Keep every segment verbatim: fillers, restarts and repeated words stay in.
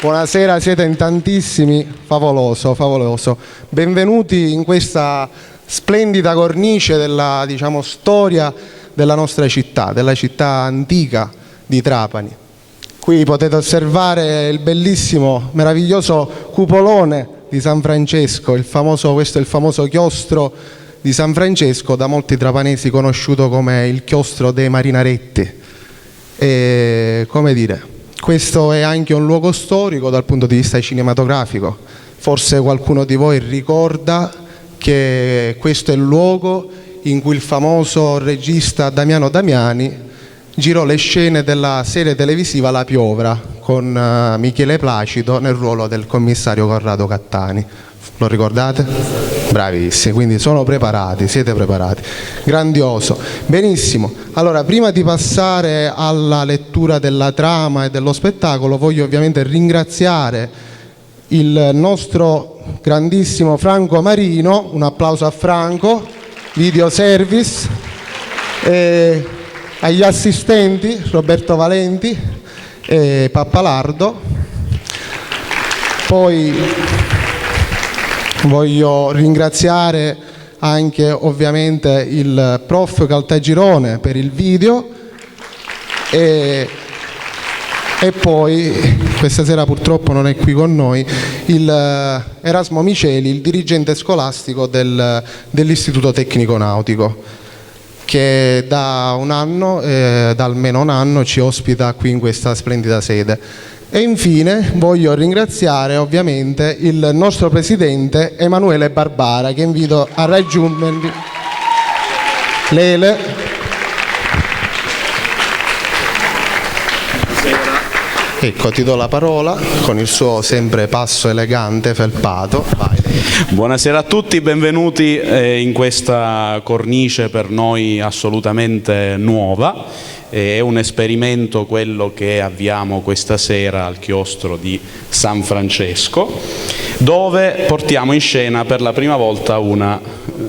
Buonasera, siete in tantissimi, favoloso, favoloso. Benvenuti in questa splendida cornice della, diciamo, storia della nostra città, della città antica di Trapani. Qui potete osservare il bellissimo, meraviglioso cupolone di San Francesco, il famoso, questo è il famoso chiostro di San Francesco, da molti trapanesi conosciuto come il chiostro dei Marinaretti. E, come dire, questo è anche un luogo storico dal punto di vista cinematografico. Forse qualcuno di voi ricorda che questo è il luogo in cui il famoso regista Damiano Damiani girò le scene della serie televisiva La Piovra con, eh, Michele Placido nel ruolo del commissario Corrado Cattani. Lo ricordate? Bravissimi, quindi sono preparati, siete preparati. Grandioso. Benissimo. Allora, prima di passare alla lettura della trama e dello spettacolo, voglio ovviamente ringraziare il nostro grandissimo Franco Marino, un applauso a Franco, Video Service, e agli assistenti Roberto Valenti e Pappalardo. Poi voglio ringraziare anche ovviamente il prof Caltagirone per il video e, e poi questa sera purtroppo non è qui con noi il, eh, Erasmo Miceli, il dirigente scolastico del, dell'Istituto Tecnico Nautico, che da un anno, eh, da almeno un anno, ci ospita qui in questa splendida sede. E infine voglio ringraziare ovviamente il nostro presidente Emanuele Barbara, che invito a raggiungermi. Lele. Ecco, ti do la parola con il suo sempre passo elegante, felpato. Vai. Buonasera a tutti, benvenuti, eh, in questa cornice per noi assolutamente nuova. Eh, è un esperimento quello che avviamo questa sera al chiostro di San Francesco, dove portiamo in scena per la prima volta una...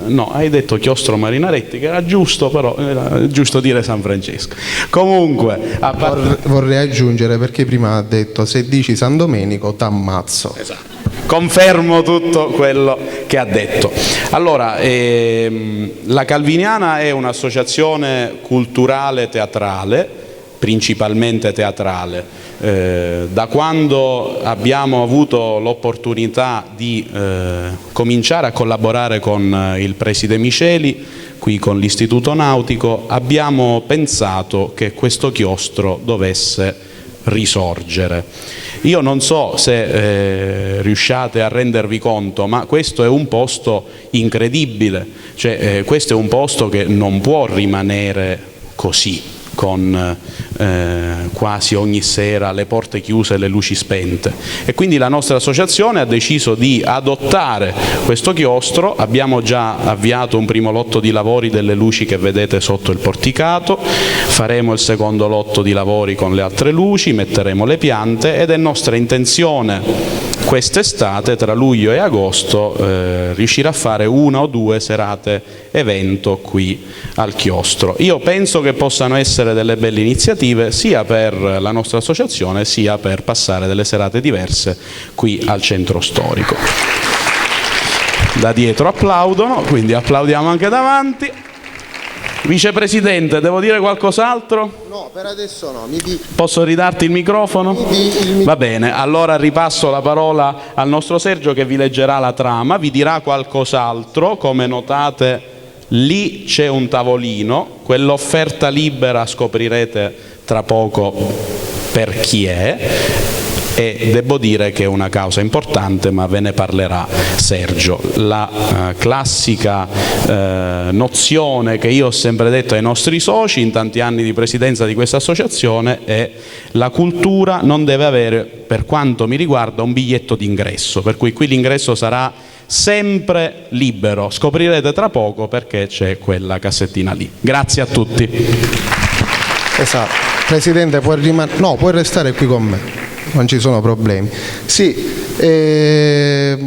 No, hai detto chiostro Marinaretti, che era giusto, però era giusto dire San Francesco. Comunque, a parte... Vor-, vorrei aggiungere, perché prima ha detto: "Se dici San Domenico, t'ammazzo." Esatto. Confermo tutto quello che ha detto. Allora, ehm, la Calviniana è un'associazione culturale teatrale, principalmente teatrale. Eh, da quando abbiamo avuto l'opportunità di, eh, cominciare a collaborare con, eh, il preside Miceli, qui con l'Istituto Nautico, abbiamo pensato che questo chiostro dovesse risorgere. Io non so se, eh, riusciate a rendervi conto, ma questo è un posto incredibile, cioè, eh, questo è un posto che non può rimanere così, con, eh, quasi ogni sera le porte chiuse e le luci spente. E quindi la nostra associazione ha deciso di adottare questo chiostro. Abbiamo già avviato un primo lotto di lavori delle luci che vedete sotto il porticato, faremo il secondo lotto di lavori con le altre luci, metteremo le piante ed è nostra intenzione quest'estate, tra luglio e agosto, eh, riuscire a fare una o due serate evento qui al chiostro. Io penso che possano essere delle belle iniziative sia per la nostra associazione sia per passare delle serate diverse qui al centro storico. Da dietro applaudono, quindi applaudiamo anche davanti. Vicepresidente, devo dire qualcos'altro? No, per adesso no. Mi di- Posso ridarti il microfono? Mi di- il mi- Va bene, allora ripasso la parola al nostro Sergio che vi leggerà la trama, vi dirà qualcos'altro. Come notate, lì c'è un tavolino, quell'offerta libera scoprirete tra poco per chi è. E devo dire che è una causa importante, ma ve ne parlerà Sergio. La, eh, classica, eh, nozione che io ho sempre detto ai nostri soci in tanti anni di presidenza di questa associazione è: la cultura non deve avere, per quanto mi riguarda, un biglietto d'ingresso, per cui qui l'ingresso sarà sempre libero. Scoprirete tra poco perché c'è quella cassettina lì. Grazie a tutti. Esatto. Presidente, puoi riman-, no, puoi restare qui con me, non ci sono problemi. Sì, eh,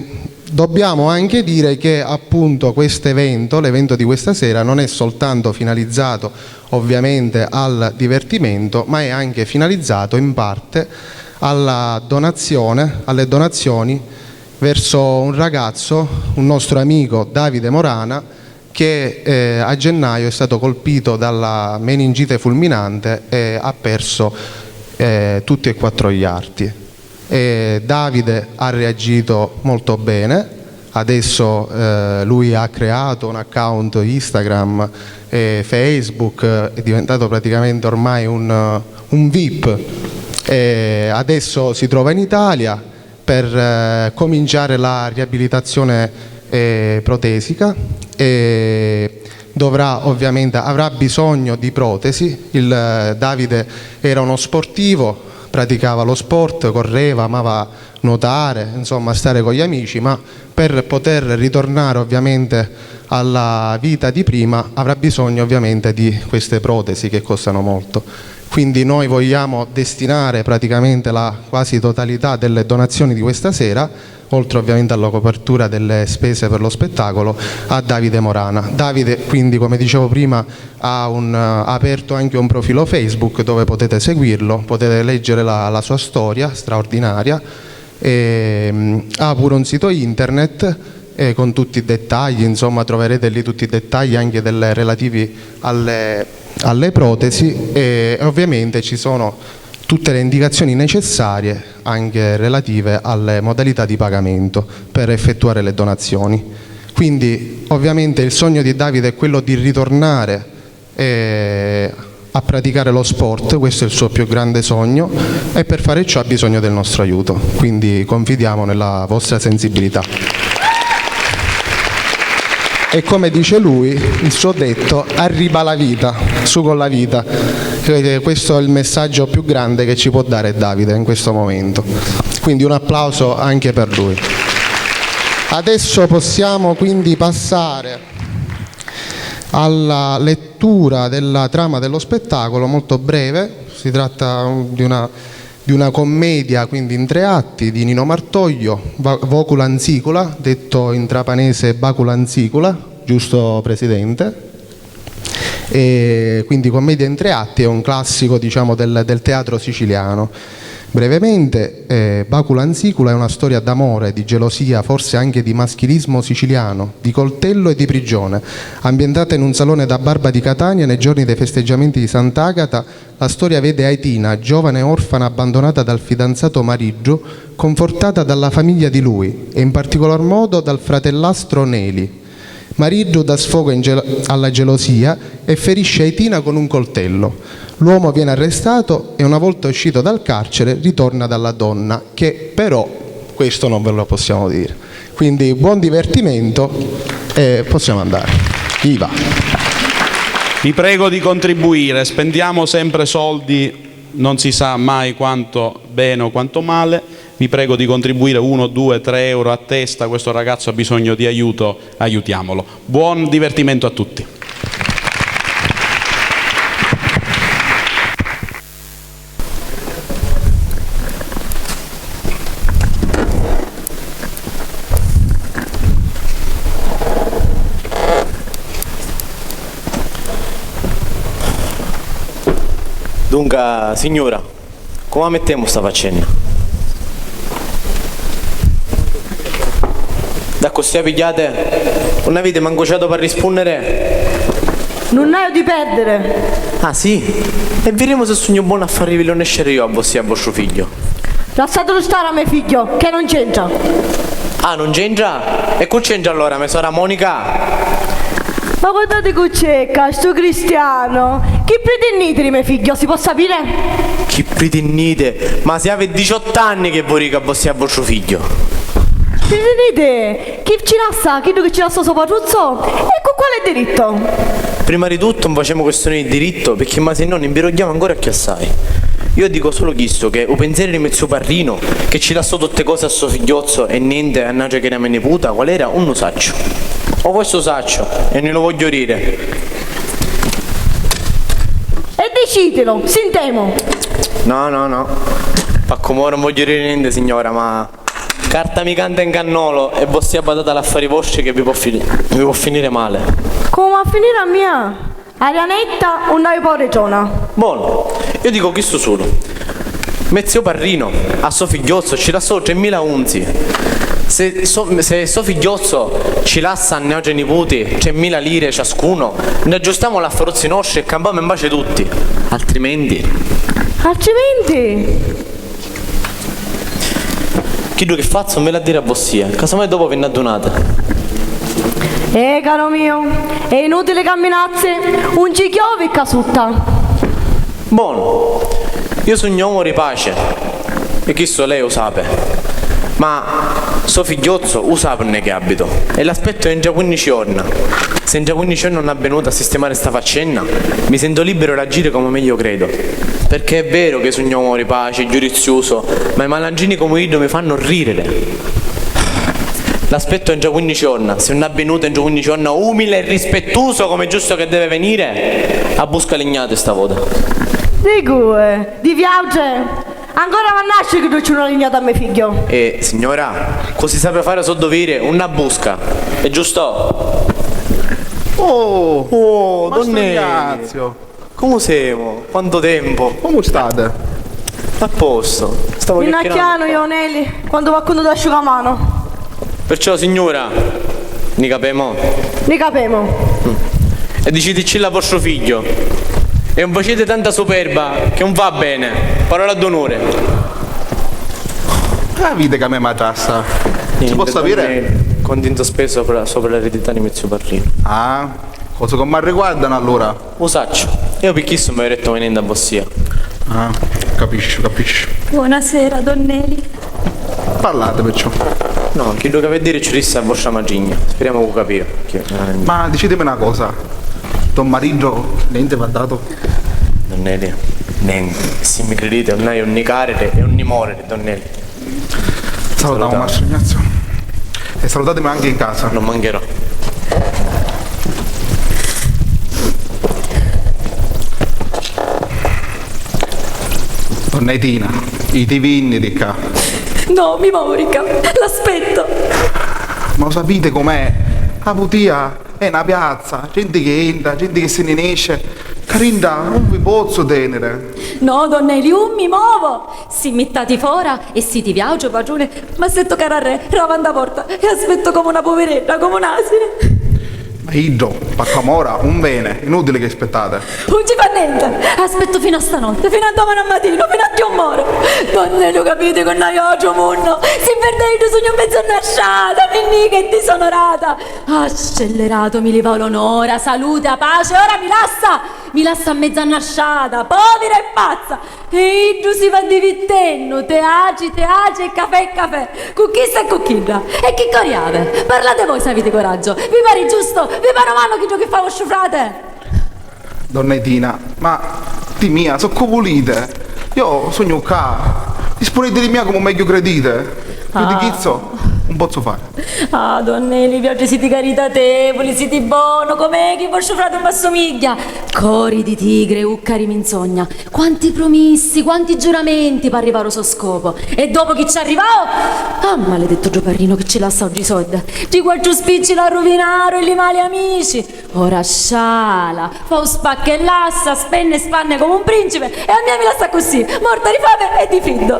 dobbiamo anche dire che appunto questo evento, l'evento di questa sera, non è soltanto finalizzato ovviamente al divertimento, ma è anche finalizzato in parte alla donazione, alle donazioni verso un ragazzo, un nostro amico Davide Morana, che, eh, a gennaio è stato colpito dalla meningite fulminante e ha perso, eh, tutti e quattro gli arti. E Davide ha reagito molto bene, adesso, eh, lui ha creato un account Instagram e Facebook, è diventato praticamente ormai un, un vip, e adesso si trova in Italia per, eh, cominciare la riabilitazione, eh, protesica, e dovrà ovviamente, avrà bisogno di protesi. Il, eh, Davide era uno sportivo, praticava lo sport, correva, amava nuotare, insomma, stare con gli amici, ma per poter ritornare ovviamente alla vita di prima avrà bisogno ovviamente di queste protesi che costano molto. Quindi noi vogliamo destinare praticamente la quasi totalità delle donazioni di questa sera, oltre ovviamente alla copertura delle spese per lo spettacolo, a Davide Morana. Davide, quindi, come dicevo prima, ha un, ha aperto anche un profilo Facebook dove potete seguirlo, potete leggere la, la sua storia straordinaria. E, mm, ha pure un sito internet, eh, con tutti i dettagli, insomma, troverete lì tutti i dettagli anche delle, relativi alle, alle protesi, e ovviamente ci sono tutte le indicazioni necessarie anche relative alle modalità di pagamento per effettuare le donazioni. Quindi ovviamente il sogno di Davide è quello di ritornare, eh, a praticare lo sport, questo è il suo più grande sogno, e per fare ciò ha bisogno del nostro aiuto, quindi confidiamo nella vostra sensibilità. E come dice lui, il suo detto, "Arriba la vita, su con la vita." Eh, questo è il messaggio più grande che ci può dare Davide in questo momento. Quindi un applauso anche per lui. Adesso possiamo quindi passare alla lettura della trama dello spettacolo, molto breve. Si tratta di una, di una commedia, quindi in tre atti, di Nino Martoglio, Va-, Vocula Nzicula, detto in trapanese Bacula Nzicula, giusto, Presidente? E quindi commedia in tre atti, è un classico, diciamo, del, del teatro siciliano. Brevemente, eh, Bacula Nzicula è una storia d'amore, di gelosia, forse anche di maschilismo siciliano, di coltello e di prigione. Ambientata in un salone da barba di Catania nei giorni dei festeggiamenti di Sant'Agata, la storia vede Aitina, giovane orfana abbandonata dal fidanzato Mariddu, confortata dalla famiglia di lui e in particolar modo dal fratellastro Neli. Mariddu dà sfogo in gel-, alla gelosia e ferisce Aitina con un coltello. L'uomo viene arrestato e, una volta uscito dal carcere, ritorna dalla donna, che però questo non ve lo possiamo dire. Quindi buon divertimento e possiamo andare. Viva! Vi prego di contribuire, spendiamo sempre soldi, non si sa mai quanto bene o quanto male. Vi prego di contribuire, uno, due, tre euro a testa, questo ragazzo ha bisogno di aiuto, aiutiamolo. Buon divertimento a tutti. Dunca, signura, comu a mittemu sta faccenna? D'accussì a pigghiati? Nun aviti mancu ciatu p'arrispunniri? Nun haiu di perdiri. Ah, sì? E viremu si sugnu bonu a farivili nesciri iu a vossia e a vostru figghiu. Lassatulu stari a me figghiu, ca non c'entra. Ah, non c'entra? E cu c'entra allora, me sora Monica? Ma guardati cu c'è ccà, stu cristianu! Chi pritinniti di me figghiu, si pò sapiri? Chi pritinniti? Ma si havi diciottu anni chi vurriu ca vossia vostru figghiu. Pritinniti chi ci lassa, chiddu chi ci lassò so patruzzu? E cu quali dirittu? Prima di tuttu, non facemu questioni di dirittu, picchì masinnò ni mpirugghiamu ancora cchiù assai. Io dico solo chistu, che u pensieri di me ziu Parrinu, che ci lassò tutti cosi a so figghiozzu e nenti a n'atra ch'era me niputa, qual era, un nu sacciu. O forse u sacciu, e ni lu vogghiu diri. E dicitilu, sintemu! No, no, no. Pa com'ora non vogghiu diri nenti, signora, ma carta mi canta in cannolo e vossia badati a l'affari vostri che vi pò fini-, vi pò finiri mali. Comu a finiri a mia? Aria netta, un haiu paura e trona. Bonu, io dico chistu sulu. Me zio Parrino a so figghiozzo ci lassò tremila unzi. Se so, se so figghiozzo ci lassa a niautre niputi tremila lire ciascuno, nni aggiustamu l'affarozzi nostri e campamu in pace tutti. Altrimenti. Altrimenti? Chiddu chi fazzu mi l'ha diri a vossia, casomai dopu vi nn'addunati. Eh, caro mio, è inutile camminazzi, un ci chiovi ccà sutta. Bonu, io sugnu omu di pace e chistu lei u sapi, ma so figghiozzo u sapi unni chi abitu e l'aspettu intra quinnici jorna. Se intra quinnici jorna nun è venutu a sistimari sta faccenna, mi sentu libbiru d'agiri comu megliu credu, perché è veru chi sugnu omu di pace e giudiziusu, ma i malandrini comu iddu mi fannu ririri. L'aspettu entro quinnici jorna, si nun è vinutu entro quinnici jorna umile e rispettuso come è giusto che deve venire, abbusca lignati sta vota. Di cu è? Di viautri? Ancora va nasciri chi ddu ci una lignata a me figghiu. E, signora, cu si sapi fari so doviri, un abbusca. È giusto? Oh, oh, Mastru don Neli. Ignazio. Comu semu? Quantu tempu? Comu stati? A postu. Stavo chiacchierando. Minacchianu, io, Neli, quantu qualcunu t'asciuga a manu. Perciò, signura, ni capemu? Ni capemu. E diciticcillu a vostru figghiu. E un faciti tanta superba che un fa bene. Parola d'onore. Aviti ca me matrassa. Ci posso sapere? Conti in sospeso sopra, sopra l'eredità di me zio Parrino. Ah, cose che mi riguardano allora. U sacciu, io pi chissu m'haiu dettu venendu a vossia. Ah, capisciu, capisciu. Buonasera, don Neli. Parlate, perciò. No, chiddu ca vi diri ci dissi a vostra matrigna. Speriamo cu capìu, perché veramente. Ma dicitemi na cosa, to maritu nenti v'ha datu? Don Neli, nenti. Si mi criditi, nun haiu unni cariri e unni moriri, don Neli. Salutamu, salutamu. Mastru Ignazio. E salutatimi anche in casa. Non mancherò. Donna Etina, iti vinni di ccà? No, mi movu di ccà. L'aspettu. Ma u sapiti com'è? A putia è na piazza, genti chi entra, genti chi si nni nesci, ccà dintra nun vi pozzu teniri. No, don Neli, un mi movu! Si mittati fora e siti viautri patruni, m'aspettu ccà arrè, davanti a porta, e aspettu comu na puviredda, comu n'asini. Ma iddu, p'accamora, un veni, inutili chi aspittate. Un ci fa nenti, aspettu finu a stanotti, finu a domani a matinu, finu a cchiù moru. Don Neli, u capiti ca nn'haiu autru munnu, si perde iddu sugnu mezza annasciata, mi nni nica e disonorata. Ah, scellerato, mi livau l'onore, a saluti, a paci, e ora mi lassa! Mi lassa a mezza annasciata, povira e pazza! E iddu si va divittennu, teatri, teatri e cafè e cafè, cu chissa e cu chidda. E chi cori havi? Parlate voi s'aviti coraggio. Vi pari giustu? Vi pari umanu chiddu chi fa vostru frati? Donna Etina, ma di mia, soccu vuliti? Io sugnu ccà, dispuniti di mia comu megghiu crediti. Più di chizzu un pozzu fari. Ah, don Neli, viautri siti caritatevuli, siti bonu, com'è chi vostru frati un v'assumigghia? Cori di tigre, ucca di minzogna. Quanti prumissi, quanti giuramenti p'arrivari ô so scopu. E dopu chi ci arrivau? Ah, maledettu ddu parrinu chi ci lassau ddi soddi. Ddi quattru spicci l'arruvinaru e li mali amici. Ora sciala, fa u spacca e lassa, spenni e spanni comu un principi e a mia mi lassa accussì, morta di fami e di friddu.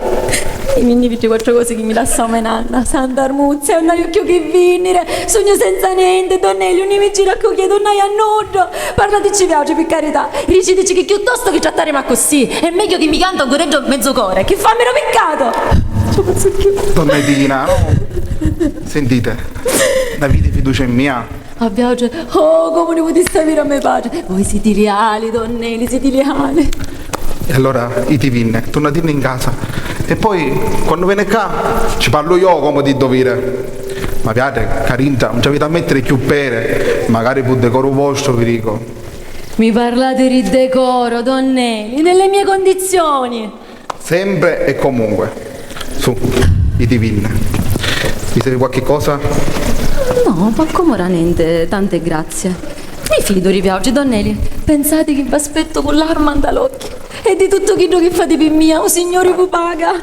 E mi nni vitti quattru cosi chi mi lassau me nanna, santa armuzza, e un haiu cchiù chi vinniri, sugnu senza nenti, don Neli, unni mi giru a cugghiari, un haiu a nuddu. Parlaticci viautri, pi carità, dicitici chi cchiuttostu chi trattarimi accussì, è megghiu chi mi chianta un cuteddu mezzu cori, chi fammi nu piccatu! Ci pozzu cchiù. Donna Etina, no? Sentite, n'aviti fiducia in mia? A viautri, oh, comu ni putissi aviri a me patri! Voi siti liali, don Neli, siti liali. E allora itivinni, turnatinni in casa. E poi, quannu veni ccà, ci parlu io comu di doviri. Ma viatri, ccà dintra, nun ci aviti a mettiri cchiù peri, macari pu decoru vostru vi dicu. Mi parlati di decoru, don Neli, nelle mie condizioni! Sempre e comunque. Su, itivinni. Vi servi qualche cosa? No, p'accumura nenti, tanti grazie. Mi fidu di viautri, don Neli. Pensati chi v'aspettu cu l'arma nta l'occhi. E di tuttu chiddu chi fati pi mia, u Signuri vu paga.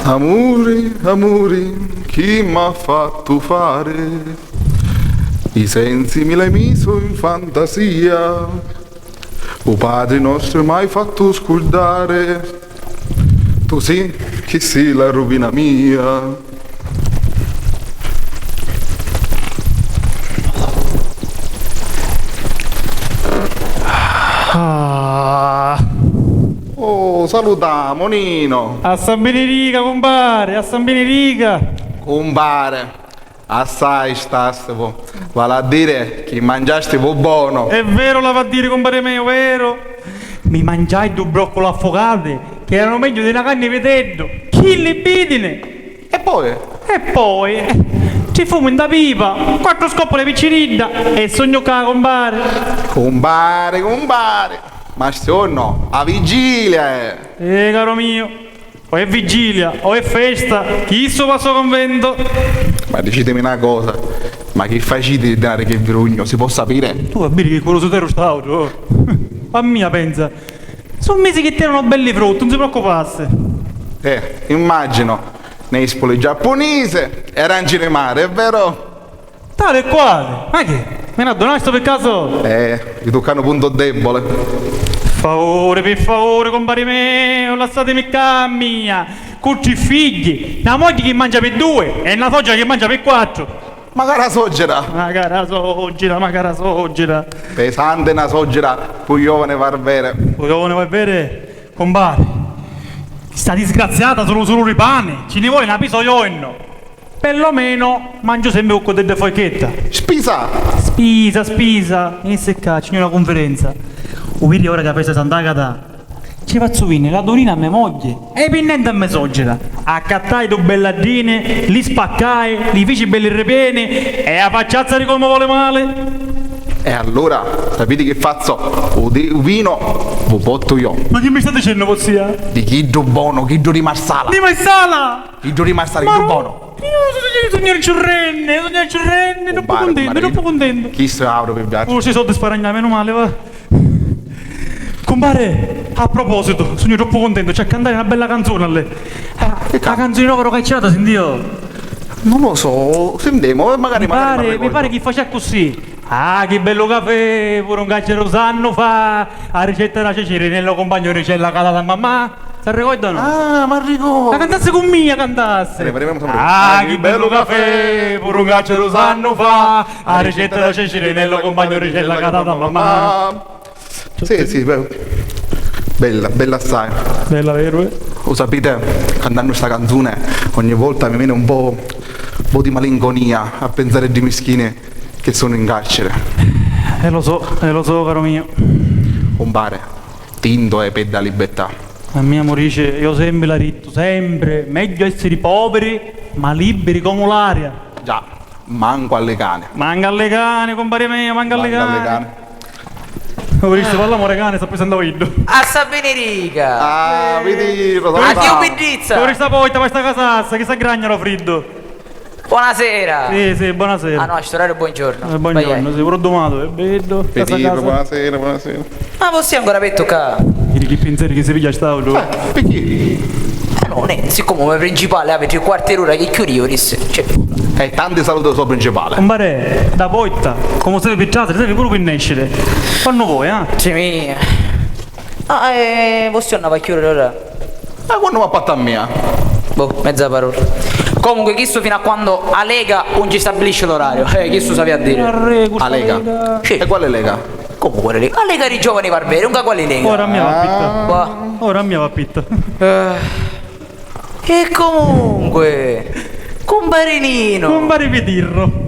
Amuri, amuri, chi m'ha fattu fari? I sensi mi l'hai misu in fantasia, u Patri nostru m'hai fattu scurdari, tu si chi si la ruvina mia. Ah. Oh, salutamu, Nino! A San Benirica, cumpari, a San Benirica! Cumpari, assai stasti, vo. Vali a diri chi mangiasti vo bonu. È veru, l'havi a diri, cumpari meu, veru. Mi mangiai ddu brocculu affocati, chi eranu megghiu di na canna di viteddu. Chilli bidini! E poi? E poi, eh, ci fumu nta pipa, quattru scoppoli picciridda e sugnu ccà, cumpari. Cumpari, cumpari, ma sti jornu a vigilia è. Eh, caru miu, o è vigilia o è festa, chissu va a so convento. Ma dicitimi na cosa, ma chi faciti di dinari chi vi rugnu, si po sapiri? Tu a biri chi curusiteru st'autru, oh. A mia pensa, su misi chi tenunu belli frutti, un si preoccupassi. Eh, immaginu. Nespoli giappunisi e aranci di mari, è vero? Tali e quali! Ma chi? Mi n'addunastu pi casu? Eh, vi tuccanu puntu debole. Favuri, pi favuri, cumpari meu, lassatimi ccà a mia, cu tri figghi, na mogghia chi mangia pi dui e na soggira chi mangia pi quattru. Macari a soggira! Macari a soggira, macari a soggira! Pesanti na soggira pu jovani Varveri. Pu jovani Varveri? Cumpari, sta disgraziata sulu sulu di pani ci ni voli na pisa o jornu. Pellomenu mangiu sempri cu cudeddu e forchetta. Spisa! Spisa, spisa! Vinissi ccà, ci ni una cunfirenza. U viri ora ca festa Sant'Agata? Ci fazzu viniri la durina a me mogghia e pi nenti a me soggira. Accattai du belli addini, li spaccai, li fici belli ripieni e a facciazza di comu voli mali. E allura, sapiti chi fazzu? U, di, u vinu vu portu iò. Ma chi mi sta dicennu, vossia? Di chiddu bonu, chiddu di Marsala. Di Marsala? Chiddu di Marsala, chiddu bonu. Io sugnu agghiurrenni, sugnu agghiurrenni, troppu cuntentu, troppu cuntentu. Chissu è autru pi viaggiu. Oh, sti soddi sparagna, menu mali, va. Cumpari, a propositu, sugnu troppu cuntentu, ci ha cantari na bella canzuna a lei. Ah, a canzuni nova ca ci dati, sintio? Non lo so, sintemu, magari, magari. Mi pari, mi pari chi faci accussì. Ah, chi bellu cafè, puru un cacciaru sannu fa, a ricetta da Cecirinello compagnu ricella ca data a mammà. S'arricorda o no? Ah, m'arricordu! La cantassi cu mia, cantassi! Ah, chi bellu cafè, puru un cacciaru sannu fa, a ricetta da Cecirinello compagnu ricella ca data a mammà. Sì, sì, bella, bella assai. Bella, veru, eh? U sapiti, cantannu sta canzuni, ogni volta mi veni un po', un po' di malinconia a pinsari di mischini chi sunnu in carciri. E lo so, e lo so, caru miu. Cumpari, tintu è pedda libertà. A mia murici, iu sempri l'ha dittu, sempri, megghiu essiri poviri ma libiri comu l'aria. Già. Mancu a li cani. Mancu a li cani, cumpari mia, mancu a li cani. Mancu a li cani. Lu viristi, p'all'amuri cani s'apprisentu iddu. A Sabinirica! Ah, vidi, a Dio biddizza! Lu viristi a poita, ma sta casassa, chi s'aggragna lu friddu. Bonasera! Sì, sì, bonasera. Ah no, a st'orariu buongiornu. Eh, buongiornu, sì, puru dumatu, è beddu. Vidi, bonasera, bonasera. Ma vossia ancora pettu ccà? Vidi chi pinseri chi si pigghia st'autru. Eh, picchì? Eh no, nenti, siccomu me principali havi tri quarti d'ura chi chiudiu, dissi, c'è. E tanti saluti a so principali. Cumpari, da poitta, comu servi pi trasiri, servi puru pi nesciri. Quannu voi, ah? Sì mia. Ah, e vossia annava a chiudiri ora? E quannu m'appatta a mia? Boh, mezza parola. Comunque, chistu fino a quando a Lega 'un ci stabilisci l'orariu. Eh, chistu s'avia a diri. A Lega. Sì. E quali Lega? Comu quali Lega? A Lega dî Giovani Barberi, unca quali Lega? Ora a mia va pitta. Ora a mia va pitta. E comunque, cumpari Ninu. Cumpari Pitirru.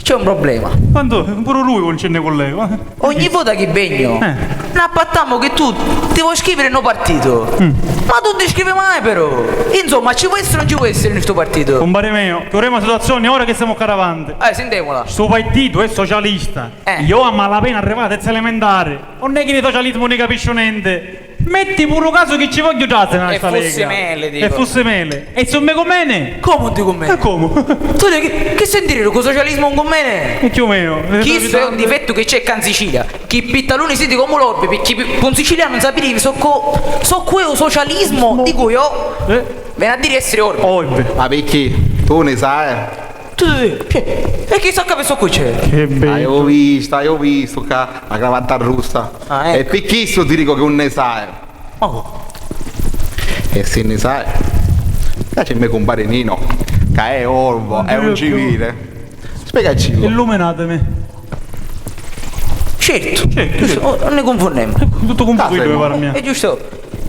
C'è un problema. Quantu, puru lui 'un ci nni cullega. Ogni vota chi vegnu, n'appattamu chi tu ti voi scriviri nno partitu. Ma tu ti scrivi mai però. Insomma, ci voi essiri o 'un ci voi essiri nni stu partitu? Cumpari meu, chiuremu a situazioni ora chi semu ccà davanti. Eh, sintemula. Stu partitu è socialista. Iò a malapena arrivà a terza elementari. Unn'è chi di socialismu ni capisciu nenti. Metti puru casu chi ci vogghiu trasiri nna sta lega. E fussi meli, dicu. E fussi meli. E su mi cunveni? Comu ti cunveni? E comu? Tu chi, chi senti diri cu socialismu 'un cunveni? E chiù o menu. Chistu è un difettu chi c'è ccà 'n Sicilia. Chi pittaluni siti comu l'orbi, picchì pi, pi un sicilianu sapiri so cu, so cu è u socialismu, dicu iò. Eh? Veni a diri essiri orbi. Orbi. Ma picchì? Tu ni sai? Sì, sì, sì. E chissà ca vistu cu c'è? Che bello. Haiu vistu, haiu vistu ca la cravatta russa. Ah, ecco. E pi chistu ti dicu chi 'un ne sai. Ma cu? E si ni sai, ca c'è me cumpari Nino, ca è orbo, è un civile. Spiegacillo. Illuminatemi. Certo, certo, giusto, certo. Oh, non ne confondiamo. Tutto confuso, mi pare a me. È giusto.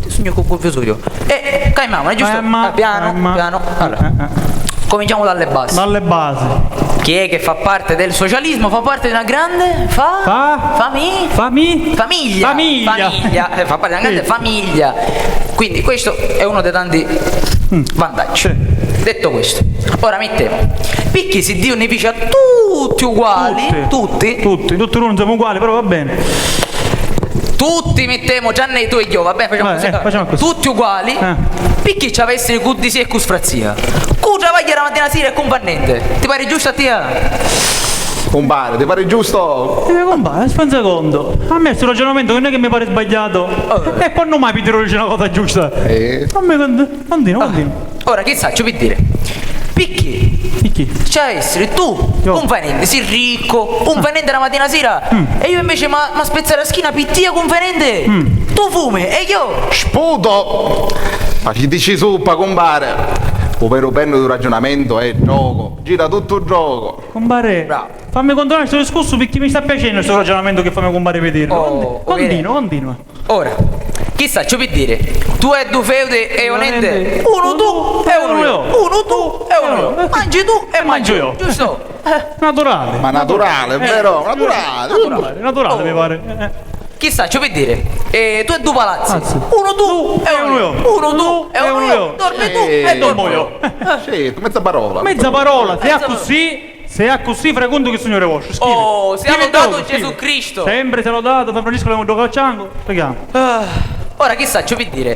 Sugnu cu-, cunfusu iu. E calmamu, è giusto? Calma, ah, piano, calma. Piano. Allora, eh, eh. Cominciamo dalle basi. Dalle basi. Chi è che fa parte del socialismo? Fa parte di una grande fa-, fa-, fami-, fami-, famiglia. Famiglia. Famiglia. Eh, fa parte di una grande famiglia. Quindi questo è uno dei tanti vantaggi. Sì. Detto questo, ora mettiamo. Picchì si Dio ne fece a tutti uguali, tutti, tutti, tutti, tutti noi non siamo uguali, però va bene. Tutti mettiamo, tranne tu e io, va bene, facciamo così. Eh, facciamo così. Tutti uguali. Eh. Picchì ci avessero cu disì e cu sfrazzia? Cu travaglia da mattina a sera e cu fa niente. Ti pare giusto a tia? Compare, ti pare giusto? Eh, compare, aspetta un secondo. A me sto ragionamento non è che mi pare sbagliato. Eh. E quando mai Pietro dice una cosa giusta? Eh. Non mi cont-, continua, continua. Ora, chi sacciu pi diri? Picchì? Picchì? Ci ha essiri tu, io, un fa nenti, si riccu, un fa nenti da matina a sira, e io invece ma, ma spezzare la schina pi tia, un fa nenti, tu fumi, e io? Sputo! Ma ci dici supra, cumpare! U veru pennu di un ragionamento è gioco, gira tutto gioco. Cumpare, bravo, fammi continuare sto discorso picchì mi sta piacennu sto ragionamento che fa me cumpare Pietro. Oh, continua, continua. Ora, chi sacciu pi diri, tu hai dui feudi e un ente, unu tu e unu io, unu tu e unu io, mangi tu e mangiu io, giusto? Eh. Naturale. Ma naturale, vero? Naturale. Naturale, naturale, mi pare. Eh, eh. Chi sacciu pi diri, eh, tu hai dui palazzi, unu tu e unu io, unu tu e unu io, dormi tu e dormu io. Sì, mezza parola. Mezza parola, se è così. Se è accussì, frequentu chi Signore vostru. Scrivi. Oh, sia lodato Gesù Cristo. Sempre sia lodato, San Francisco l'avemu ddocu a ciancu. Preghiamo. Ah, ora chi sacciu pi diri.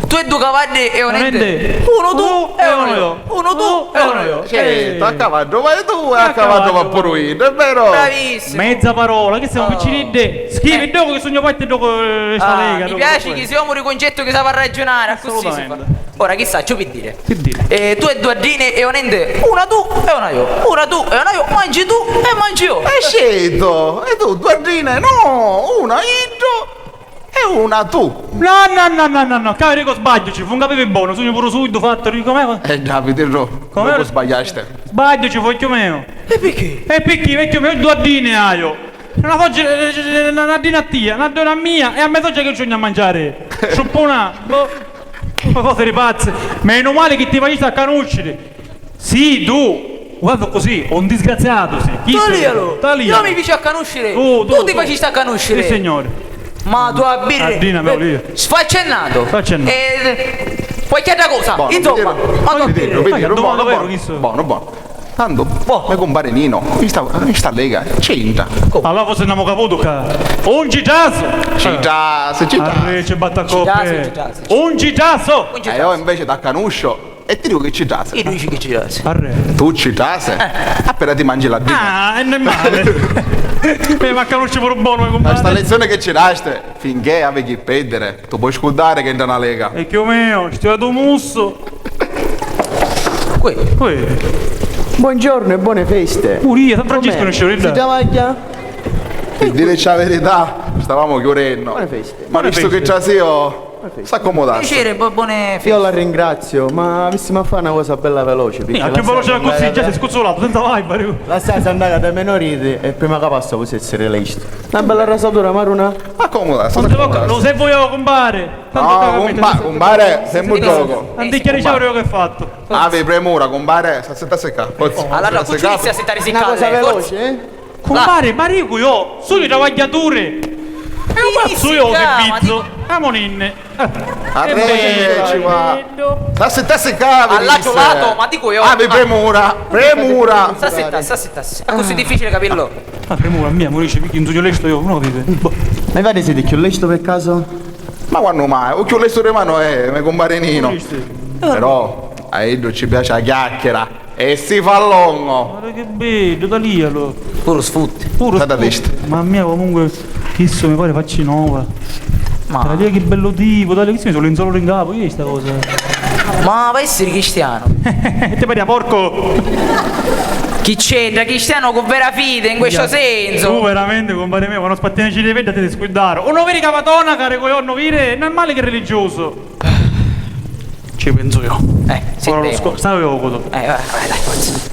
Tu e dui cavaddi e un ente. Unu tu e unu io. Unu tu e unu io. Certo, a cavaddu vai tu e a cavaddu va puru iddu, è vero? Bravissimo. Mezza parola, chi siamo picciriddi? Scrivi ddocu chi sugnu parti ddocu, eh, sta lega. Mi piaci chi si omu di cuncettu chi sapi arraggiunari, accussì si fa. Ora chi sacciu pi diri. Chi diri? Eh, tu e dui addini e un ente, una tu e una io, una tu e una io, mangi tu e mangiu io. E scettu, e tu dui addini, no, una iddu e una tu. No, no, no, no, no, no, ca dicu sbagliu, ci fu, un capivi bonu, sugnu puru surdu, fattu, dicu, come? Eh già, vidi, no, come sbagliasti? Sbagliu, ci fu, vecchiu meu. E picchì? E picchì, vecchiu meu, dui addini haiu. Una foggia, eh, una dinattia, una donna mia e a me soggia che ci a mangiare. Sciuppuna, boh, una cosa di pazzi. Meno male che ti facisti a canusciri. Sì, tu. Guarda così, un disgraziato sì. Chi sei? Talialu. Talialu. Io mi feci a canusciri. Tu, tu, tu ti facisti a canusciri. Sì, signore. Ma tu a birri. Addina, me volia. Sfaccennato. Sfaccennato. Eh, qualche altra cosa. Insomma, ma tu a birri. Vedi, vedi, vedi, buono, buono, buono. Tanto, boh, me cumpari Nino, in sta, in sta lega, c'entra. Allora forse n'amu caputu ca. Un ci trasu! Ci trasu, ci trasu. Arrè, ci batta a coppe. Ci trasu, ci trasu. Un ci trasu! E io invece t'accanuscio e ti dico che ci trasi. Chi dici che ci trasi? Arrè. Tu ci trasi? Eh. Appena ti mangi la dita. Ah, e non è male. Eh, ma conosci pure buono, me cumpari. Sta lezione che ci dasti, finché avevi che perdere. Tu puoi scurdari che entra na lega. E chiù mio, stia tu musso. Uè. Uè. Buongiorno e buone feste. Pure io, San Francisco non ci vede. Si travaglia? Per dirci la verità, stavamo chiudendo. Buone feste. Ma visto che già sì, oh, s'accomodasse. Piacere, bu-, buone feste. Io la ringrazio, ma avessimo a fare una cosa bella veloce. Sì, più veloce così, già sei scuzzolato, senza vibe. Lasciate andare da me non ride e prima che passa voi essere lesto. Una bella rasatura, maruna. Ma comoda, sta comoda. Non se voglio compare. No, compa-, compare, semu gioco. Non ti chiari ciò che ho fatto. Avi premura, compare, sta zitta secca. Allora, cucciu inizia a settare. Una cosa veloce, eh? Compare, ma dico io, sono i travagliatori. E un pazzo io servizio. Amoninne. Arreci qua. Sta zitta secca. All'aggio lato, ma dico io. Avi premura, premura. Sta zitta, sta zitta. È così difficile capirlo. Ah, premura mia, mi dice, perché non sono lesto io, non capite? Boh. Ma infatti siete più lesto per caso? Ma quannu mai? U chiù lestu di manu è me cumpari Nino. Però a iddu ci piaci a chiacchiera e si fa longo. Guarda che beddu, talialu. Puru sfutti. Puru sfutti. Ma a mia comunque chissu mi pare facci nova. Ma talia che bellu tipo, talia che si mi sono in solo in capo, io sta cosa. Ma va a essiri cristianu? E ti pari a porcu? Chi c'entra cristianu cu vera fidi in questo senso? Tu veramente, compare mio, quando spattini ci devi ti scuddare. Uno viri ca va tonaca, ricogliorno viri, è normale che è religioso. Ci penso io. Eh, sì, ora lo sco- sapevo cosa. Eh, vai, vai, dai, forza.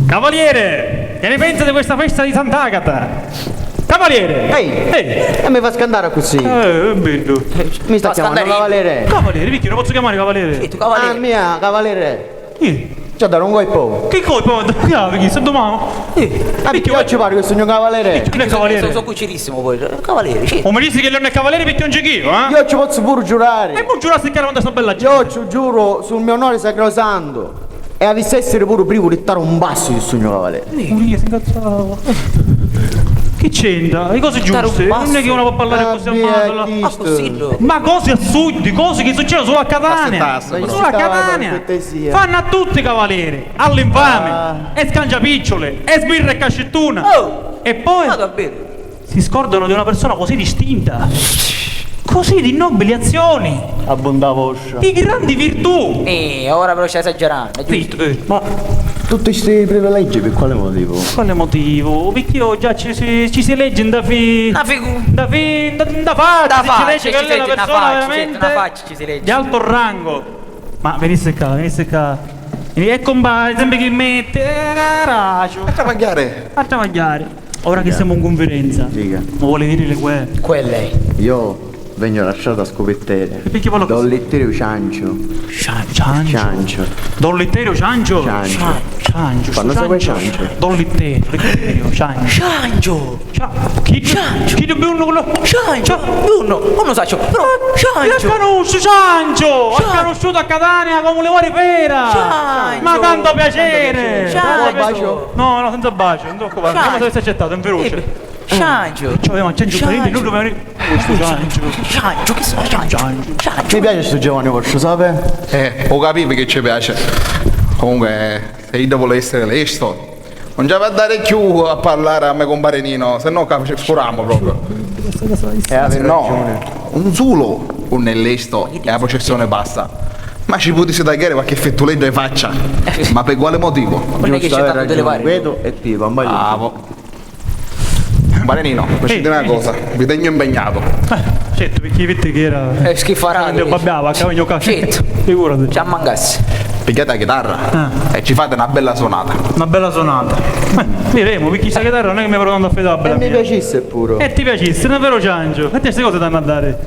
Cavaliere, che ne pensa di questa festa di Sant'Agata? Cavaliere! Ehi! Ehi! E mi fa scantare così! Eh, è bello. Mi sta chiamando cavaliere! Cavaliere, perché non posso chiamare cavaliere? Sì, tu cavaliere. Ah, mia, cavaliere! Io? C'è da un colpo! Che colpo? Che ha? Perché sto domani? Eh, ma perché ci pare che sono cavaliere? Non è cavaliere. Sono cucirissimo poi. Cavaliere, sì. O mi dici che non è cavaliere perché non c'è chi, eh? Io ci posso pure giurare. E poi giurassi che era una bella gente. Io ci giuro sul mio onore sacrosanto. E avissi essiri puru privu di stari un passu di sugnu cavalieri. Puru io si incazzava. Chi c'entra? I cosi giusti. Non è che uno può parlare così a mantola. Ma così, cosi assurde, cosi che succedono solo a Catania. Solo a Catania. Fanno a tutti cavalieri, all'infame, e scangiapiccioli, e sbirra e cascittuna. E poi si scordano di una persona così distinta, così di nobili azioni, abbondà vostra, di grandi virtù. Eh, ora però stai esagerando. Zitto, eh, ma tutti sti privilegi per quale motivo? Quale motivo? Perché io già ci si, ci si legge in da fi... Da figu... da fi... da, da faccia, da faccia, ci si legge che lei è una persona veramente una faccia, ci si legge. Di alto rango. Ma venisse qua, venisse qua. E compare, sempre che metti, eh, caracio. A travagliare. A travagliare. Ora che siamo in conferenza, dica, ma vuole dire le que? Quelle. Io vegno lasciato a scopettera. E perché vuole... Don Letterio Ciancio. Cian-, Ciancio. Ciancio. Don Letterio Ciancio? Ciancio. Cian-, Ciancio. Quando se vuole Ciancio? Don Letterio, Letterio Ciancio. Ciancio. Ciancio. Chi? Ciancio. Chi è Bruno? Ciancio. Bruno, non lo saccio, però Ciancio. Io conosco Ciancio. Ho conosciuto a Catania come le ore pera. Ciancio. Ma tanto piacere. Ciancio. No, no, senza bacio. Andiamo, se avesse accettato, in veloce. Sciancio. Ciò, ma c'è un parente, lui mi... Sciancio, che sono Sciancio? Sciancio. Mi piace sto giovane vostro, sapete? Eh, lo capivi che ci piace. Comunque, se io devo essere lesto, non ci va a dare più a parlare a me compare Nino, se no ca-, scurammo proprio. Eh, no, un solo non è lesto e la processione passa. Ma ci potessi tagliare qualche fettuleggio di faccia. Ma per quale motivo? Non è che c'è tanto da levare. Vedo e ti, compagno. Bravo. Compare Nino, facite una cosa, vi tengo impegnato. Eh, certo, perché vedi che era... Eh, schifarà. Babbiava, a cavigno cazzo. Certo. Figurati. Ci ammancassi. Pigliate la chitarra e ci fate una bella suonata. Una bella suonata. Eh, vedremo, perché sta chitarra non è che mi è proprio tanto affidabile. E mi piacesse pure. E ti piacesse, non è vero, Ciancio? E te ste cose t'hanno a dare.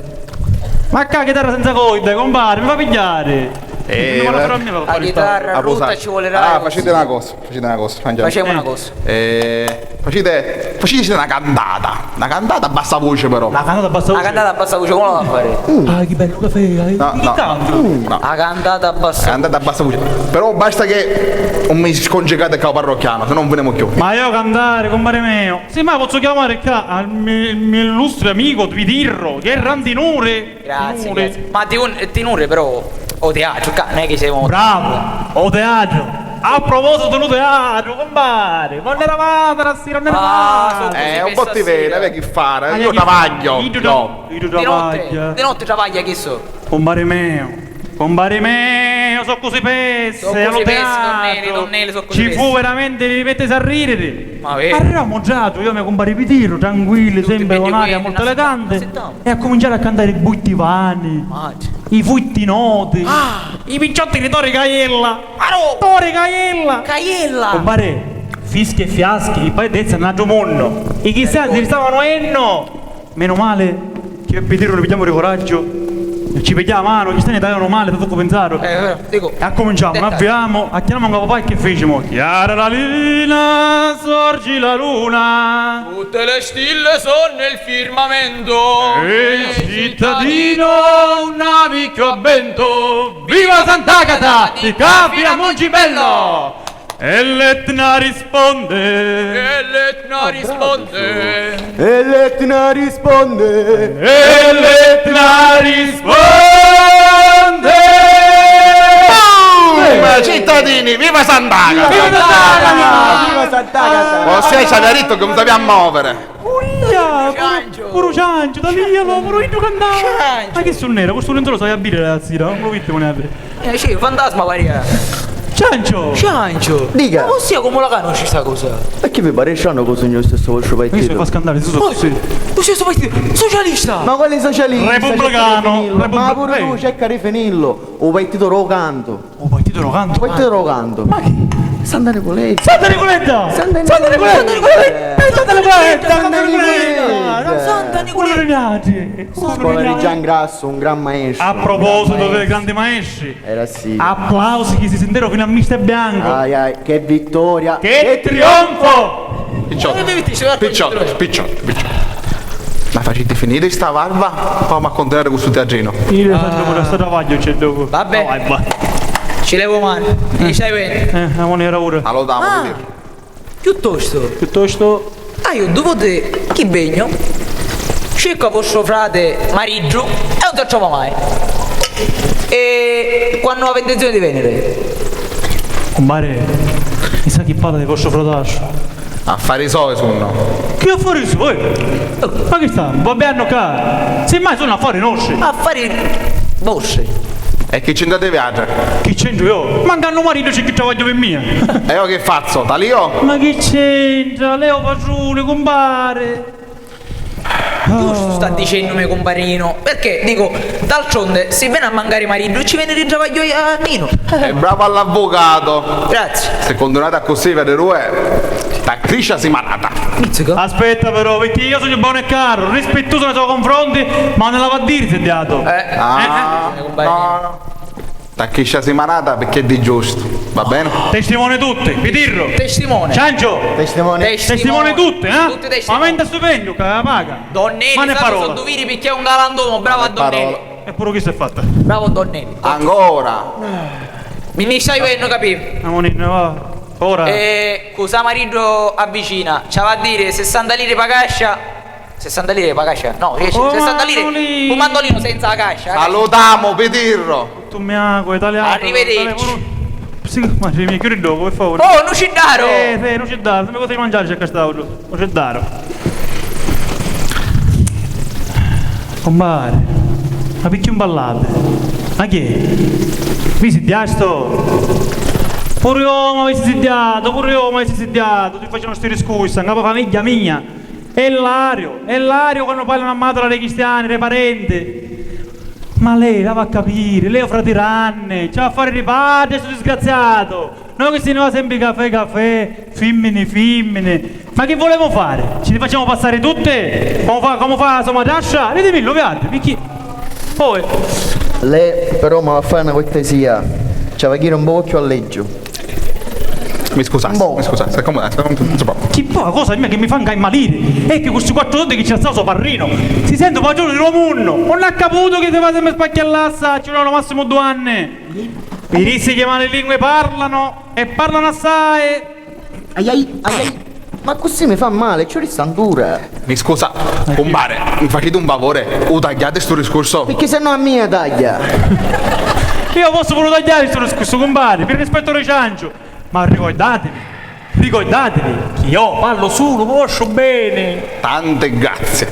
Ma ca chitarra senza corde, compare, mi fa pigghiari. Eh, la chitarra brutta ci vuole. Ah, facete una cosa, facete una cosa, facciamo una cosa. Eh, facite, facite una cantata, una cantata a bassa voce però. Una cantata a bassa voce? Una cantata a bassa voce, come la fa a fare? Ah, che bello caffè, eh. No, no. Chi canta? No. La cantata a bassa voce. Cantata a bassa voce. Però basta che non mi scongegate qua parrocchiano, se no non veniamo più. Ma io cantare, compare mio. Sì, ma posso chiamare qua al mio, il mio illustre amico Twitirro, che è Randinure? Grazie, grazie. Ma ti un-, tenore però, o teatro, qua non è che siamo... Bravo, o teatro. A proposito di teatro, compare, ma non eravate stasera, non eravate. Ah, eh, un po' ti vede, vedi che fare, io travaglio, io. Di notte, di notte travaglia chi so? Compare mio, compare mio, so così pesse, so così pesse, tonnelli, tonnelli, so così pesse. Ci fu veramente di mettersi a ridere. Ma vero? Arrivammo già, io e me compare Pitiro, tranquilli, sempre con aria molto elegante, e a cominciare a cantare i buittivani, i fuitti noti, i picciotti di Tori Caiella. Tori Caiella! Caiella! Compare, fischi e fiaschi, il paese è un altro mondo. I cristiani si stavano enno. Meno male che io e Pitiro ne pigliamo di coraggio, ci pigliamo la mano, ci sta ne dai male, tutto pensato. Eh, eh, dico, e accominciamo, non avviamo, a chiamare un papà e che fecimo? Chiara la luna, sorgi la luna. Tutte le stelle sono nel firmamento. E il cittadino un amico a vento. Viva Sant'Agata, di Caffia a Mongibello! E l'Etna risponde. E l'Etna risponde. E l'Etna risponde. E l'Etna risponde. Boom! Cittadini, viva Sant'Agata! Viva Sant'Agata! Viva Sant'Agata! Ossia ci aveva detto che non sapeva muovere. Ah, puru, puru Cianciu, da lì io lo, puru iddu cantava. Cianciu. Ma chi sunnera? Cu stu linzolu s'havi a biri la sira, non lo vitti, non è vero. Eh, sì, fantasma paria. Cianciu! Cianciu! Dica. Ma ossia come la conosci sta cosa? E chi vi pare strano che sogno lo stesso vostro partito? Questo fa scandale, tu. Oh, sì. Questo è sto partito socialista! Ma quale socialista? Repubblicano, cerca di definirlo. Ma pure tu cerca di definirlo. O partito do canto. O partito do canto? O partito do canto. Ma chi? Santa Nicoletta. Santa Nicoletta! Santa Nicoletta! Santa Nicoletta! Santa Nicoletta! Santa Nicoletta! Santa Nicoletta! Poveri Giangrasso, un gran maestro. A proposito dei grandi maestri, era sì. Applausi chi si sintero fino a Mister Bianco. Ai, ai, che vittoria! Che trionfo! Picciotti, picciotti, picciotti, picciotti. Ma faciti finire sta varva? Poi mi continuare con sto teatrino. Io faccio pure sto travaglio, c'è dopo. Vabbè. Ci levo mani. Chi stai bene? Eh, la moneta ora. Allora, dai, ah. Piuttosto. Piuttosto. Ah, io due volte chi vegno, cerco a vostro frate Mariddu e non si trova mai. E quando avete intenzione di venire? Compare, mi sa chi parla di vostro fratastro. Affari soi sunnu. Chi affari soi? Ma chi sta? Va bene, ca? Semmai sunnu affari nostri. Affari vostri. E chi c'entrate viatra? Chi c'entru io? Mancannu maritu c'è chi travagghia per mia. E io che fazzo? Talio? Ma chi c'entra? Leo Patrulli, compare. Giustu sta dicennu me cumparinu, perché dico, d'altronde si veni a mancari maritu ci veni di travagghiu a Ninu. E bravo all'avvocato. Grazie. Se continuate accussì, vedi due, ta criscia si manata. Pizzico. Aspetta però, perché io sono buono e caro, rispettoso nei suoi confronti, ma non la va a dire se diato. Eh. Ah, eh, no, no. Tacchiscia simanata perché è di giusto, va bene? Testimone tutti, Pitirro. Testimone. Ciancio. Testimone. Testimone tutti, eh? Tutti testimoni. Ma menta stupendo, ca paga. Donnelli, ma ne parola. Sono duviri perché è un galantuomo, bravo a Donnelli. E pure chi si è fatta? Bravo Donnelli. Ancora. Mi, mi stai venendo, capito? Amonino, va. Ora. E cosa marido avvicina? Ci va a dire sessanta lire per cascia. Sessanta lire pa cascia? No, riesci? Oh, sessanta lire. Mandolino. Un mandolino senza la cascia, eh? Salutamu, Pitirro. Tu mi ago, italiano. Arrivederci. Sì, ma sì, mi chiudi dopo, per favore. Oh, nuciddaro! Eh, sì, nuciddaro, sempre cosa di mangiare c'è casciato. Nuciddaro. Compare, ma perché un ballate? Ma chi è? Mi si diasto? Pure io mi avessi sidiato, pure io mi avessi sidiato, ti faccio uno sti discorsi, anche la famiglia mia. È Lario, è Lario quando parlano a madre dei cristiani, dei parenti. Ma lei la va a capire, lei è un fratiranne, c'ha a fare di padre sto disgraziato. Noi che se ne va sempre caffè, caffè, femmine, femmine. Ma che volevamo fare? Ce li facciamo passare tutte? Come fa, come fa la sua madrascia? Ditemi, lo vedete, perché? Poi. Lei però mi va a fare una cortesia, ci va a dire un poco più allegro. Mi scusassi, mi scusassi, accomodassi, non, non si può. Chi poi cosa mia che mi fa incaimalire è che questi quattro soldi che c'è stato so parrino si sente padrone di lo munno, non ha caputo che si va sempre a spacchiare l'assaccio, no, massimo due anni. Mi disse che male lingue parlano e parlano assai. Ai ai, ai ai. Ma così mi fa male, ci ho ristantura. Mi scusa, compare, mi facete un favore, u tagliate sto discorso? Perché se no a mia taglia. Io posso pure tagliare sto discorso, compare, per rispetto di Ciancio. Ma ricordatevi, ricordatevi che io parlo solo vostro bene. Tante grazie.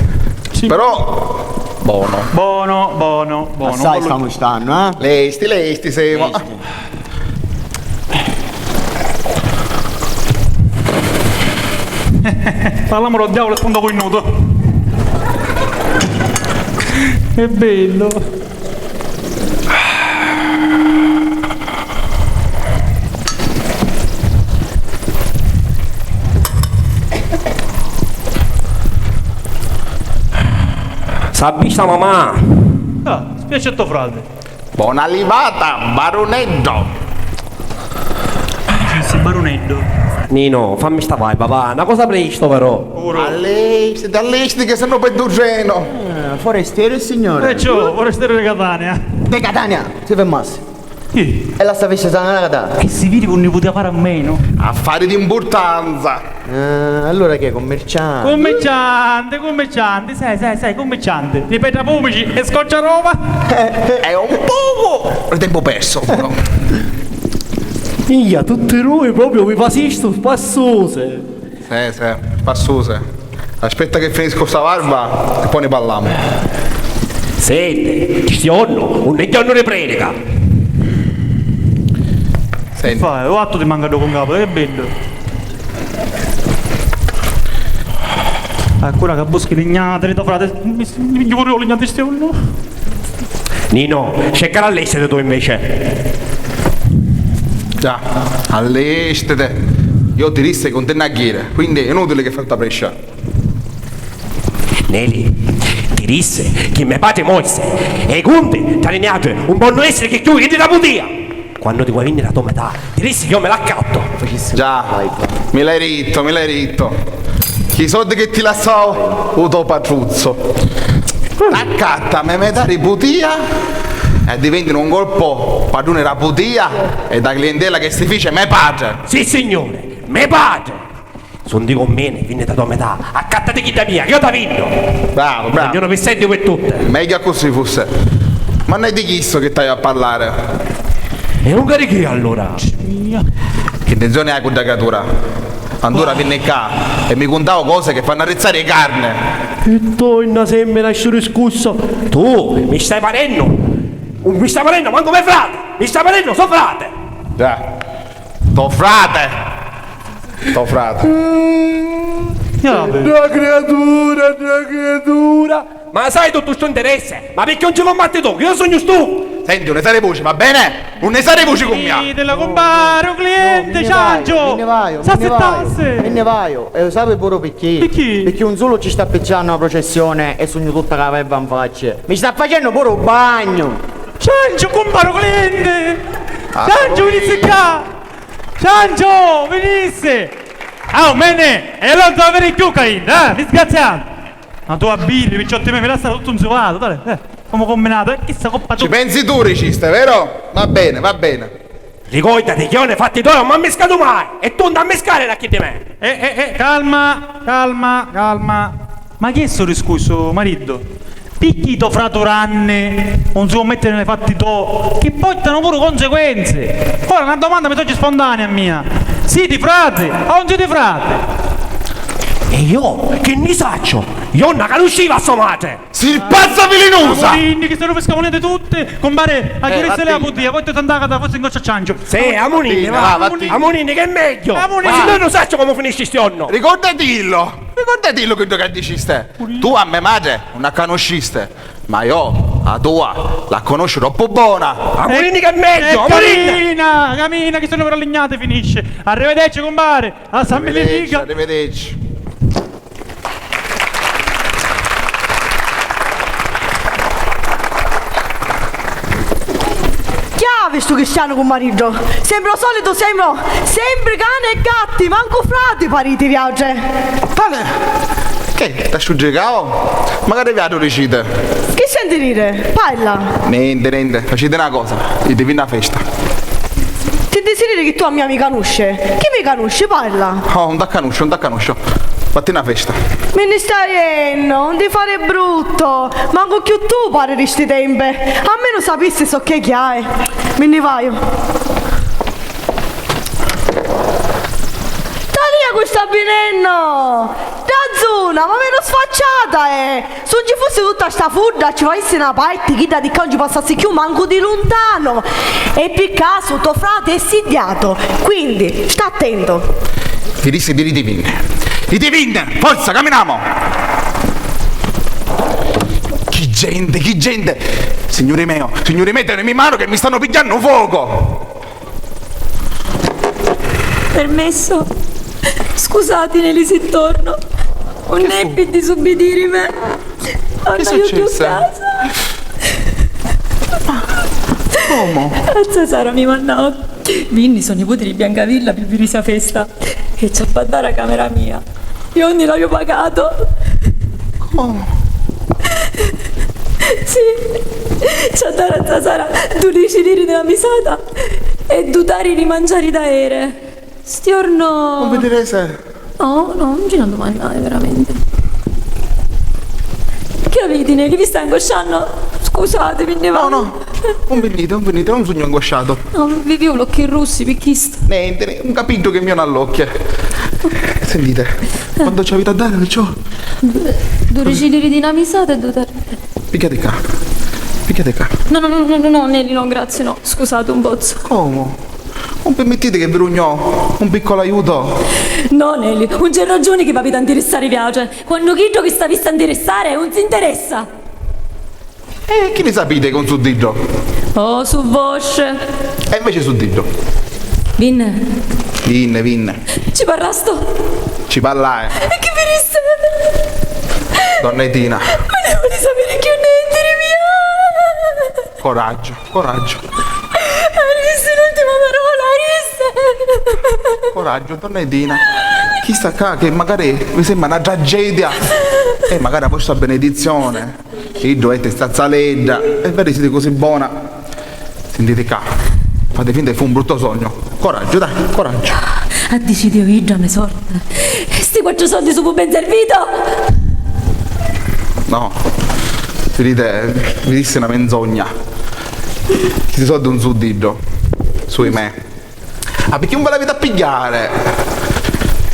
Sì. Però, buono. Buono, buono, buono. Assai stamu stannu, eh? Lesti, lesti semu. Lesti. Parliamo del diavolo e punto con il nudo. È bello. S'ha vista mamà! Ah, spiace a tuo frate. Bona livata, baruneddo! Dici, baruneddo? Nino, fammi sta vai, papà, una cosa presto però. Puro. Allesti, allesti che se no perdu il treno. Eh, forestiere, signore. Eh, ciò, forestiere di Catania. Di Catania, si fermassi. Chi? E la sta festa sana la Catania. E si vede che non ne poteva fare a meno. Affari d'importanza. Eh, allora che è, commerciante? Commerciante, commerciante, sai, sai, sai, commerciante. Ripeto, pumici e scoccia roba. È un poco il tempo perso, però. Ia, tutti due proprio vi fasistu spassose. Sì, sì, spassose. Aspetta che finisco sta barba e poi ne parliamo. Senti, sti jornu nun è jornu di predica. Senti. Fa, o attu ti manca ddu cuncapu, che beddu. Ancora ca buschi lignati, to frati, mi, mi, mi puru lignati sti jornu. Nino, cerca l'allestiti tu invece. Già, allestiti. Io ti dissi che non te ne a ghire, quindi è inutile che fai tutta pressa. Neli, ti dissi che me patri morse e i cunti tra di niatri non ponnu essere che chiù di la putia. Quannu ti vuoi vinniri a to metà, ti dissi io me l'accattu. Già, mi l'hai ditto, mi l'hai ditto. Chi soldi che ti lassò u to patruzzo. Accatta me metà di putia e diventi un colpo padrone da putia e da clientela che si fice me patri. Sì signore, me patri. S'un ti cummini, vinni da to metà, accattati chidda mia, io ta vinnu! Bravo, bravo. Ognuno vi senti per tutte. Meglio così forse. Ma non è di chisto che t'haiu a parlare. E unca di chi allora? Che intenzione hai con da creatura? Andura vinni qua e mi contavo cose che fanno arrizzare le carne. E tu inna semmina stu discurso? Tu mi stai parennu? Mi stai parennu manco me frate! Mi stai parennu so frate! Già. To frate! To frate! Dda criatura, dda criatura! Ma sai tuttu stu interesse? Ma picchì non ci combatti tu? Che io sugnu stufu! Senti, un ne sai di voce, va bene? Un ne sai di voce con mia! Ditela, compare, un cliente, Ciancio! Mi ne vaio, mi ne vaio, mi ne vaio. E lo sai pure picchì? Picchì? Picchì un solo ci sta appicciando la processione e sugnu tutta la verba in faccia. Mi sta facendo pure un bagno! Ciancio, compare, un cliente! Ciancio, vinissi qua! Ciancio, vinissi! Ah, mene! E allora non te la vedi più, Cainta, eh? Disgraziato! Ma tu abbiri, picciotti miei, mi lascia tutto insuvato, dai, eh, come combinato, eh, chissà coppa tu. Ci pensi tu, regista, vero? Va bene, va bene. Ricordati che io ne fatti due, non m'ammiscatu mai, e tu non t'ammiscare da chi di me. Eh, eh, eh, calma, calma, calma. Ma chi è sto discurso, marito? Picchì to fratu ranni non si può mettere nei fatti to, che portano pure conseguenze? Ora una domanda mi sorge spontanea a mia. Siti frati o non siti frati? E io che ne saccio? Io non la conoscevo a sua madre! Si pazza vilinusa! Amuninni, che se lo pescavano tutte, compare, a chi resta la putia, poi ti andava da forse in goccia ciangio. Sì, amuninni, va, amuninni, che è meglio! Ma se noi non saccio come finisce sti giorno! Ricordatillo! Ricordatillo quello che diciste! Tu a me madre non la conosciste, ma io a tua la conosco troppo buona. Amurini che è meglio, amurini! Camina, camina che sono per lignate finisce. Arrivederci compare, a San Benedica. Arrivederci. Chiavi stu cristianu cu maritu, sembra u solitu, sembra sempri cani e gatti, mancu frati pariti viautri. Tale! Che, t'ha sciuggicau? Magari viatru dicite. Chi senti diri? Parla! Nenti, nenti, faciti na cosa, iti vinni a festa. Ti disi diri chi tu a mia mi canusci? Chi mi canusci? Parla! Oh, un t'accanusciu, un t'accanusciu. Fatti na festa. Mi nni stai jennu, un ti fari bruttu, mancu cchiù tu pari di sti tempi. Almenu sapissi socchè chi hai. Mi nni vaiu. Talia cu sta vinennu! Danzuna, ma veru sfacciata è! Si 'un ci fussi tutta sta fudda, ci facissi na parti, chidda di ccà 'un ci passassi cchiù mancu di luntanu. E pi casu to frati è siddiatu, quindi sta attentu. Ti dissi di itivinni. Itivinni! Forza, caminamu! Chi genti, chi genti! Signuri meu, signuri meu, tenimi manu che mi stannu pigghiannu focu! Permesso? Scusatini li si torno. Un è pi disubbidirimi. Non aiuto casa. Comu? A zia Sara mi mannau. Vinni so niputi di Biancavilla pi virisi a festa. E ci ha fattu dari a camera mia. Io non l'haiu pagato. Comu? Sì. Ci ha datu a zia Sara dudici liri di la misata e du tari di manciari da ere. Stiorno. Non vi dire se. No, no, non ci ne domandate veramente. Che avete, ne? Che vi sta angosciando? Scusatemi, ne vado. No, no. 'Un vinniti, 'un vinniti, 'un sugnu angosciatu. No, vi viu l'occhi russi, pi chistu. Nenti, ne-, un capiddu chi mi 'un allocchia. Sentite, quantu ci aviti a dari, perciò? Du-, du' ricini di na misata e du' tarriti. Pigghiati ccà, pigghiati ccà. No, no, no, no, no, no, Neli, no, grazie, no. Scusati, 'un pozzu. Comu? 'Un pirmittiti chi vi dugnu un piccolo aiuto? No, Neli, 'un c'è ragiuni chi v'aviti a ntirissari viautri. Quannu chiddu chi s'avissi a ntirissari 'un s'interessa. E chi ni sapiti chi 'un su d'iddu? Oh, su vosci. E inveci su d'iddu. Vinni. Vinni, vinni. Ci parrastu? Ci parlai. E chi vi dissi? Donna Etina. Ma ne voli sapiri cchiù nenti di mia? Coraggiu, coraggiu. Dissi l'ultima parola, dissi. Coraggiu, donna Etina. Chista ccà chi macari vi sembra na tragedia, e macari a vostra benedizione. Iddu è sta zaledda, e veri siti così bona. Sintiti ccà, fati finta chi fu un bruttu sognu. Coraggiu, dai, coraggiu. A dicidiu iddu a me sorti. E sti quattru soldi su' pi ben servitu? No, viditi, vi dissi na menzogna. Chisti soldi 'un su' d'iddu, sui me. Ah, picchì 'un vi l'aviti a pigghiari?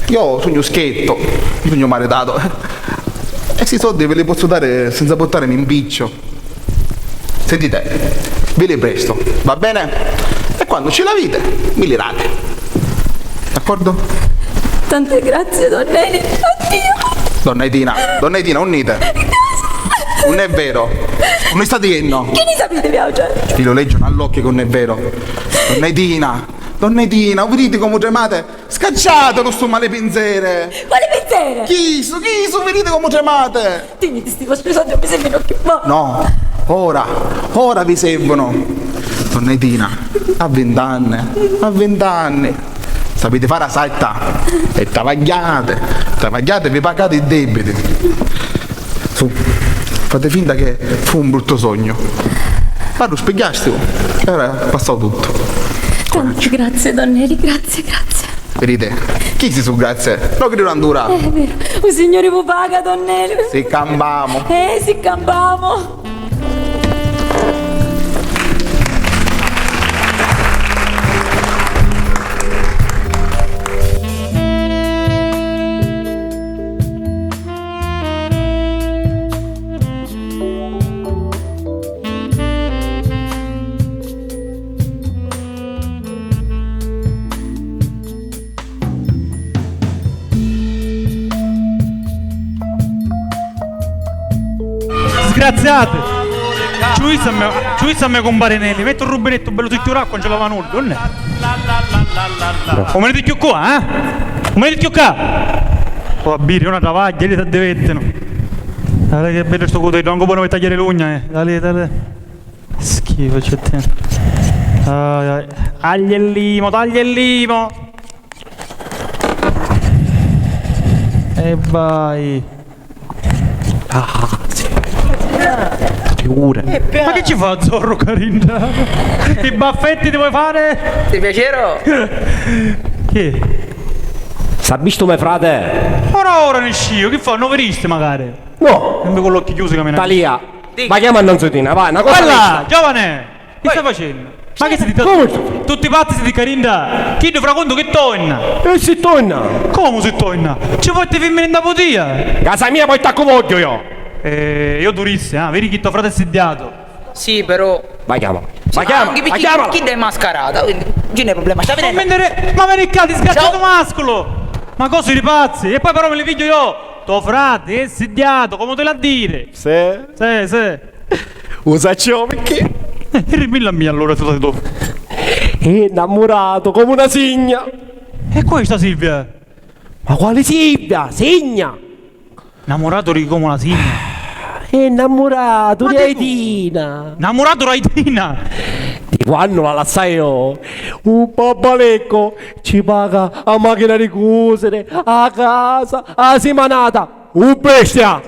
Iò sugnu schiettu, nun sugnu maritatu. E sti soddi vi li pozzu dari senza purtarimi 'mpicciu. Sentite, vi li prestu, va bene? E quannu ci l'aviti, mi li dati. D'accordu? Tanti grazie, donna Eni. Oddio! Donna Etina, donna Etina, unnite? Nun è vero. Nun mi stati jennu? Chi ni sapiti viautri? Ti lu leggiu nall'occhi chi nun è vero. Donna Etina, Donna Etina, u viditi comu tremati? Scacciatulu stu mali pinzeri! Quali pinzeri? Chisu, chisu, viditi comu tremati! Tiniti sti vostri soddi, mi servinu cchiù. No, ora, ora vi servunu. Donna Etina, a vint'anni, a vint'anni. Sapiti fari a satta e travagghiati, travagghiati e vi pagati i debiti. Su, fate finta che fu un brutto sogno. Ma lu spigghiastivu e ora è passau tuttu. Tanti grazie, donna Eri, grazie, grazie. Viditi? Chisti su grazie, no cridinu a dura. È vero, u Signuri vu paga, donna Eri. Si campamu. Eh, si campamu. Sgraziati! Ci vu a me, ci vu a me cumpari Nelli, metti un rubinettu bellu, si chiudi l'acqua, non ci lava nuddu, non è? Non veniti cchiù qua, eh? Non veniti cchiù qua! Oh, Abbiri, una travaglia, li t'addivettinu. Guarda che bellu sto cutellu, anche buono per tagliare l'ugna, eh. Dale, dale. Schifo, c'è te. Ai, ai. Taglia e limo, taglia e limo. E vai. Ah, sì. Figura. Ma che ci fa Zorro Carinda? I baffetti ti vuoi fare? Ti piacero? Chi? S'ha vistu me frate? Ora ora nisciu, chi fa? Non vedisti magari? No. Sempre con l'occhi chiusi camminando. Talia. Dica. Ma chiama a Nanzutina, vai, una cosa. Bella, giovane! Che stai facendo? Ma che siti... Come? Tutti pazzi siti, Carinda? Chiddu fra contu chi tonna? E si tonna? Come si tonna? Ci vuoi te fimmini in da putia? Casa mia poi taccu voggio io. Eh, io durissi, ah, vedi chi tuo frate è sidiato. Sì, però. Ma chiama. Ma chiama, ma chiama. Chi è mascarata, quindi non c'è problema. Sta vedendo? Ma vedi qua, disgraziato mascolo. Ma cosa di pazzi? E poi però me li piglio io. Tuo frate è sidiato, come te l'ha dire? Sì. Sì, sì. U sacciu picchì? Eh, e rimmilla a mia allora, tu, tu. È innamurato come una signa. E questa Silvia? Ma quali Silvia? Signa! Innamorato di come una signa. È innamorato di Aitina. Innamorato di Aitina? Di quannu la lassai io, u babbalecco ci paga a machina di cusere, a casa, a simanata. U bestia!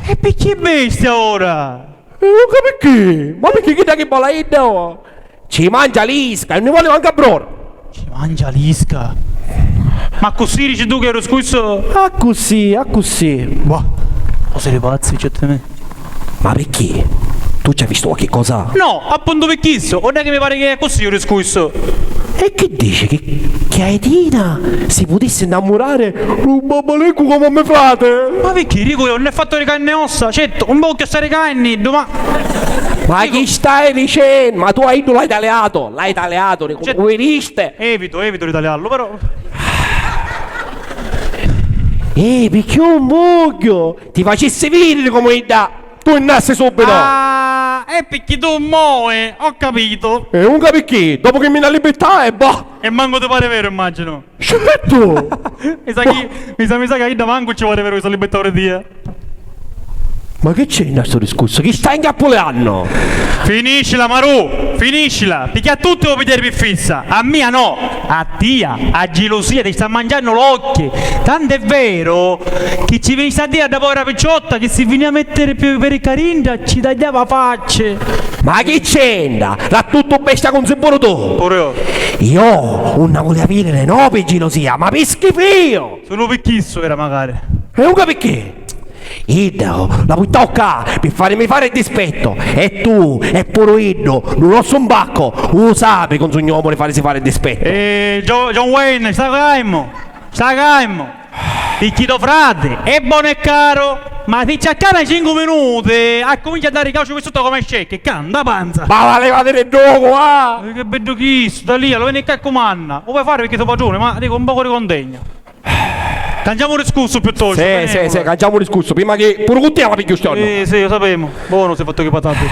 E picchì bestia ora? E non capi chi? Ma picchì chidda chi balla idda? Ci mangia l'isca e non voli manca bror. Ci mangia l'isca? Ma così dici tu che ero scusso? Accussì, accussì. Boh, cose di pazzi, certamente. Ma picchì? Tu ci hai vistu qualchi cosa? No, appuntu pi chissu, unn'è chi mi pari chi è accussì u discursu. E chi dici chi, chi a Edina si putissi nnammurari d'un babbaleccu comu a me frati? Ma picchì, dicu io, unn'è fattu di carni e ossa? Certu, un pocu assai di carni, iddu, ma... Ma chi stai dicennu? Ma tu a iddu l'hai taliatu, l'hai taliatu, ricumpiriste. Evitu, evitu di taliarlu, però. Eh, picchì un mugghiu ti facissi vidiri comu idda. Tu innassi subitu! Ah, è picchì tu moi, ho capito. E unca picchì, dopu chi mi nn'allibittai, boh! E mancu ti pari veru, immaginu. Certu! Mi sa chi, mi sa, mi sa ca idda mancu ci pari veru chi s'allibittau di tia. Ma chi c'è nta stu discursu? Chi stai ncappuliannu? Finiscila, Marù, finiscila, picchì a tutti u pigghiari pi fissa, a mia no, a tia, a gilusia ti sta mangiannu l'occhi, tant'è veru chi ci vinisti a diri a dda povera picciotta chi si vinìa a mettiri pi, pi Carindra ci tagliava facci. Ma chi c'entra? L'ha tuttu bestia cunzi puru tu! Puru io. Io nun na vulia vidiri no pi gilusia, ma pi schifìu! Sulu pi chissu era macari. E unca picchì? Iddu la puttau ccà pi farimi fari dispettu e tu e puru iddu, lu rossu mbaccu, u sapi chi un sugnu omu di farisi fari dispettu. Eh, Gio-, John Wayne, sta calmu, sta calmu. Picchì to frati è bonu e caru, ma si ci accana cincu minuti, accumincia a dari cauciu pi sutta comu scecchi, ccà, nta panza. Ma va levati di ddocu, va! Eh, che beddu chissu, Talia, lu veni ccà e cumanna. U voi fari picchì to patruni, ma dicu un pocu di contegnu. Cangiamu discursu piuttostu. Sì, sì, sì, cangiamu discursu. Prima chi puru cu tia la pigghiu sti jorna. Sì, sì, lu sapemu. Bonu si fattu chi patati.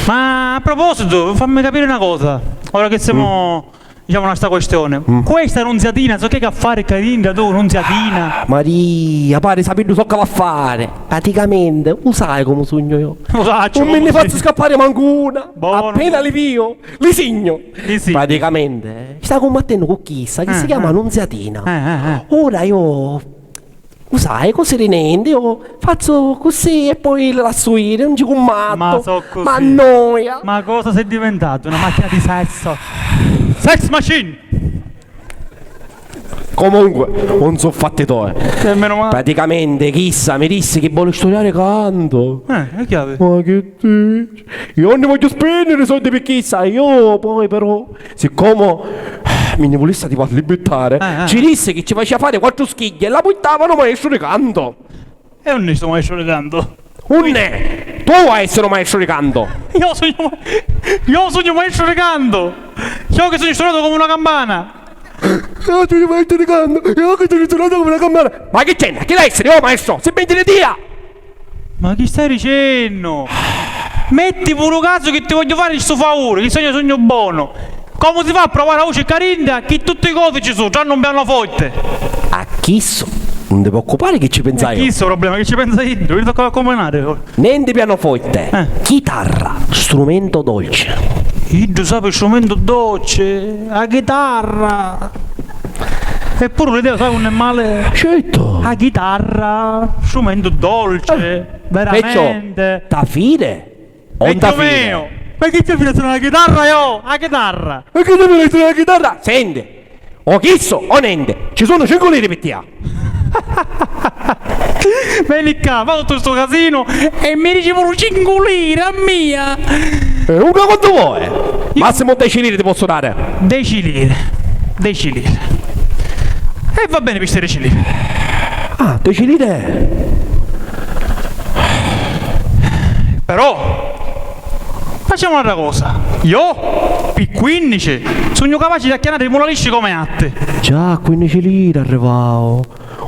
Ma a propositu, fammi capiri na cosa. Ora chi simu, diciamo, na sta questione. Questa nunziatina, so che c'ha fari Carindra tu, nunziatina? Maria, pari sapiddu so ca va fari. Praticamenti, u sai comu sugnu io. Lu sacciu. Nun mi nni fazzu scappari mancu una. Bonu. Appena li viu, li signu. Li signu. Praticamenti, eh, sta cummattennu cu chissa chi si chiama Nunziatina. Eh, eh, eh. Ora io, u sai, cosi di nenti, io fazzu così e poi li lassu iri, nun ci cummattu. Ma so così. Ma noia. Ma cosa sei diventatu? Una machina di sesso? Sex machine! Comunque, nun su fatti toi. E meno male. Praticamenti, chissa mi dissi chi voli studiari cantu. Eh, e chi havi? Ma chi dici? Io nun ni vogghiu spenniri soldi pi chissa. Io poi, però, siccomu mi nni vulissi arrivà a libbittari, eh, eh, ci dissi chi ci facia fari quattru schigghia e la puttava a nu maestru di cantu. E unni stu maestru di cantu? Unni? Tu vai a essiri un maestru di cantu! Io sugnu ma-, io sugnu maestru di cantu! Io chi sugnu sunatu comu una campana! Io sugnu maestru di cantu! Io chi sugnu sunatu comu una campana! Ma chi c'entra? Chi l'ha essiri? Oh maestru, si pensi di tia! Ma chi stai dicennu? Metti puru casu chi ti vogghiu fari stu favuri, chi sugnu, sugnu bonu! Comu si fa a pruvari a vuci carinda chi tutti i cosi ci su, trannu un pianoforti? A chissu nun ti preoccupari chi ci pensa io. Chissu è u problema, chi ci pensa iddu? Iddu tocca a cumbinari. Nenti pianoforti, eh, chitarra, strumento dolce. Iddu sapi strumento dolce, a chitarra. Eppuru l'idea, sai, nun è male. Certu. A chitarra, strumento dolce, eh, veramente. Perciò, ta fide? Vecchiu meu! Ma chi ci fai a sunari la chitarra, io? La chitarra! Ma chi ci fai a sunari la chitarra? Senti, o chissu o nenti, ci sunnu cincu liri pi tia. Veni ccà, fa tuttu stu casinu e mi dici puru cincu liri a mia! E unca quantu voi? Massimu deci liri ti pozzu dari. Deci liri. Deci liri. E va beni pi sti deci liri. Ah, deci liri è. Però, facemu n'atra cosa. Io, pi quinnici, sugnu capaci di acchianari i mulalisci comu i atti. Già, a quinnici liri arrivau.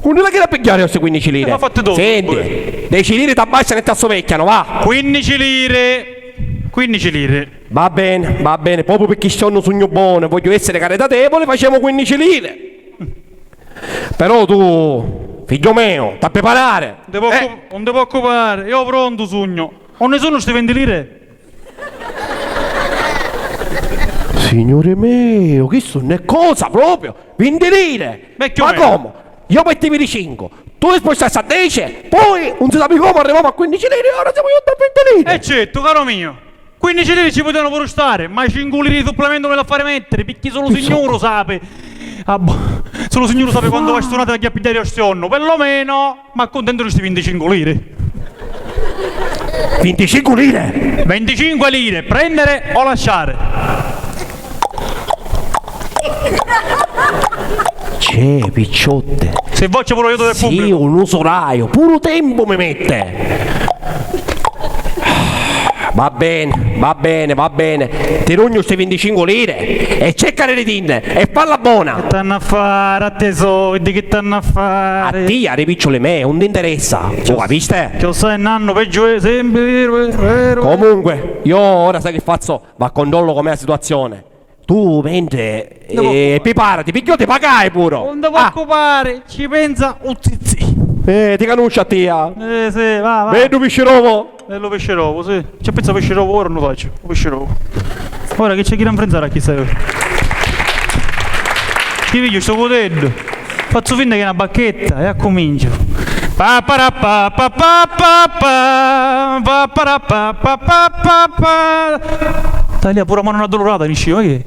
Unni la chiri a pigghiari sti quinnici liri? Eh, ma fatti tu. Senti, deci liri t'abbastanu e t'assuvecchianu, va. Quinnici liri. Quinnici liri. Va beni, va beni, propriu pirchì sti jornu sugnu bonu e vogghiu essiri caritatevuli, facemu quinnici liri. Però tu, figghiu meu, t'ha priparari. Nun ti preoccu-, nun ti preoccupari, io prontu sugnu. Unni sunnu sti vinti liri? Signuri meu, chissu nun è cosa propriu! Vinti liri! Vecchiu meu. Ma comu? Io mettivi di cincu, tu li spustasti a deci, poi nun si sapi comu arrivamu a quinnici liri e ora simu junti a vinti liri! E certu, caru meu! Quinnici liri ci putìanu puru stari, ma cincu liri di supplementu mi l'ha fari mettiri, picchì sulu u Signuru sapi. Ah, boh. Sulu u Signuru sapi quantu vastunati v'agghiu a pigghiari io sti jornu, perlomenu m'accuntento di sti vinticincu liri. Vinticincu lire! Venticinque lire, prendere o lasciare. C'è, picciotte. Se voce pure io del pubblico. Sì, un usuraio, puru tempu mi mette. Va bene, va bene, va bene. Ti rugnu sti vinticinque lire e cerca di ritinne e falla bona. Che t'hanno a fare a te soldi, che t'hanno a fare? A tia, ri picciuli me, non ti interessa. Lo capiste? Che lo sai, nanno, peggio è sempre vero, vero, vero. Comunque, io ora sai che faccio? Va controllo com'è la situazione. Tu mentre eh, preparati, perché io ti pagai pure. Non ti preoccupare, ci pensa un zizzi. Eh, ti conosci a tia? Eh, sì, va, va. Vedo piscirovo. Bello pesce rovo, sì. C'è pezzo pesce rovo, ora non lo faccio. Pesce rovo. Ora che c'è chi da infrenzare a chi sta ora? Chi piglio sto cutello? Faccio finta che è una bacchetta e accomincio. Pa pa ra pa pa pa pa pa pa pa ra pa pa pa pa pa. Talia pure a mano addolorata, dici, ma che?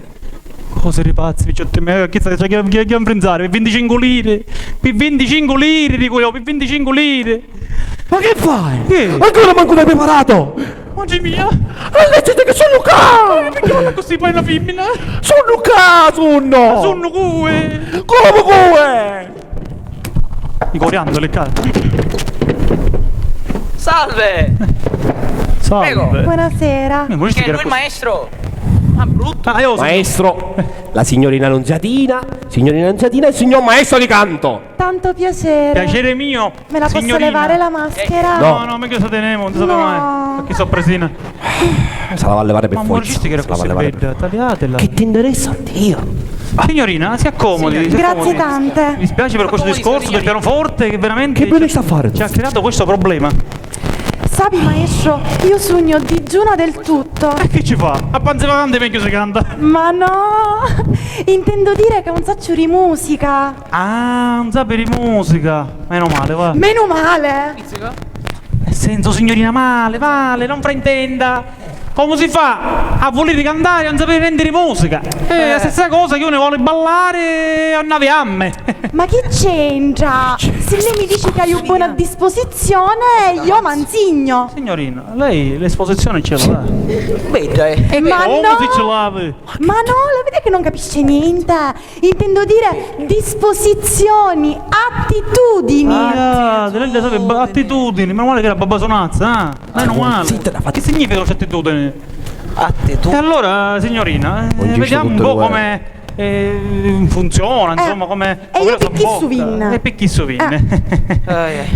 Cose di pazzi, picciotti miei, chi sta chi chi infrenzare? Per venticinque lire, per venticinque lire, dico io, per venticinque lire. Ma che fai? Che? Ancora manco l'hai preparato! Oggi mia! Alleggeriti che sono qua! Eh, perché parla così poi una femmina? Sono qua, sono! Sono cue! Come cue? I coriandoli, cara. Salve! Salve. Prego. Buonasera. Eh, ma questo Che è era lui il così. Maestro? Ma brutto. Ah, io sono Maestro, la signorina Nunziatina, signorina Nunziatina e il signor maestro di canto. Tanto piacere. Piacere mio. Me la posso Signorina. Levare la maschera? No, no, meglio se tenemo, non si sa mai. No. Che sorpresina. Se la va a levare per Ma forza. Morgisti che era Se la va a così levare per bella, tagliatela. Che ti interessa a te? Signorina, si accomodi, si Grazie accomodi. Tante. Mi dispiace per questo discorso del pianoforte che veramente Che bene sta a fare? Ci ha creato questo problema. Sapi, maestro, io sugnu digiuna del tutto. E che ci fa? A panze vacante meglio si canta. Ma no, intendo dire che non saccio di musica. Ah, non sapi di musica. Meno male, va. Meno male? Nel senso, signorina, male, male, non fraintenda. Come si fa a volere cantare e non sapere niente di musica? È la stessa cosa che uno vuole ballare a nave amme. Ma chi c'entra? Se lei mi dice che hai buona disposizione, io manzigno. Signorina, lei l'esposizione ce l'ha. Vedi, eh. Ma Come no. Si ce l'ha? Ma no, la vede che non capisce niente. Intendo dire disposizioni, attitudini. Ah, te ne sape, ba- attitudini, meno male che era babbasunazza, ah. Meno male. Zitta, la Che significa questa attitudine? Attitudine. E allora, signorina, eh, vediamo un po' come eh, funziona, insomma, come E io come picchi suvin. E picchi suvin.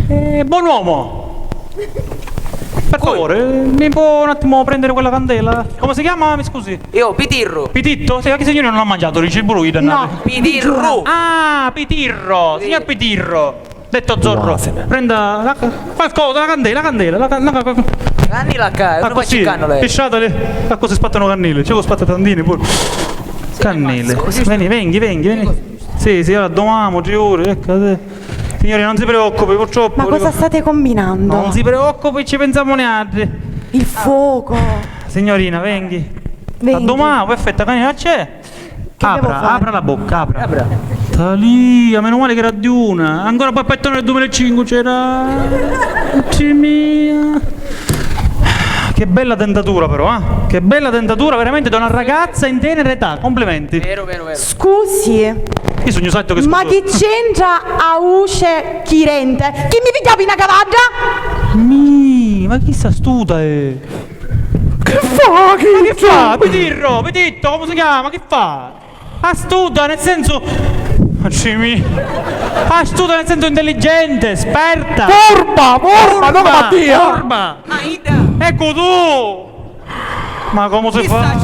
Eh, buon uomo. Per favore, mi può un attimo prendere quella candela? Come si chiama? Mi scusi? Io, Pitirru. Pititto? Sì, che signore non ha mangiato, dice pure lui, dannato. No. Pitirru. Ah, Pitirro, signor Pitirro. Detto Zorro, prenda la, qualcosa, la candela, la candela, la, la, la, Cannila qua, ah, così, pisciata, le, ah, così spattano cannile, c'è spatta tantine pure. Cannile. Veni, venghi, venghi, veni. Sì, sì, allora domani, ci vuole, ecco, sì. Signori, non si preoccupi, purtroppo. Ma cosa state combinando? Non si preoccupi, ci pensiamo noi altri. Il fuoco. Signorina, venghi. Venghi. A domani, perfetto, che c'è? Che devo Apra, fare? Apra la bocca, apra. Apra. Talia, meno male che era di una. Ancora poi pettone del duemilacinque c'era. Mamma mia. Che bella dentatura però, eh? Che bella dentatura veramente da una ragazza in tenera età. Complimenti. Vero, vero, vero. Scusi. Io sugnu sattu che Ma scusu. Chi c'entra a uce chirente? Chi mi pigghiavi na cavadda? Mi, ma chi sta astuta è? Che fa? Chi Ma che fa? Pitirro, Pititto, come si chiama? Che fa? Astuta nel senso. Facimi. Astuta nel senso intelligente, esperta. Furba, furba, non Mattia. Furba. Aida. Ecco tu. Ma come si fa?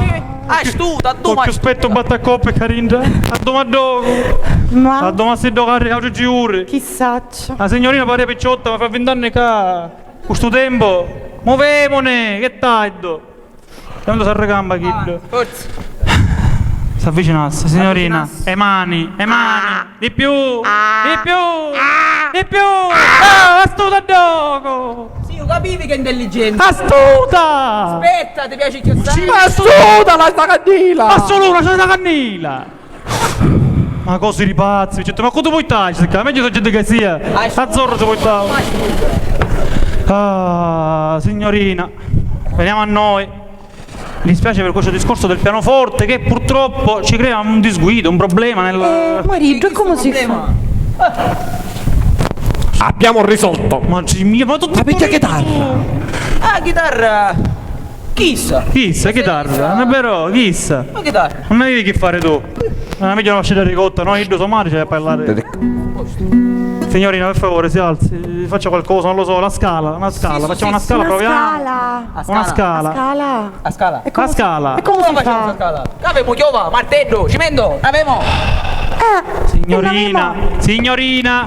Astuta, tu ma. Che aspetto batte a coppe carinda? A doma dogo. Ma. A doma si doga a giuri. Chissà. La signorina pare picciotta, ma fa vint'anni ca. Cu stu tempu, muvemuni, che tardu. Tanto s'arricampa chiddu. Forza. S'avvicinassi, signorina. E mani, e mani. Di più, di più, di più. Ah, astuta dogo. Sì, lo capivi che è intelligente. Astuta! Aspetta, ti piace chiù assai? Ma astuta, la sta candila! Ma solo una, c'è una candila! Ma cosi di pazzi, certo, ma quantu puoi taci, se meglio gente che sia, a zorro si può stare. Ah, signorina, veniamo a noi. Mi dispiace per questo discorso del pianoforte che purtroppo ci crea un disguido, un problema nel... Eh, Mariggio, e come si fa? Abbiamo risolto. Ma, ci- ma tutti... Ma perché chitarra? Ah, chitarra! Chissa! Chissa, chitarra, non è vero, chissa. Ma chitarra! Non avevi che fare tu. Ah, meglio una scena ricotta, no? Io so male, c'è da parlare. Signorina, per favore, si alzi, faccia qualcosa, non lo so, la scala, una scala, facciamo una scala, proviamo. Una scala. Una scala. Scala. A scala. E come si- Scala. E come si fa? Scala. Che avemo? Chiova, marteddu, cimento, avemo? Eh, Signorina, signorina,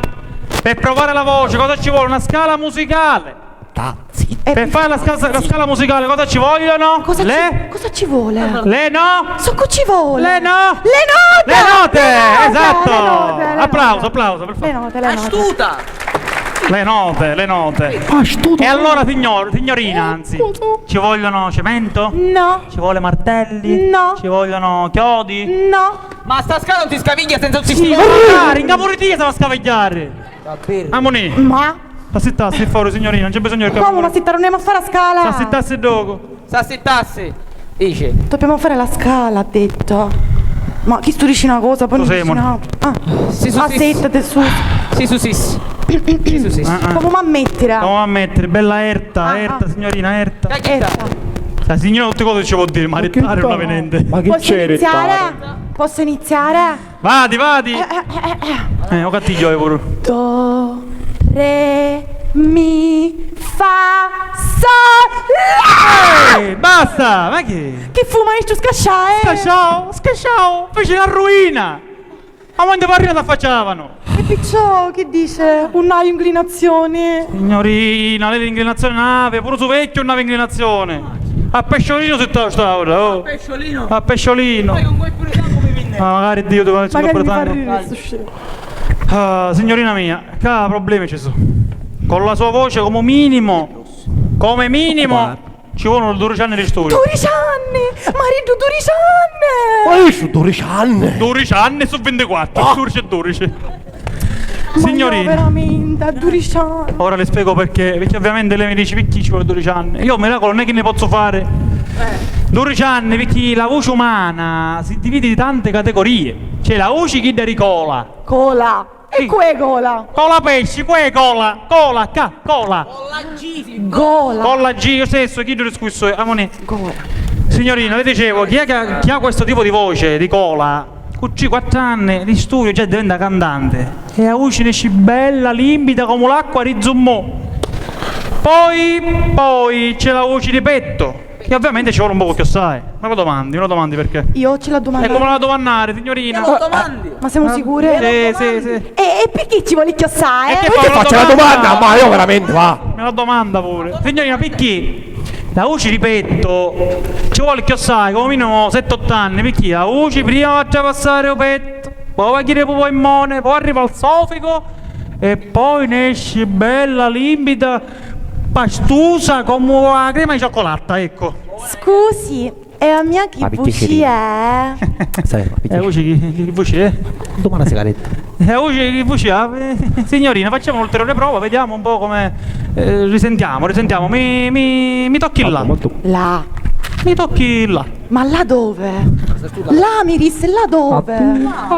per provare la voce cosa ci vuole? Una scala musicale. Sta zitta. Per fare la scala, la scala musicale cosa ci vogliono? Cosa ci, Le? Cosa ci vuole? Le no? Socco ci vuole? Le no? Le note! Le note, esatto. Applauso, applauso, per favore. Le note, le note. Astuta! Le note, le note. Astuta. E allora, signor, signorina, anzi, ci vogliono cemento? No. Ci vuole martelli? No. Ci vogliono chiodi? No. Ma sta scala non si scaviglia senza un sistema. Ringa pure tia se va a scavigliare. Amunì. Ma? S'assittassi fuori, signorina, non c'è bisogno che... Come, ma si torniamo a fare la scala? S'assittassi dopo. S'assittassi, dice. Dobbiamo fare la scala, ha detto. Ma chi stu dici una cosa, poi non dici un'altra. Ah, si su, si. Assetta, te su. Si su, si. Si su, si. Ah, ah. Come a mettere? Come a mettere? Bella erta, ah, erta, ah. Signorina, erta. Erta. La signora tutte cose ci vuol dire, ma rittare non aveva niente. Ma che c'è rittare? Posso iniziare? Posso iniziare? Vadi, vadi! Eh, eh, eh, eh. Eh, o cattiglio pure. Do, re, mi, fa, sol, la! Eh, basta! Ma che? Che fu maestro scascià, eh? Scasciau, scasciau! Fece la ruina! A quando parrina s'affacciavano! E perciò che dice? Un'aia inclinazione. Signorina, lei l'inclinazione n'ave, pure su vecchio n'ave inclinazione. A pesciolino si sta ora, oh. A pesciolino? A pesciolino. Ma magari Dio ti conosce. Magari mi fa ridere sto scemo. Ah, signorina mia, ca problemi ci su. Con la sua voce come minimo, come minimo, ci vuole dodici anni di studio. Dodici anni! Maridu, dodici anni! Ma io su dodici anni! Dodici anni su vintiquattro, dodici e dodici. Signorina, veramente, a durisan. Ora le spiego perché, perché ovviamente lei mi dice: "Perché ci vuole dodici anni?" Io un miracolo non è che ne posso fare. Dodici anni, perché la voce umana si divide in tante categorie. C'è la voce chidda di cola. Cola. E cu è cola? Cola pesci, cu è cola? Cola, ca, cola. Cola G, sì. Cola. Cola G, io stesso, chi discusso, amone. Cola. Signorina, le dicevo, chi è che, chi ha questo tipo di voce, di cola, cu tri quattru anni di studio già diventa cantante. E a vuci nesci bella, limpida come l'acqua di Zummò. Poi, poi c'è la voce di petto, che ovviamente ci vuole un poco più assai. Me lo domandi, me lo domandi perché? Io ce la domando. E come la domandare, signorina? Me lo domandi. Ma siamo sicure? Sì, sì, sì. E, e perché ci vuole più assai? E che faccio la domanda? Ma io veramente, va. Me la domanda pure. Signorina, perché? La voce di petto ci vuole più assai, come minimo sette otto anni, perché la voce prima va a trapassare il petto, poi va a dire poi il mone, poi arriva al sofico e poi ne esce bella, limpida, pastusa come la crema di cioccolata, ecco. Scusi, e la mia chi vuci è? Sai, eh, vuci chi, chi vuci è? Domani una sigaretta. Eh, vuci, vuci, ah, eh, signorina, facciamo un'ulteriore prova, vediamo un po' come, eh, risentiamo, risentiamo. Mi, mi, mi tocchi là. Là. Mi tocchi là. Ma là dove? Là mi disse, là dove?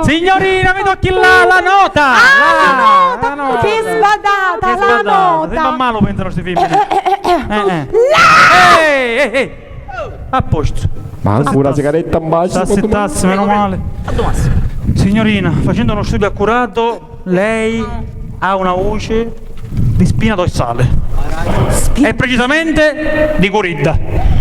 Signorina, mi tocchi là, la nota. Ah, la nota. Che sbadata, la nota. Sembra male, pensano sti femmini. Eh, eh. Là! Ehi, ehi, ehi. A posto. Ma anche una sigaretta in basso. S'assittasse, meno male. Signorina, facendo uno studio accurato, lei ha una voce di spina dorsale. E precisamente di curidda.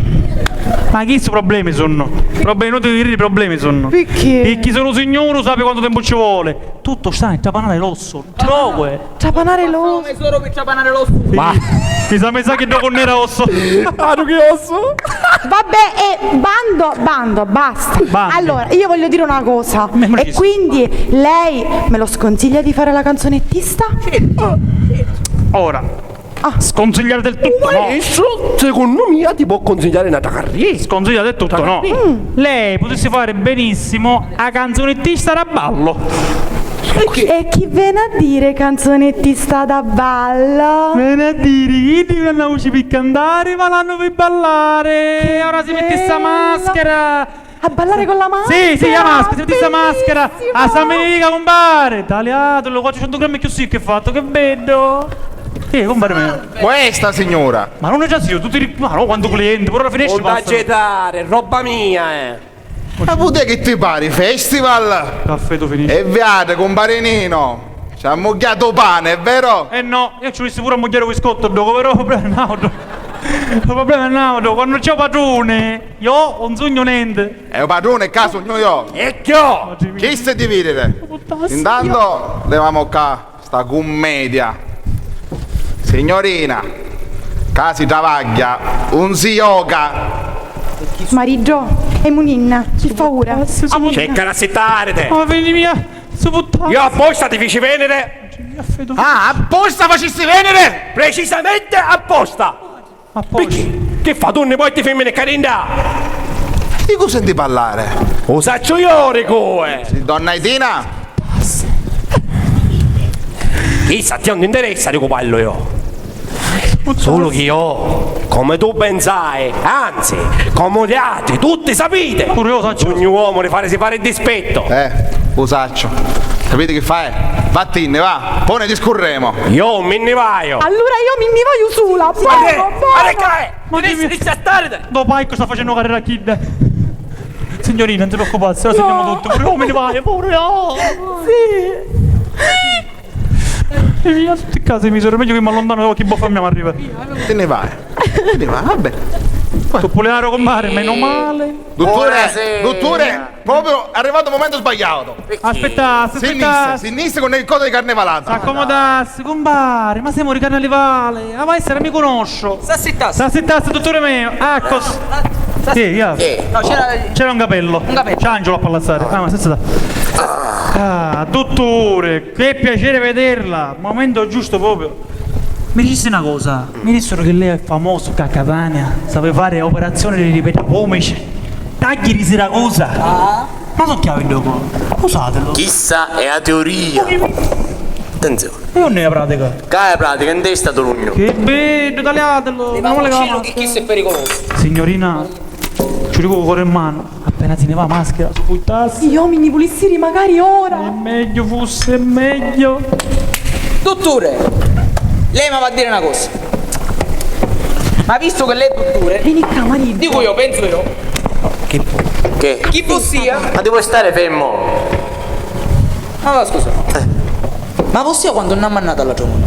Ma chi su problemi sono? Problemi, non ti dire problemi sono. Perché? Perché se un signore sape quanto tempo ci vuole. Tutto sta nel trapanare l'osso. Drogue. Trapanare l'osso. Come solo per trapanare l'osso. Ma mi sa, mi sa che drogo non era osso. Ah, che osso? Vabbè, eh, bando, bando, basta. Bando. Allora, io voglio dire una cosa. E quindi lei me lo sconsiglia di fare la canzonettista? Ora, Ah. Sconsigliare del tutto no. Adesso, secondo mia, ti può consigliare un'altra carriera. Sconsigliare del tutto no. Mm. Lei potesse fare benissimo a canzonettista da ballo. E chi veni a diri canzunetti sta da ballu? Veni a diri, iddi nun hannu a vuci pi cantari, ma l'hannu pi ballari. E ora si metti sta maschera. A ballari con la maschera? Sì, sì, la maschera, si metti sta maschera. A San Benedica, cumpari. Taliatu, lu quattrocentu grammi cchiù siccu è fattu, che beddu. Sì, cumpari mio. Questa signora. Ma non è già zio, tutti i... Ma no, quantu clienti, pure la finestra. Non t'agitari, roba mia, eh. Ma putè chi ti pari, festival? Caffè tu finisci. E viate, cumpari Nino. Ci ha ammugghiatu u pani, è vero? Eh no, io ci vulissi pure ammugghiari u biscottu, docu, però u problema è n'autru. U problema è n'autru, quannu c'è u patruni, io non sugnu nenti. E u patruni ccà sugnu io. E chi? Chi si dividi? Intanto levamu ccà sta cummedia. Signorina, ccà si travagghia, un si joca. Mariddu, e muninna, chi fa ura? Cerca d'assittariti. Ma veni mia, stu puttana. Io apposta ti fici veniri. Ah, apposta facissi veniri? Precisamente apposta. Apposta. Picchì? Chi fa, tu nni poi ti fimmini ccà dintra? Di cu senti parlare? U sacciu io di cu è! Si donna Itina? Chissa a tia non ti interessa di cu parlu io. Sulu chi io, comu tu pensai, anzi, comu li atri, tutti sapiti, puru io sacciu, sugnu uomu di farisi fari dispettu. Eh, u sacciu. Sapiti chi fai? Vattinni, va, poi ne discurremu. Io mi nni vaiu. Allura io mi nni vaiu sula. Bono, bono. Ma che è? Ma dimmi, sta stare. Dopo ecco sta facennu carriera chidda. Signorina, non si preoccupassi, ora sentiamo tutto. Pure io mi ne vaiu, pure io. Sì. E via, tutti i casi mi sono meglio che mi allontano da qualche boffa mia mi arriva. Te ne vai. Te ne vai, vabbè. Toppoliaro, compare, meno male. Dottore, dottore, proprio è arrivato il momento sbagliato. Aspetta, aspetta. Sinnisse, sinnisse con il coso di carnevalata. S'accomodassi, compare, ma siamo di carnevale. Ah, ma essere mi conosco. S'assittassa. S'assittassa, dottore mio. Ah, cos-, sì, io. No, c'era, c'era un capello. Un capello. C'è Angelo a palazzare. Ah, ma senza da-, ah, dottore, che piacere vederla. Momento giusto proprio. Mi dici una cosa, mi dissero che lei è famoso qua a Catania, sapeva fare operazioni di ripeto pomice. Tagli di Siracusa. Ah. Ma so chiavi dopo. Usatelo. Chissa è la teoria. Attenzione. E non è la pratica. Che è la pratica, in testa tu l'ugno. Che bello, tagliatelo. Non le cavano. Chi, chi è pericoloso? Signorina, ci dico cuore in mano. Appena si ne va maschera, sputtasi. Io mi ne vulissi ri magari ora. E meglio fosse, meglio. Duttore, lei mi va a dire una cosa. Ma visto che lei è duttore, veni qua, marito. Dico io, penso io. Che? Che? Chi vossia? Ma ti vuoi stare fermo? Ma va, scusa. Eh. Ma vossia quantu nn'ha mannatu all'atru munnu?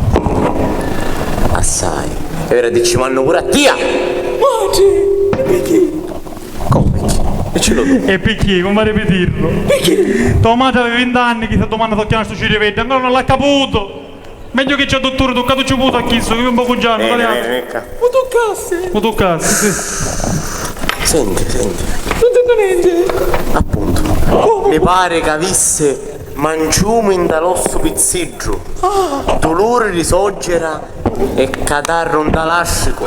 Assai. E ora ti ci mannu pure a tia! Matri, e picchì? Come picchì? E ci lo dico. E picchì, cumpare Pitirru? Picchì? To matri aveva vint'anni chi sta dumanda so chiamare stu ciriveddu, ancora non l'ha caputo! Meglio che c'è dottore, tuccatucci putu a chistu, che è un poco già, non... Veni, veni, veni ccà. Mu tuccassi! Mu tuccassi, sì. Senti, senti. Non sento niente. Appunto. Come? Mi pare che avisse manciumi nta l'ossu pizziddu, duluri di soggira e catarru nta l'astricu.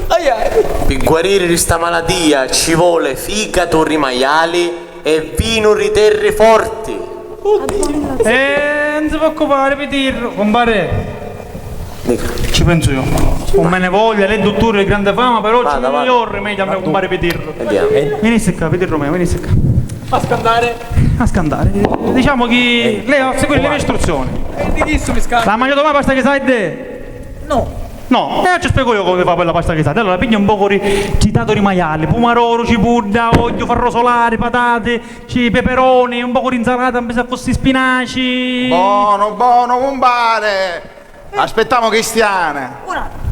Ai, ai. Pi guariri di sta malatia ci vole figatu ri maiali e vinu ri terri forti. Oddio. Eh, non si può occupare, Pitirru. Compare. Dica. Ci penso io. Non me ne voglia, lei è dottore di grande fama, però ci vuole un rimedio a me compare Pitirru. Andiamo. Venisse qua, Pitirru mio, venisse qua. A scantare. A scantare. Diciamo che lei ha seguito le mie istruzioni. E di chi mi scanta? L'ha mangiato mai pasta che sa e de? No. No, e ci spiego io come fa quella pasta che sa. Allora, piglia un poco di citato di maiale, pumaroru, cipudda, oglio, farro solari, patate, ci-, peperoni, un poco di insalata, un pezzo così spinaci. Buono, buono, compare. Aspettiamo Cristiane. Un attimo.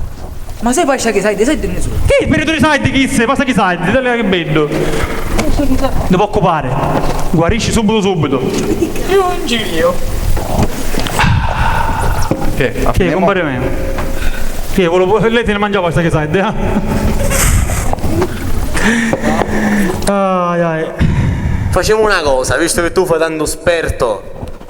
Ma se pasta chi sai, sai di nessuno. Che periodo di sai di chi sei? Pasta chi sai? Di che bello. Ne può occupare. Guarisci subito, subito. Io non ci vivo. Che? Che, compare mio? Che, vuole, lei se ne mangiava pasta chi sai, eh? Ai, ai. Facciamo una cosa, visto che tu fai tanto sperto,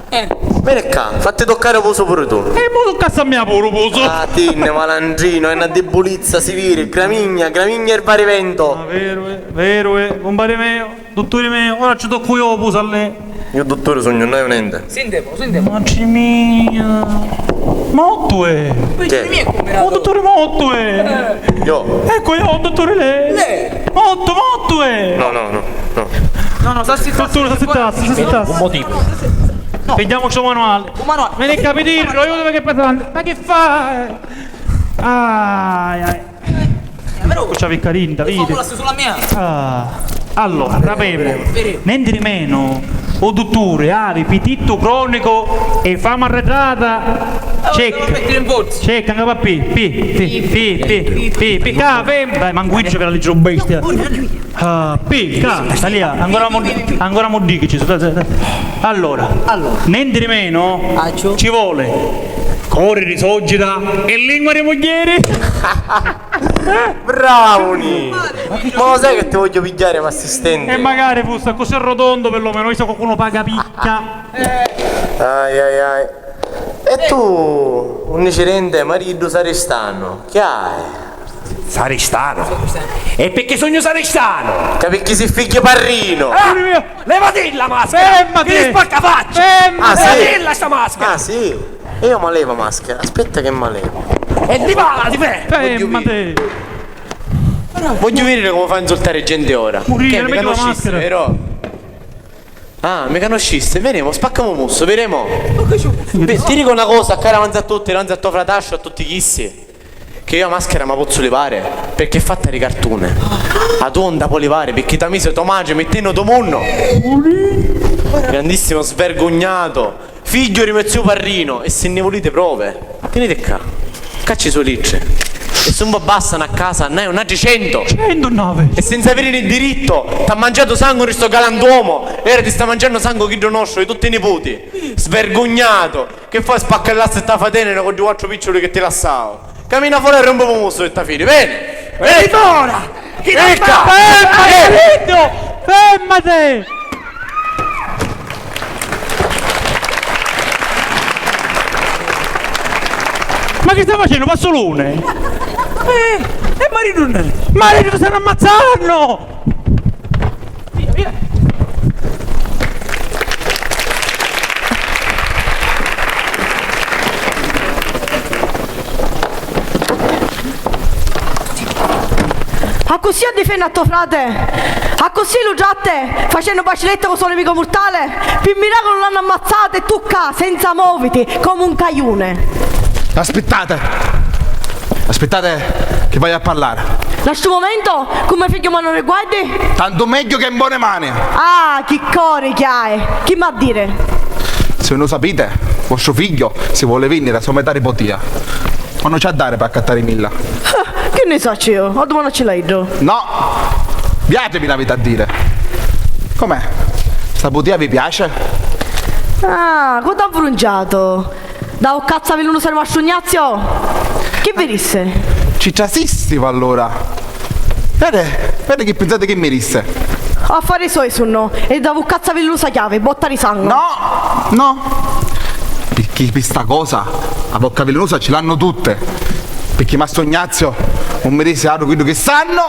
eh, Veni ccà, fatti toccari u pusu puru tu. E mo tuccassi a mia puru u pusu. Ah, tinni, malandrinu, hai na dibulizza, si viri, gramigna, gramigna e variventu. Ma veru è, veru è, cumpari meu, dutturi meu, ora ci toccu io u pusu a lei. Io dutturi sugnu, non è nenti. Sintemu, sintemu. Matri mia. Mottu è. Chi è? Oh, dutturi Mottu è. Io. Ecco io, dutturi lei. Lei. Mottu, Mottu è. No, no, no, no. No, no, sta zitto. Dutturi, sta zitto, sta zitto. Un motivo. No. Pigliamoci un manuale. Un manuale. Veni a capirlo, io dove che passando. Ma che fai? Ai, ai. Però ci avete carinta, vedi? Sulla mia. Ah, allora, sapete, niente di meno, o dottore, avi pitittu cronico e fama arretrata. Check. Check, anche per P, P, P, P, P, P, P, K, P, dai, manco io che la legge bestia. Ah, P, K, Talia, ancora mo, ancora mo dico, ci sono. Allora, allora, niente di meno, ci vuole corri, risorgita e lingua di mugghieri. Bravu, Ni! Ma lo sai che ti voglio pigliare come assistente? E magari fosse così rotondo, perlomeno, io so qualcuno paga picca. Ai, ai, ai. E tu, un nicidente, mariddu saristano, chi hai? Saristano? E perché sognu saristano? Ca picchì si figghiu parrino! Ah! Levatilla la maschera! Fermati! Chi ti spacca faccia! Fermati! Ah, sì? Levatilla sta maschera! Ah, sì? E io ma levo maschera, aspetta che ma levo. E ti va, ti fe! Fermati! Voglio vedere come fa a insultare gente ora. Murire, che mi metti la conosciste, maschera, vero? Ah, mi conosciste? Vedemo, spaccamo musso, vedemo. Ti dico una cosa, cara, davanti a tutti, davanti a tuo fratascio, a tutti chissi. Che io a maschera ma pozzu livare, perché è fatta di cartone. A tua non può livare, perché t'ha miso to madre mettenno to munno. Grandissimo svergognato. Figlio di mio zio Parrino, e se ne volete prove, tenete qua. Qua ci sono litri. E se non vi bastano a casa, ne hai un altri cento. Cento nove. E senza avere il diritto, t'ha mangiato sangue di sto galantuomo, e ora ti sta mangiando sangue chiddo nostro, di tutti i nipoti. Svergognato. Che fai, spacca l'asse e ta fa tenere con due quattro piccioli che ti lassavo? Camina fuori e rompi un musso e ta fidi, veni! Veni fora! Chi ti fa? Fermati, zitto! Fermati! Ma che stai facendo, passolone? Eh, e marito non è. Marito, ti stanno ammazzando! Accussì addifenni a to frate? Accussì lu tratte, facennu baciletta cu so nemico murtale? Pi miraculu l'hannu ammazzato e tu ccà, senza moviti, comu un caiune. Aspittate! Aspittate che vaiu a parlare. Na stu mumento, cu me figghiu ma non riguardi? Tantu megghiu che in bone mani. Ah, chi cori chi hai! Chi m'ha dire? Se non lo sapete, vostro figlio si vuole vendere a sua metà nipotia. Quannu ci ha dare per accattare milla? Ah, chi ne saccio io? A dumana ci la iddo. No! Viatemi l'avete a dire. Com'è? Sta putia vi piace? Ah, cu t'ha nfrunciato? Da vuccazza vilunusa di mastru Ignazio? Chi vi disse? Ci trasistivo allora. Vede, vede chi pensate che mi disse. Affari soi sunnu, e da vuccazza vilunusa chiave, botta di sangue. No, no. Perché per sta cosa a vocca velenosa ce l'hanno tutte. Perché mastro Ignazio non mi dice altro quello che sanno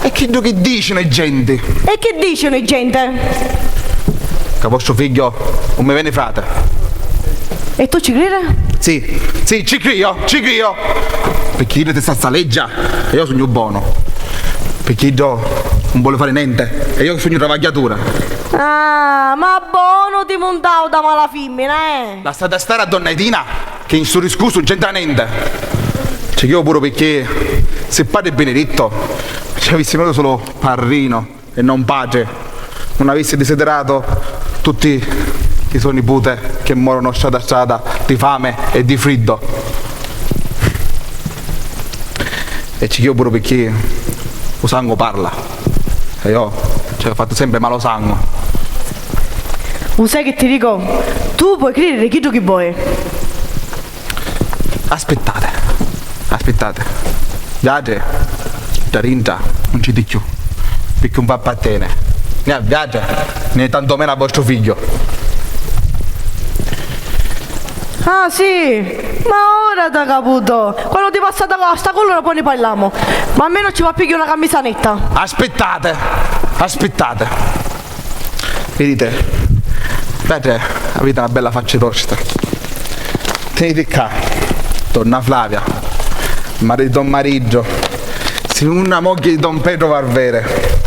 e quello che dicono i gente. E che dicono i gente? Che vostro figlio non mi vene frate. E tu ci credi? Sì, sì, ci crio, ci crio. Perché io ti sta leggia e io sogno buono. Perché io non vuole fare niente e io sogno travagliatura. Ah, ma buono ti muntau da mala femmina, eh? Lasciate stare a donna Edina, che in sto discorso non c'entra niente. Ci io pure perché se padre benedetto ci avessi messo solo parrino e non pace, non avessi desiderato tutti i suoi nipute che morono strada a strada di fame e di freddo. E ci chiedo pure perché lo sangue parla. E io ci ho fatto sempre malo sangue. Lo sai che ti dico? Tu puoi credere chi tu chi vuoi. Aspettate, aspettate. Viate, da dintra non ci più, perché non vi appartiene né a Viate né tantomeno a vostro figlio. Ah, sì? Ma ora t'ha caputo! Quannu ti passa da sta culura poi ni parlamu. Ma almenu ci va a pigghiari una cammisa netta. Aspittate, aspittate. Vidite, vidite, aviti na bella facci tosta. Teniti ccà, donna Flavia, mari-, don Mariddu, sicunna mogghia di don Petru Varvere.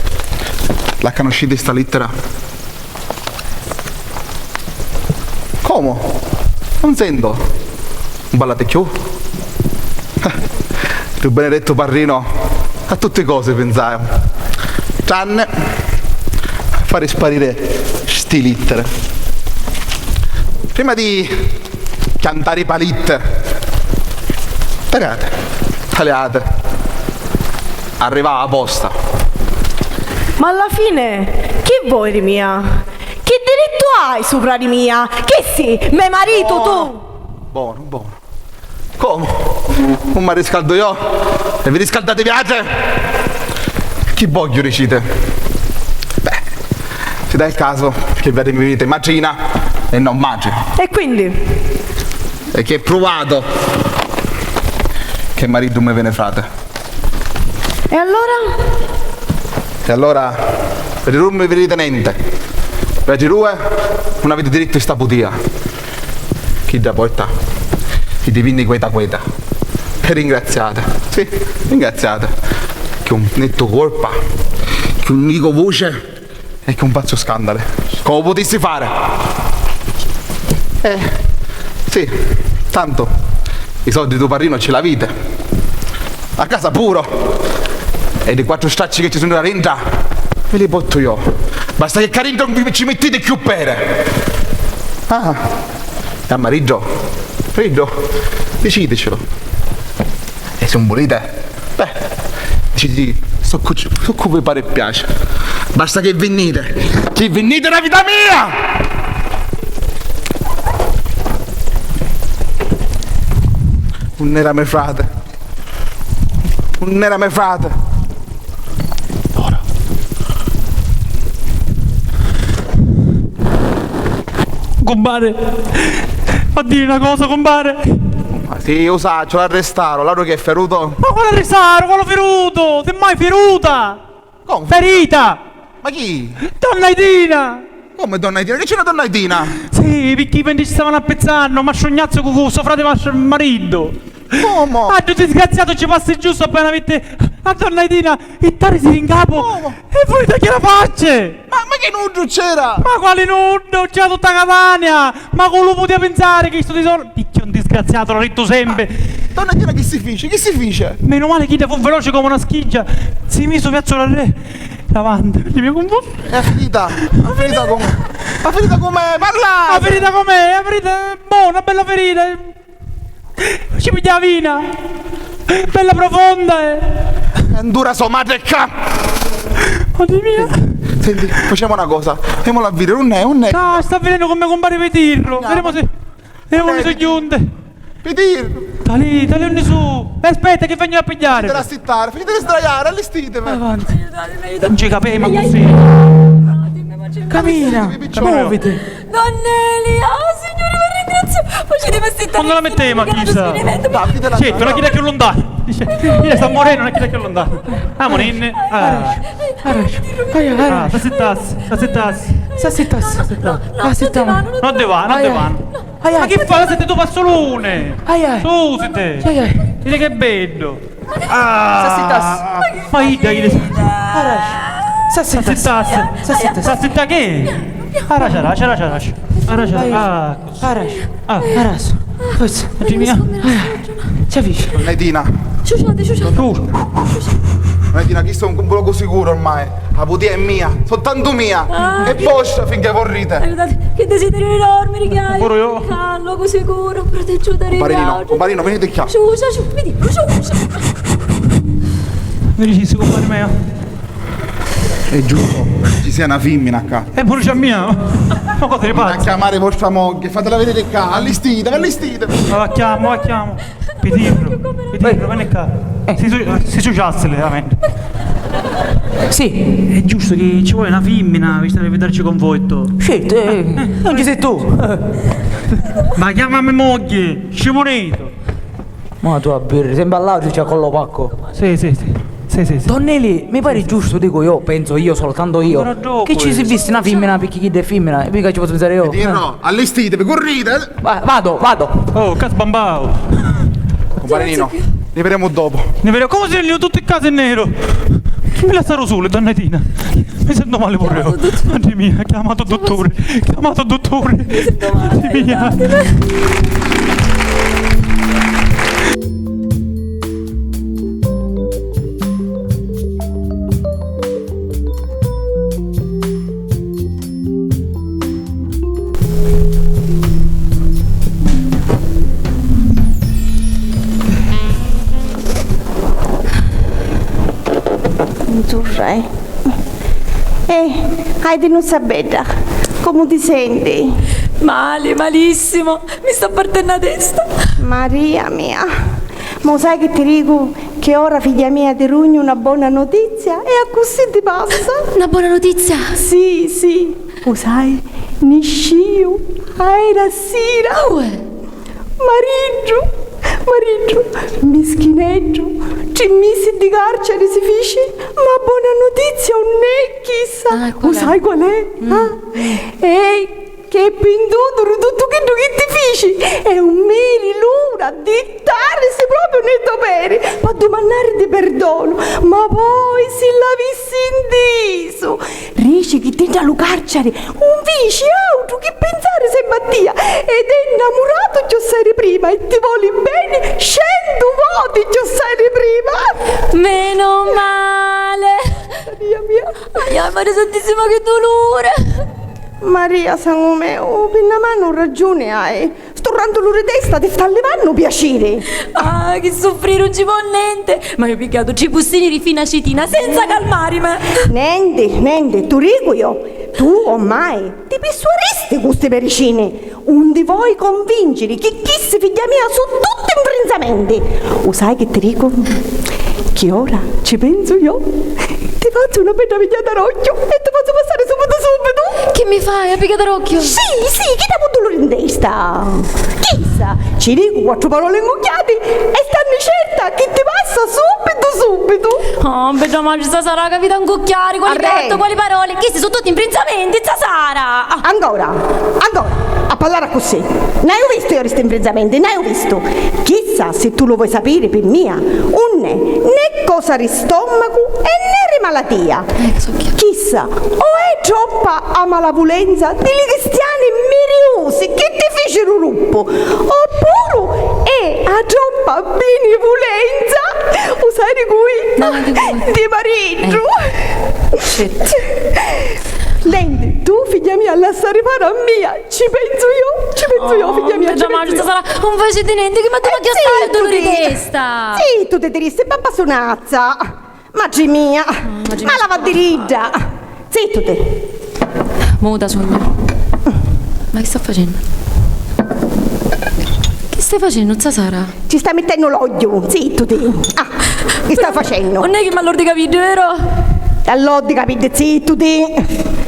La canusciti sta littera? Comu? Non sento. Non parlate cchiù? Ah, lu benedettu parrinu a tutti cosi pinsava, tranne a fari spariri sti littiri. Prima di chiantari i palitti, taliate, taliate. Arrivava a posta. Ma alla fine chi vuoi di mia? Chi dirittu hai supra di mia? Chi si? Me maritu tu? Bonu, bonu. Comu? Un mi riscaldu io? E vi riscaldati viatri? Chi vogghiu diciti? Beh, si dà il caso che vi mi venite matrina e non matri. E quindi? E chi è pruvatu che mariddu mi veni frati. E allora? E allora, viatri dui non mi viditi nenti. Viatri dui non aviti dirittu di sta putia. Chidda porta i divinni queta queta. E ringraziate. Sì, ringraziate. Chi un nettu colpa, chi un nico voce. E chi un pazzu scandali. Comu putissi fari? Eh, sì, tantu i soldi di tu parrinu ci l'aviti. A casa puru. E di quattru stracci che ci sunnu da dintra, vi li portu io. Basta che ccà dintra non vi ci mittiti cchiù peri. Ah, e a mariddu? Mariddu, diciticilu. E si un vuliti? Beh, diciti, so cu, so cu vi pari e piaci. Basta che vinniti, che vinniti da vita mia! Nun era me frati. Nun era me frati. Ora. Cumpari, fa diri na cosa, cumpari. Ma sì, u sacciu, l'arrestaru, l'autru chi è firutu? Ma quali arrestaru? Quali firutu? Si mai firuta? Comu? Ferita! Ma chi? Donna Idina! Comu donna Idina? Chi c'è una donna Idina? Sì, picchì mentre ci stavanu appizzannu, Mastru Ignazio cu, cu so frati Mastru Mariddu. Comu? Ah, tu disgraziatu, ci passi giustu appena vitti a donna Idina jittarisi di ncapu. Comu? E voi tagghiari a facci! Ma, ma chi nuddu c'era? Ma quali nuddu? C'era tutta Catania! Ma cu lu putia pinsari chistu di sor-, picchì un disgraziatu, l'ha dittu sempri. Donna Chiara, chi si fici? Chi si fici? Menu mali chidda fu veloci comu na schiggia, si misu piazzu l'arrè davanti. Li mia cunfusi. E a firita? A firita comu? A firita comu è? Parla! A firita comu è? A firita è bona, bella firita. Ci piglia a vina. Bella profonda, eh. E dura so madre ccà. Oddio mio. Senti, facciamo una cosa. Andiamola a vedere, non è, non è. No, sta venendo con me compare Petirro. Andiamo. Vedremo se, vedremo se giunte. Petirro. Tali, tali, unni su? Eh, aspetta che vengo a pigliare. Finite di assittare, finite di sdraiare, allestitevi. Avanti. Non ci capiamo così. Cammina, muoviti. Don Eli, oh Signore, vi ringrazio. Facitemi assettare. Quando la mettiamo a chissà? Certo, una china più lontana. Dice, io sta morendo, una china più lontana. Amore, in. Ah, ah, ah, s'assittassi, s'assittassi. S'assittassi. No, no, no, non ti va, non ti va. Non ti va. Ma chi fa? Senti tu passolone. Ai, ai. Susite. Ai, ai. Vedi che bello. Ah, ma chi dai? S'assittassi. S'assittassi. S'assitta che? Aracia, aracia, aracia, aracia. Aracia. Ah, così. Aracia. Ah. Aracia. Forza. Ci avvici. Donna Idina. Ciuciate, ciuciate. Donna Idina, chistu è un, un locu sicuru ormai. A putia è mia, soltantu mia. Ah, e vostra finché vorrite. Aiutate, che desiderio di dormire che hai. Pure io. Ah, locu sicuro, proteggiuto. Comparino, comparino, venite qua. Sciuscia, sciuscia, vedi, sciuscia. Mi dici, compare mio. È giusto, ci sia una femmina qua. E pure c'è mia. Ma cosa ti passa? A chiamare vostra moglie, fatela vedere qua, allestitevi, allestitevi. Ma la chiamo, la chiamo. Pitirro, Pitirro, vieni qua. Eh. Si, su- si ciuciassi veramente. Sì. È giusto che ci vuole una femmina per stare, per darci conforto. Certo, eh, non ci sei tu. Ma chiamami moglie, scimunito. Ma tu a birri, sembri all'altro c'è collo pacco. Sì, sì, sì. Sì, sì, sì. Don Neli, mi pare giusto, dico io, penso io, soltanto io, che ci si viste una femmina, perché chi è femmina, e mica ci posso pensare io. Dirò, allestitevi, corrite. Va-, vado, vado. Oh, che sbambau. Compare Nino, ne vedremo dopo. Ne vedremo, come se ne tutti i casi è nero. Chi mi lassaru solo, donna Tina? Mi sento male pure io. Madre mia, ha chiamato il dottore. Ha chiamato il dottore. Madre mia. Nzurra, eh. Eh, hai di non sapedda, comu ti senti? Mali, malissimo, mi sta partennu a testa. Maria mia, ma u sai chi ti dicu? Chi ora, figghia mia, ti rugnu na bona notizia e accussì ti passa. Na bona notizia? Sì, sì. U sai, nisciu aera sira. Ue? Mariddu, mariddu, mischineddu, tri misi di carceri si fici, ma bona notizia unn'è chissa. Ah, qual è? U sai qual è? Mm. Ah? Ehi, che è pintutu di tuttu chiddu chi ti fici, è un miri l'ura di jittarisi propriu nni doperi p'addumannariti perdonu, ma poi si l'avissi ntisu! Dici chi dintra lu carceri un fici autru chi pinsari semp'à tia ed è nnamuratu chiossai di prima e ti voli beni centu voti chiossai di prima! Meno male! Maria mia! Ai, ai, Maria Santissima, che duluri! Maria, sangu meu, pi na manu ragiuni hai. Stu rantulu di testa ti sta livannu piaciri. Ah, chi suffriri, un ci vò nenti. Ma io pigghiatu tri bussini di fina citina senza calmarimi. Nenti, nenti, tu dicu io. Tu ormai ti pissuaristi cu sti medicini. Un ti voi convinciri chi chissi, figghia mia, su tutti nfrinzamenti. U sai chi ti dicu? Chi ora ci pensu io, ti fazzu na bedda pigghiata d'occhiu e ti fazzu passari subitu subitu. Chi mi fai, a pigghiata d'occhiu? Sì, sì, chi t'amu duluri in testa? Chissa, ci dicu quattru paroli ncucchiati e stanni certa chi ti passa subitu subitu. Oh, bedda matri, sta Sara, ca vita ncucchiari, quali piattu, quali paroli? Chisti su tutti nfrinzamenti, sta Sara. Ah. Ancora, ancora, a parlari accussì. N'haiu vistu io di sti nfrinzamenti, n'haiu vistu. Chissa, si tu lu voi sapiri, pi mia, unn'è né cosa di stommacu e né di malatia. Chissa o è troppa a malavulenza di li cristiani miriusi chi ti ficiru ruppu, oppuru è a troppa binivulenza, u sai di cui? No, di cui? Di Mariddu. Eh. Shit. Nenti, tu, figghia mia, lassari fari a mia, ci pensu io, ci pensu io, figghia mia, ci pensu io. Sarà, non faciti nenti, chi m'ha chiattari doluri di testa. Zittuti, ti dissi, papà sunazza. Matri mia, ma la va diridda. Zittuti. Muta sugnu. Ma chi sta facennu? Chi stai facennu, zza Sara? Ci sta mittennu l'ogghiu, zittuti. Ah, chi sta facennu? Non è chi m'allordi i capiddi, vero? T'allordi i capiddi, zittuti.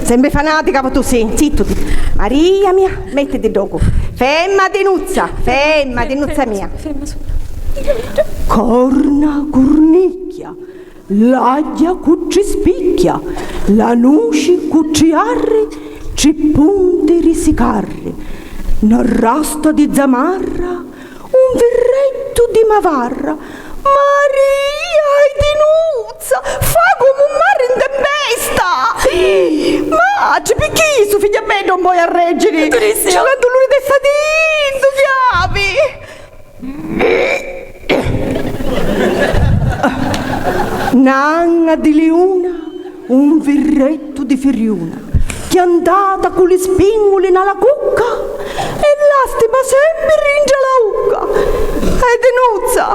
Sempri fanatica tu sì, zittuti. Maria mia, mettiti ddocu. Ferma, Tinuzza, ferma, Tinuzza mia. Corna curnicchia. L'agghia cu tri spicchia, la nuci cu tri arri, tri punti ri sicarri, na rasta di zamarra, un virrettu di mavarra. Maria, Tinuzza, fa comu un mari in tempesta! Matri, picchì su figghia bedda non voi a reggiri? Ci l'ha duluri testa tintu, chiavi! N'anna di liuna, un virrettu di firiuna, chiantata cu li spinguli na la cucca e lastima sempri rintra la ucca. E Tinuzza,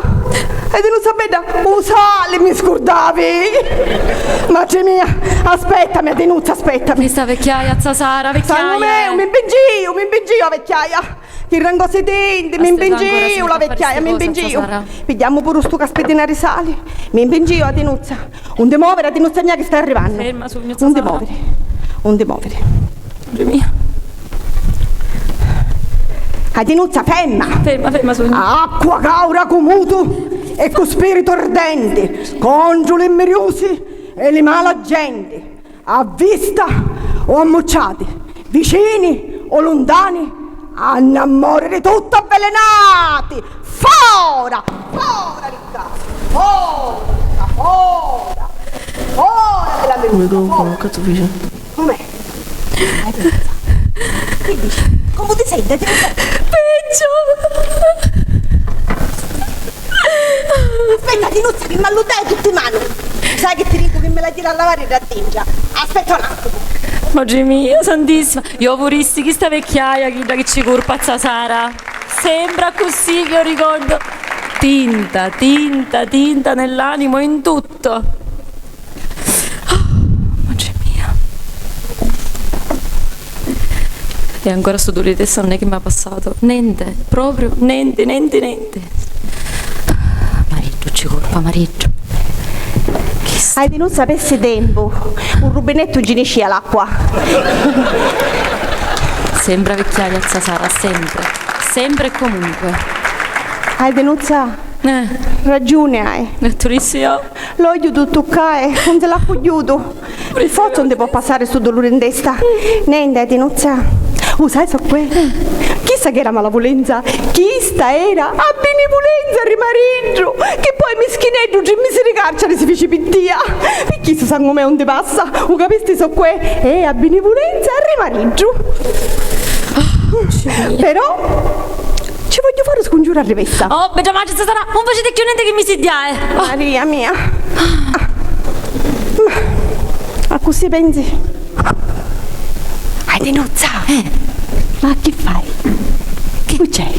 e Tinuzza bedda, u sali mi scurdavi! Matri mia, aspettami, Tinuzza, aspettami! Chista vecchiaia, zza Sara, vecchiaia! Sangu meu, mi mpingiu, mi mpingiu a vecchiaia! Chi rancosi tinti, mi mpingiu, la vecchiaia, mi mpingiu. Pigghiamu puru stu caspitina di sali. Mi mpingiu a Tinuzza. Un ti moviri, Adinuzza mia, chi stai arrivannu. Ferma, sugnu. Un ti moviri, un ti moviri. Dio mio. Adinuzza, ferma! Ferma, ferma, sugnu. Acqua caura cu mutu e cu spiritu ardenti contru li mmiriusi e li mala genti, a vista o ammucciati, vicini o luntani, hannu a moriri tutti avvelenati! Fora! Fora di ccà! Fora! Fora! Fora di la me vita! Fora! Cazzo dici? Com'è? Hai pensato? Che dici? Comu ti senti? Ti senti? Peggio! Aspetta, Tinuzza, chi m'alluttai tutti i manu! Sai che ti dicu chi mi la tira a lavari da dintra? Aspetta un attimo! Madri mia, santissima! Io vurissi chi sta vecchiaia, chidda chi ci curpa a zza Sara! Sembra così che io ricordo tinta, tinta, tinta nell'animo e in tutto. Oh, madre mia. E ancora stu duluri di testa non è che mi ha passato. Nente, proprio nente, nente, nente. Mariddu, ci curpa, mariddu. Hai di non sapessi tempu, un rubinettu giniscia l'acqua. Sembra vecchiaia zza Sara, sempre, sempre e comunque. Hai di non sa-, eh, ragiuni hai. E tu rissi io? L'ogghiu tu tuccai, un ti l'ha cugghiutu. Pi forza un ti po' passari stu duluri in testa. Nenti, Tinuzza. U sai so' cu è? Chista ch'era malavulenza. Chista era a binivulenza ri mariddu, chi poi mischineddu tri misi di carceri si fici pi tia. Pi chistu sangu meu un ti passa. U capisti so' cu è? È a binivulenza ri mariddu. Però ci vogghiu fari un scungiuru a rivessa. Oh, bedda matri, zza Sara, un faciti cchiù nenti chi mi siddiai. Oh. Maria mia. Ah. Ma, ma accussì pensi? Hai di nozza? Eh. Ma chi fai? Chi c'è?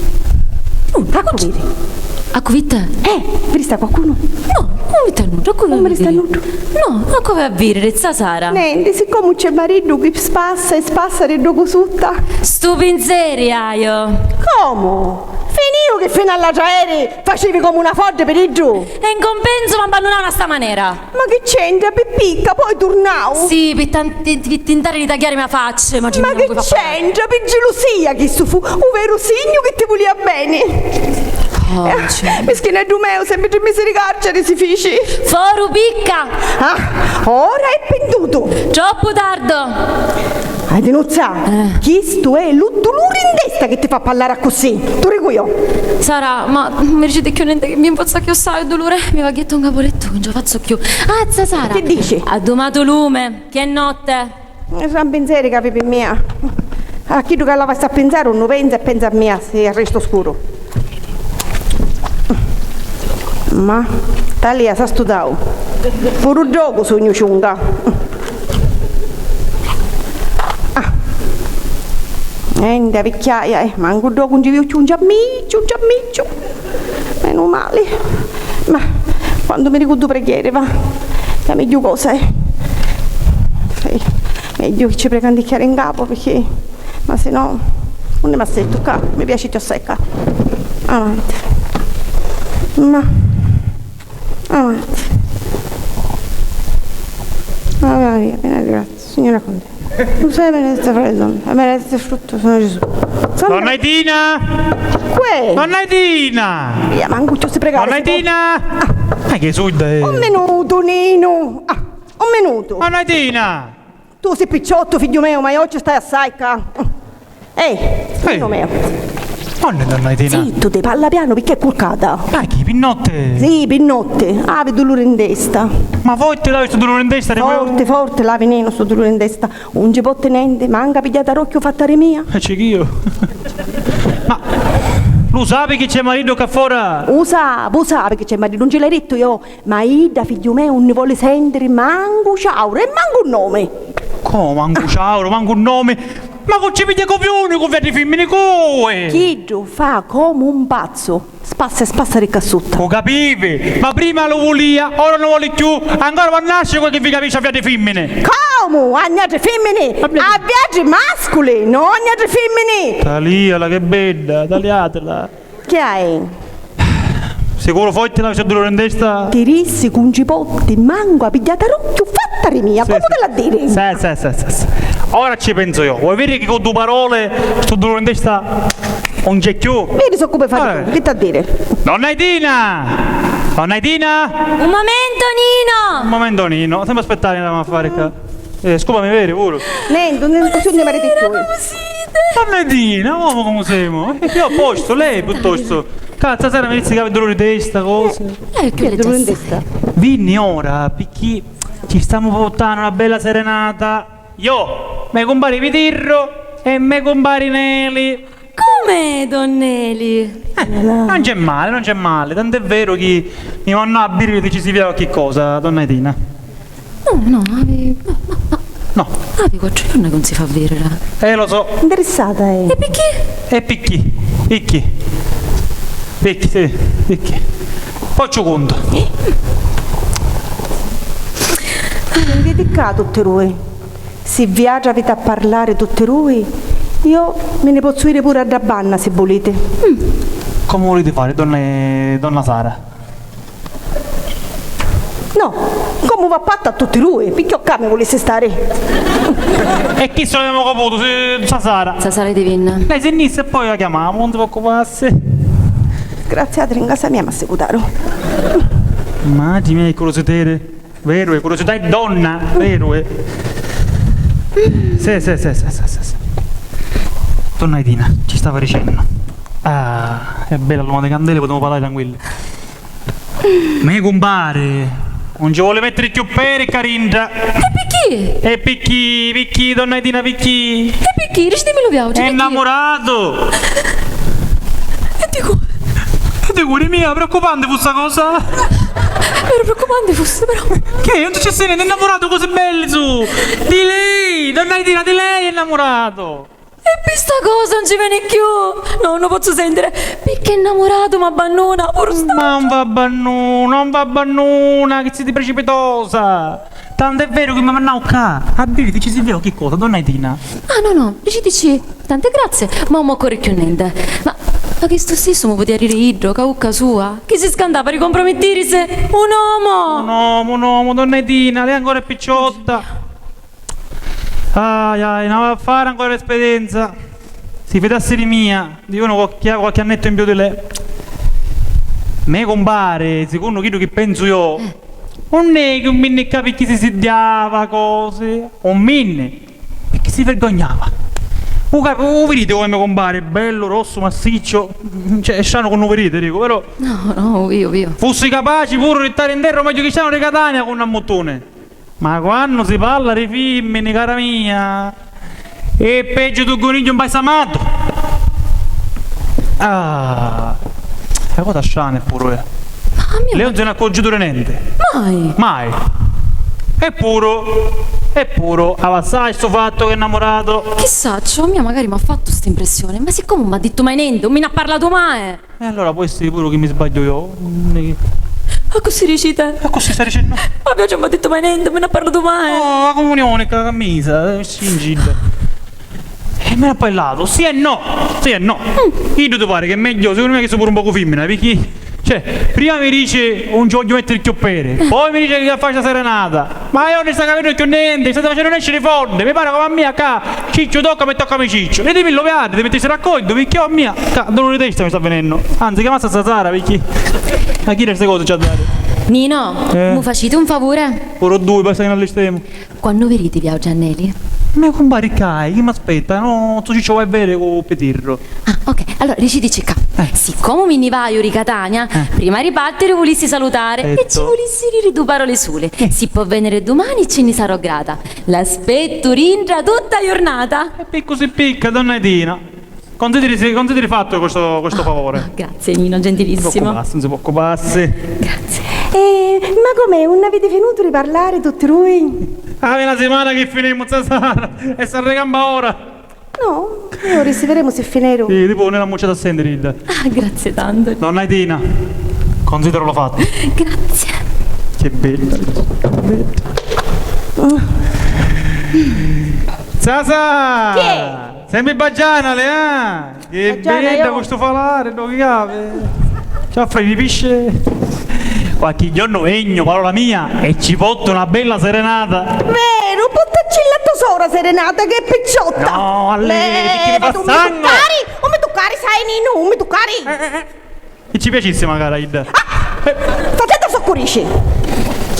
Nudda, a cu viri? A cu vitti? Eh, viristi a qualcunu? No, non vitti a nudda, a cu vitti? Non viristi a nudda? No, a cu vitti a viri, zza Sara? Nenti, siccomu c'è mariddu chi spassa e spassa di ddocu sutta. Stu pinzeri haiu. Comu? Finiu chi finu all'atra eri facivi comu una fodda pi iddu? E in compensu m'abbannunau a sta manera. Ma chi c'entra, pi picca, poi turnau? Sì, pi tan-, ti-, pi tintari di tagghiarimi a facci, ma... Ma chi c'entra, pi gilusia, chistu fu u veru signu chi ti vulia beni. Oh, eh, mischineddu meu, sempri tri misi di carceri si fici. Foru, picca! Ah, ora è pintutu! Troppu tardu! Hai di nozza, eh, chistu è lu duluri in testa chi ti fa parlari accussì. Tu ricu io. Sara, ma mi diciti cchiù nenti, mi nfozza cchiù assai u duluri, mi va ghiettu un capulettu, non ce la fazzu cchiù. Ah, zza Sara! Chi dici? Addumatu lume, chi è notte. Gran pinzeri ca vivi mia. A chiddu ca l'avassi a pinzari, unnu pensa e pensa a mia, si arrestu scuru. Ma talia s'astutau. Puru ddocu sugnu ciunga. Ah. Nenti, a vicchiaia, eh, mancu ddocu un ci viu cchiù un ciammicciu, un ciammicciu. Menu mali. Ma quantu mi ricuddu preghieri, va. Ca megghiu cosa è. Sì. Megghiu chi ci prega un dicchiari in capu, picchì, ma si no, unni m'assettu ccà, mi piaci cchiù assai ccà. Avanti. Ma, avanti. Ave Maria, piena di grazia, Signore è con te. Tu sei benedetta fra le donne, e benedetto il frutto del tuo seno, Gesù. Santa... Donna Itina! Cuè? Donna Itina! Ia, mancu ci si pregare. Donna Itina! Ah. Ma che sudda è? Un minutu, Ninu! Ah, un minutu! Donna Itina! Tu si picciottu, figghiu meu, ma io ci stai assai ccà. Eh, figghiu meu. Quannu è donna Itina? Zittu, ti parla pianu picchì è curcata. Ma chi, pi notte? Sì, pi notte. Avi duluri in testa. Ma forti l'avi stu duluri in testa? Forti, forti l'avi, Ninu, stu duluri in testa. Un ci potti nenti, manca pigghiata d'occhiu fatta di mia. E c'è chi io? Ma lu sapi chi c'è mariddu ccà fora? U sapi, u sapi chi c'è mariddu, non ci l'hai dittu io? Ma idda, figghiu meu, un ni voli sentiri mancu ciauru e mancu un nomi. Comu mancu ciauru, mancu un nomi? Ma cu ci pigghia copiuni cu viaddi fimmini, cui? Chiddu fa comu un pazzu, spassa e spassa di ccà sutta. U capivi? Ma prima lu vulia, ora non voli cchiù, ancora va nasci qualchi vi capisci a viaddi fimmini. Comu? A niatri fimmini? A viaddi masculi, no a niatri fimmini. Taliala, che bedda, taliatela. Chi hai? Sicuru forti ca c'è duluri in testa? Ti dissi cu 'un ci potti mancu a pigghiata d'occhiu fatta ri mia, comu ti l'ha diri? Sì, sì, sì, sì, sì. Ora ci pensu io. Vuoi viri chi cu du paroli stu duluri in testa 'un c'è cchiù? Viri so comu fari tu, chi t'ha diri? Donna Edina! Donna Edina! Un momento, Nino! Un momento, Nino. Sempri aspettari, andamu a fari ccà. Eh, scusami, veri puru? Nenti, nun si ni mariti cchiù. Donna Edina, uomo comu semu? Eh, io a posto, lei piuttosto. Cazzo, stasera mi dici che hai dolore di testa, cose. Eh, che dolore di testa? Vinni ora, picchì ci stiamo portando una bella serenata. Io, me compari Pitirro e me compari Neli. Com'è, donn'Eli? Eh, non c'è male, non c'è male. Tant'è vero che mi mannò a biri di ci si vede qualche cosa, donna Edina. No, no, avi, ma, ma, ma, no. Avi quattru giorni che non si fa vedere. Eh, lo so. Interessata è. E picchì? E picchì? Picchì? Picchì, sì, picchì. Faccio conto. Indedicà tutti dui. Si viatri aviti a parlari tutti dui, io mi ni pozzu iri puru a dda banna, si vuliti. Mm. Comu vuliti fari, donna, donna Sara? No, comu va fatta a tutti dui, picchì ccà mi vulissi stari. E chi se l'avemu caputu, si, sa Sara? Sa Sara di vinna. Lei si nni sta e poi la chiamamu, non si preoccupassi. Disgraziati, in casa mia m'assicutaru. Matri mia, che curiosità. Veru è, curiosità è donna, veru è. Sì, sì, sì, sì, sì, sì, sì. Donna Edina, ci stava dicennu. Ah, è bella luna di candele, potemu parlare tranquilli. Me cumpari, non ci vuole mettere più peri ccà dintra. E picchì? E picchì, picchì, donna Edina, picchì? E picchì? Dicitemi lu viauci, picchì? È innamorato! E di cu-, e di curi mia, preoccupante fu sta cosa! Veru preoccupante fussi, però. Che? Non successe niente, è innamorato così belli su! Di lei! Donna Edina, di lei è innamorato! E pi sta cosa non ci veni cchiù! No, non pozzu sentire! Picchì è innamorato, m'abbannuna, puru sta. Ma non v'abbannuna, non v'abbannuna, che siete precipitosa! Tanto è vero che mi mannau ccà a biri, dici si veo chi cosa, donna Edina? Ah, no, no, dicitici tante grazie, ma non m'occorre cchiù nente. Ma, ma chistu stissu mi putia diri iddu, ca ucca sua, chi si scantava di compromittirisi un omu! Un omu, un omu, donna Edina, lei ancora è picciotta. Ai, ai, non va a fare ancora esperienza. Si fidassi di mia, di uno qualche, qualche annetto in più di lei. Me cumpari, secondo chiddu chi pensu io, eh. Non è che un minni ccà picchì si siddiava, cose, un minni, picchì si vergognava. U capi-, u viditi come me cumpari, bellu, rossu, massiccio, cioè, è strano che non u viditi, dico, però. No, no, u vio, u vio. Fussi capaci puru di stari in terra meglio cristiano di Catania con un ammuttone. Ma quannu si parla di fimmini, cara mia, è peggio d'un cunigghiu impaisamatu. Ah, è una cosa strana, eppuru, eh. Mamma mia. Lei non se n'è accorgiuto di niente. Mai. Mai. Eppuru, eppuru, avva sai stu fattu che è innamorato? Chi sacciu, a mia magari m'ha fattu st'impressione, ma siccome non m'ha dittu mai niente, non mi n'ha parlatu mai. E allora può essiri puru chi mi sbagghiu io. Mm, e accussì diciti? Accussì sta dicennu? Ma Biagio non m'ha dittu mai nenti, mi n'ha parlatu mai. Oh, la cumunioni ccà, la cammisa, eh, stringidda. E mi n'ha parlatu, sì e no, sì e no. Mm. Iddu ti pari che è megghiu, secondo me, che sia puru un pocu fimmina, picchì, cioè, prima mi dici non ci voglio mettere cchiù peri, poi mi dici che faccia serenata. Ma io non sta capennu cchiù nenti, state facennu nesciri foddi, mi pari comu a mia ccà, Cicciu, toccami e toccami Cicciu. Ditimi lu viatri, ti mittissi d'accordu, picchì a mia ccà, doluri di testa mi sta venennu. Anzi, chiamassi a Sara, picchì a chidda sti cosi ci ha dati. Nino, eh, mu faciti un favuri? Puru dui, basta che n'allistemu. Quannu viriti viauci a Neli? Me cumpari ccà, chi m'aspetta? No, stu Cicciu va a veri cu Pitirru. Ah, ok. Allora, dicitici ccà. Eh. Siccomu mi nni vaiu ri Catania, eh, prima ri partiri u vulissi salutari e ci vulissi diri du paroli suli. Eh. Si pò veniri dumani, ci nni sarò grata. L'aspettu dintra tutta a jurnata. E piccu si picca, donna Edina. Considiri, considiri fattu questo, questo favore. Ah, grazie, Nino, gentilissimo. Non si preoccupassi, non si preoccupassi. Grazie. Eh, ma com'è, non avete finito di parlare tutti e due? Ah, è una settimana che finimmu, Sara, e s'arricampa ora. No, ora si vedemu si finiru. Sì, tipo, non era mucciata a sentiri idda. Ah, grazie tanto. Donna Edina, considero lo fatto. Grazie. Che bella. Che bella. Sasa! Che? Sempri baggianali, eh? Che bella cu stu falari, no, che capi? Ciao, Freddy, pisce. Qualche giorno vegnu, parola mia, e ci porto una bella serenata. Veru, puttaccilla a to sora serenata, che è picciotta. No, a lei, perché mi fa sangue. Levati, non mi tuccari, non mi tuccari, sai, Ninu, non mi tuccari. Eh, eh, eh. E ci piacisse magari, idda. Ah! Sta zittu, soccu dici!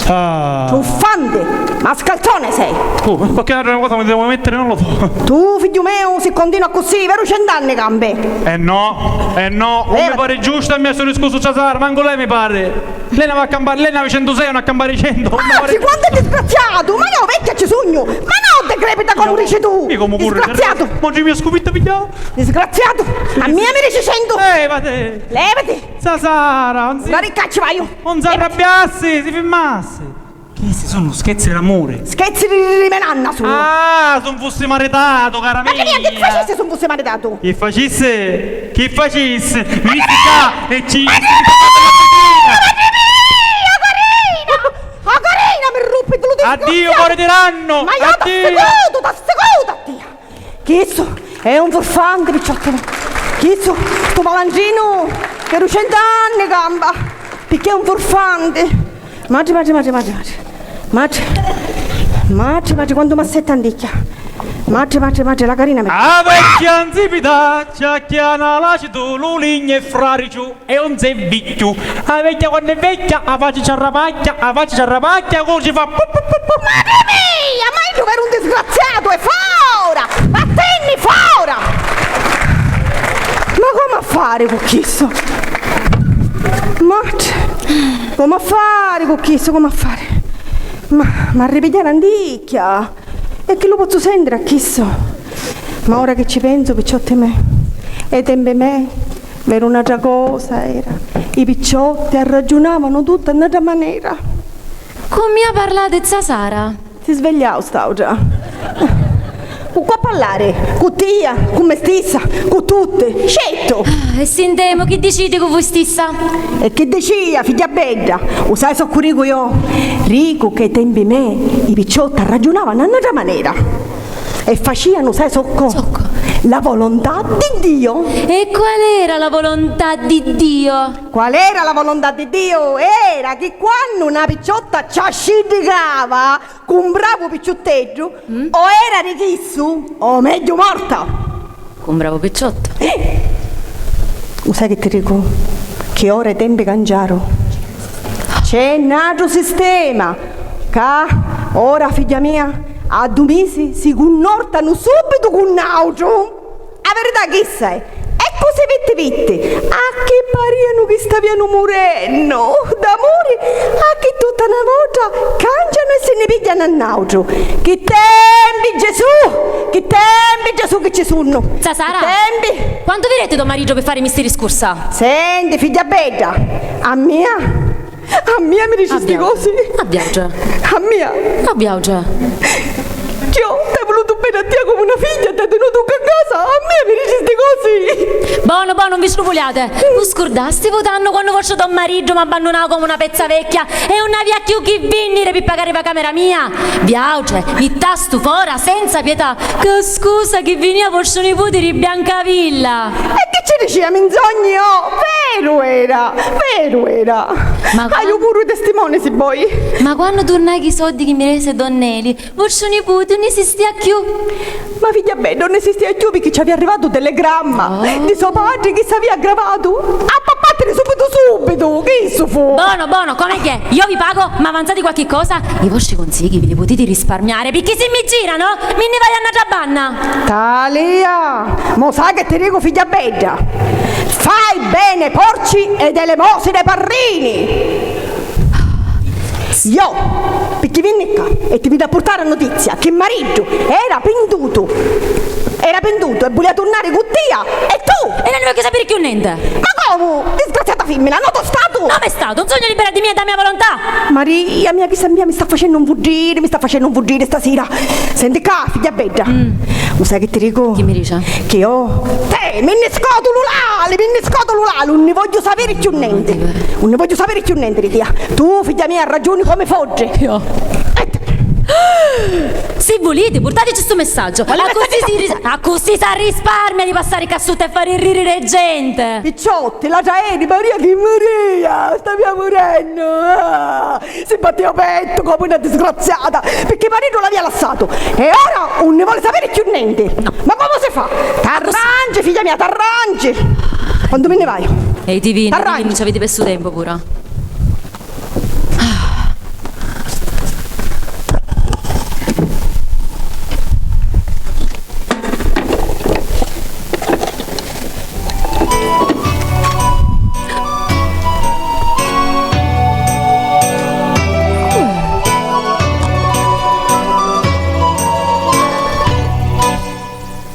Ah. Truffanti! Mascalzone sei! Oh, ma qualche altra cosa mi devo mettere, non lo so. Tu, figghiu meu, si continua così, veru cent'anni cambi? Eh no, eh no, non mi pare giusto a mia sto discorso, Cesare, manco lei mi pare. Lei ne va a campare, lei ne aveva centosei, non a campare cento. Ah, quantu è disgraziatu! Ma io vecchia ci sugnu! Ma no decrepita come dici tu! Io come pure. Disgraziatu! Ma ci mi scuvitto pigliato! Disgraziatu! A mia mi dici centu! Eh, ma te... Levati! Sasara, non si... Guarda che ci vaiu! Non si arrabbiassi, si firmassi! Chi si sono scherzi d'amore? Scherzi di, di, di me nanna sono! Ah, se non fossi maritato, cara mia! Ma che niente, che facissi se non fossi maritato? Che facissi? Che facissi? Mi si qua e ci... Madre mia! Madre mia! Carina! Oh, Carina, mi ruppi, tu lo... Addio, cuore tiranno! Ma io t'assicutu, t'assicutu a tia! Chissu è un furfante, picciotti. Chissu, stu malandrinu, che du cent'anni campa, picchì è un furfante. Matri, matri, matri, matri, matri. Matri, matri, matri, quantu m'assetta anticchia. Matri, matri, matri, la carina mi... A vecchia nzipitaccia acchiana l'acitu, lu lignu e frarici. E un servicchiu. A vecchia quannu è vecchia, a facci ci arrapacchia, a facci ci arrapacchia, cu ci fa pu, pu, pu, pu. Madre mia, ma iddu veru un disgraziatu, è fora! Vattenne fora! Ma comu a fari cu chissu? Ma comu a fari cu chissu? Comu a fari? Ma, ma arripigghiari anticchia! E chi lu pozzu sentiri a chissu? Ma ora chi ci pensu, picciotti me, e i tempi me, veru n'atra cosa era. I picciotti arraggiunavanu tutti a n'atra manera. Cu mia parlati, zà Sara? Si svegliau st'autra. Cu cu a parlari? Cu tia, cu me stissa, cu tutti. Certu! Ah, e sintemu, chi diciti cu vui stissa? E chi dicia, figghia bedda? U sai soccu ricu io? Ricu che i tempi me i picciotti arraggiunavanu a n'atra manera. E facianu, sai soccu? Soccu. La volontà di Dio. E qual era la volontà di Dio? Qual era la volontà di Dio? Era chi quannu na picciotta ci asciddicava cu un bravu picciutteddu, o era di chissu, o megghiu morta! Cu un bravu picciottu. Eh! U sai chi ti dicu? Chi ora i tempi canciaru. C'è n'atru sistema. Ca ora, figghia mia, a du misi si cunnortanu subitu cu n'autru. A verità chissa è. E cu si vitti vitti. A chi parianu chi stavianu murennu d'amuri, a chi tutta na vota cancianu e si nni pigghianu a n'autru. Chi tempi, Gesù! Chi tempi, Gesù, chi ci sunnu! Zà Sara, chi tempi! Quantu vi detti to mariggio pi farimi sti discursa? Senti, figghia bedda, a mia, a mia mi dici sti cosi? A viaggia. A mia? A viaggia. Chio, t'hai vulutu bene a tia come una figlia, t'hai tenutu ccà a casa, a mia mi dici sti cosi? Bonu, bonu, non vi strupuliate. Vu scurdasti vu tannu quannu vostru to mariggio m'abbannunau come una pezza vecchia e un avia chiù chi vinniri pi pagari va camera mia? Viauce, mittastu fora senza pietà. Ca scusa chi vinia vostru niputi di Biancavilla. E chi ci dicia, minzogni, oh? Veru era, veru era. Ma haiu puru i testimoni, si voi. Ma quannu turnai chi soddi chi mi rese Don Neli, vostru niputi nun esistia chiù. Ma figghia bedda, nun esistia chiù picchì ci avia arrivatu u telegramma di so patri chi s'avia aggravatu. A pappattiri subitu subitu, chissu fu. Bonu, bonu, comu è che io vi pago, m'avanzati qualchi cosa? I vostri consigli vi li putiti risparmiare, picchì si mi giranu, mi nni vaiu a n'atra banna. Talia, mo sai che ti dicu, figghia bedda? Fai bene porci ed elemosine parrini. Io, picchì vinni ccà e ti vinni a purtari a nutizia chi mariddu era pintutu, era pintutu e vulia turnari cu tia e tu! E non ne voglio sapere più niente! Ma comu? Disgraziata fimmina, no to statu! No me statu, non sogno libera di mia e da mia volontà! Maria mia, chissa mia mi sta facennu un vuddiri, mi sta facennu un vuddiri stasira! Senti ccà, figghia bedda, u sai chi ti dicu? Chi mi dici? Chi io? Te, mi nni scotu l'ulali, mi nni scotu l'ulali, nun ni vogghiu sapiri cchiù nenti. Nun ni vogghiu sapiri cchiù nenti di tia. Tu, figghia mia, raggiuni comu i foddi. Io. E te. Si Chi vuliti? Purtatici stu messaggio. Quali messaggio? Accussì si ris-, accussì s'arrisparmia di passari ccà sutta e fari rìriri a gente. Picciotti, la traeni, Maria chi Maria, sta mia murennu. Ah, si battia u pettu comu na disgraziata, picchì mariddu l'avia lassatu. E ora 'un ni voli sapiri cchiù nenti. No. Ma comu si fa? T'arrangi, figlia mia, t'arrangi. Quantu mi nni vaiu? Ehi, ti vini, ti vini, ci aviti persu tempu pura.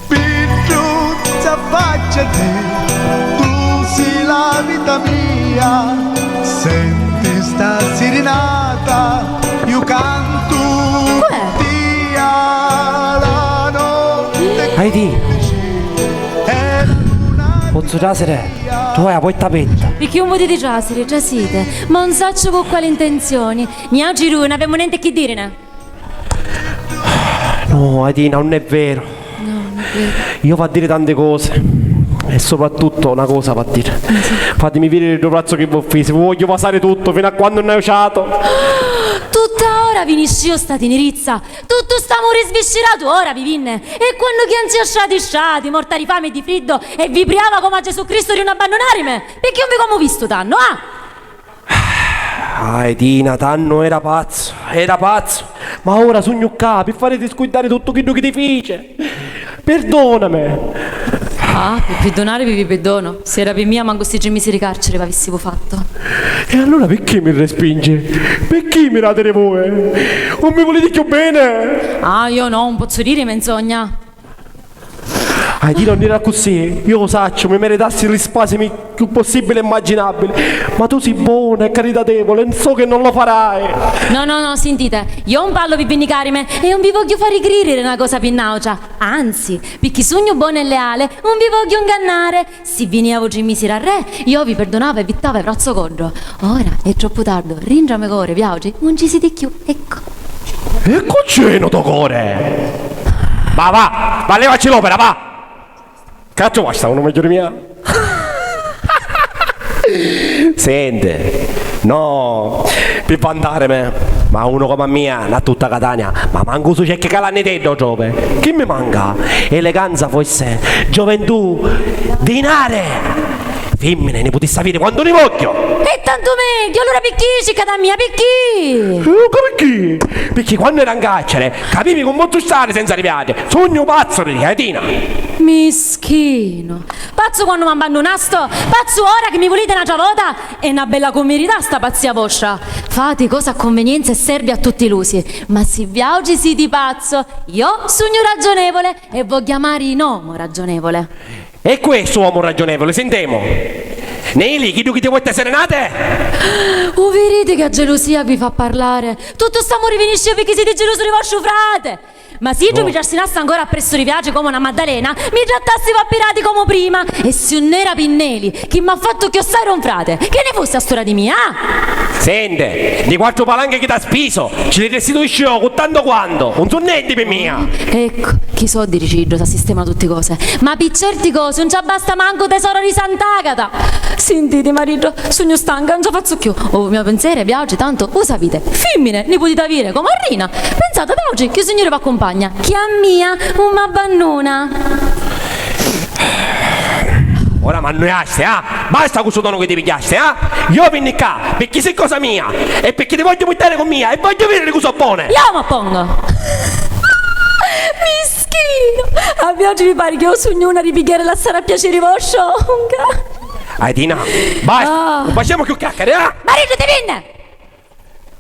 Pidduzza, affacciati, tu si la vita mia, senti sta sirinata, io cantu. Cu è? Tia la notte. Aidì. Pozzu trasiri? Tu hai a porta aperta. Picchì un putiti trasiri, trasite, ma un sacciu cu quali intenzioni. Niautri dui non avemu nenti chi dirine. No, Aidina, non è vero. No, non è vero. Io v'ha diri tanti cosi e soprattutto una cosa v'ha diri. Fatimi viri ddu vrazzu chi v'offisi, vi vogghiu vasari tuttu fino a quannu non è ciato. Tutta ora vinisci io sta tinirizza, tuttu st'amuri svisciratu ora vi vinne. E quannu chianzia strati strati, morta di fame e di friddu, e vi priava comu a Gesù Cristu di non abbannunarime, picchì non vi comu vistu tannu, ah? Ai, Tina, tannu era pazzu, era pazzu, ma ora sugnu ccà pi fariti scurdari tuttu chiddu chi ti fici. Pirdonami. Ah, pi pirdunari vi, vi pirdonu. Si era pi mia, mancu sti tri misi di carceri v'avissivu fattu. E allura picchì mi respingi? Picchì mi dati di voi? Non mi voliti più bene? Ah, io no, non pozzu diri menzogna. Ai, Tina, non era accussì. Io u sacciu, mi meritassi li spasimi cchiù possibili e immaginabili. Ma tu si bona e caritatevole, e so che non lo farai. No, no, no, sintite, io non parlu pi vinnicarimi e non vi vogghiu fari cridiri na cosa pi nautra. Anzi, picchì sugnu bona e leale, non vi vogghiu ingannari. Si viniavu tri misi ra re, io vi pirdunava e vi tava e vrazzu coddu. Ora è troppu tardu, rintra me core, viautri non ci siti cchiù, ecco. E cu c'è no to core? Va, va, va, levaci l'opera, va! Cazzo, basta, uno meglio di mia. Senti, no, pi vantarimi, ma uno come a mia, na tutta Catania, ma mancu su c'è che calanniteddo trovi. Chi mi manca? Eleganza forse, gioventù, dinare. Fimmine ne putissi aviri quantu ni vogghiu! E tantu megghiu, allura picchì cicca da mia, picchì? Picchì? Picchì quannu era in carcere capivi cu pozzu stari senza riviati. Sugnu pazzu di tia, Tina. Mischinu. Pazzu quannu m'abbandunastu? Pazzu ora chi mi vuliti n'atra vota? È na bella cumirità sta pazzia vostra. Fati cosa a convenienza e servi a tutti l'usi. Ma si viautri siti pazzu, io sugnu ragionevole e vogghiu amari n'omu ragionevole. E cu è stu omu ragionevuli, sintemu? Neli, chiddu chi ti porta serenate? U viriti ca gelusia vi fa parlare? Tuttu st'amuri finisci picchì siti gelusu di vostru frate! Ma si iddu mi trastinassi ancora appressu di viaggio comu na Maddalena, mi trattassivu a pirati comu prima! E si unn'era pi Neli, chi m'ha fattu chiossai d'un frate, chi ni fussi a stura di mia, ah? Senti, di quattru palanchi chi t'ha spisu, ci li restituisci io cu tantu quantu, un su nenti pi mia! Ecco, chi soddi dici iddu s'assistema tutti cose, ma pi certi cosi un ci abbasta mancu u tesoro di Sant'Agata! Sintiti, mariddu, sugnu stanca, un ci fazzu cchiù, u mio pinseri è viautri, tantu u sapiti, fimmine ni putiti aviri comu a Rina, pinsati ad autri chi u Signuri v'accumpagna, chi a mia un m'abbannuna! Ora m'annuiasti, ah! Basta cu stu tonu chi ti pigghiasti, ah! Io vinni ccà, picchì si cosa mia, e picchì ti vogghiu purtari cu mia, e vogghiu vidiri cu so bone! Io m'oppongu! Mischinu! A viautri vi pari chi io sugnu una di pigghiari e lassari a piaciri vostru? Unca! Ai, Tina, basta! Ah. Non facemu cchiù chiacchiari, ah! Mariddu, ti vinni!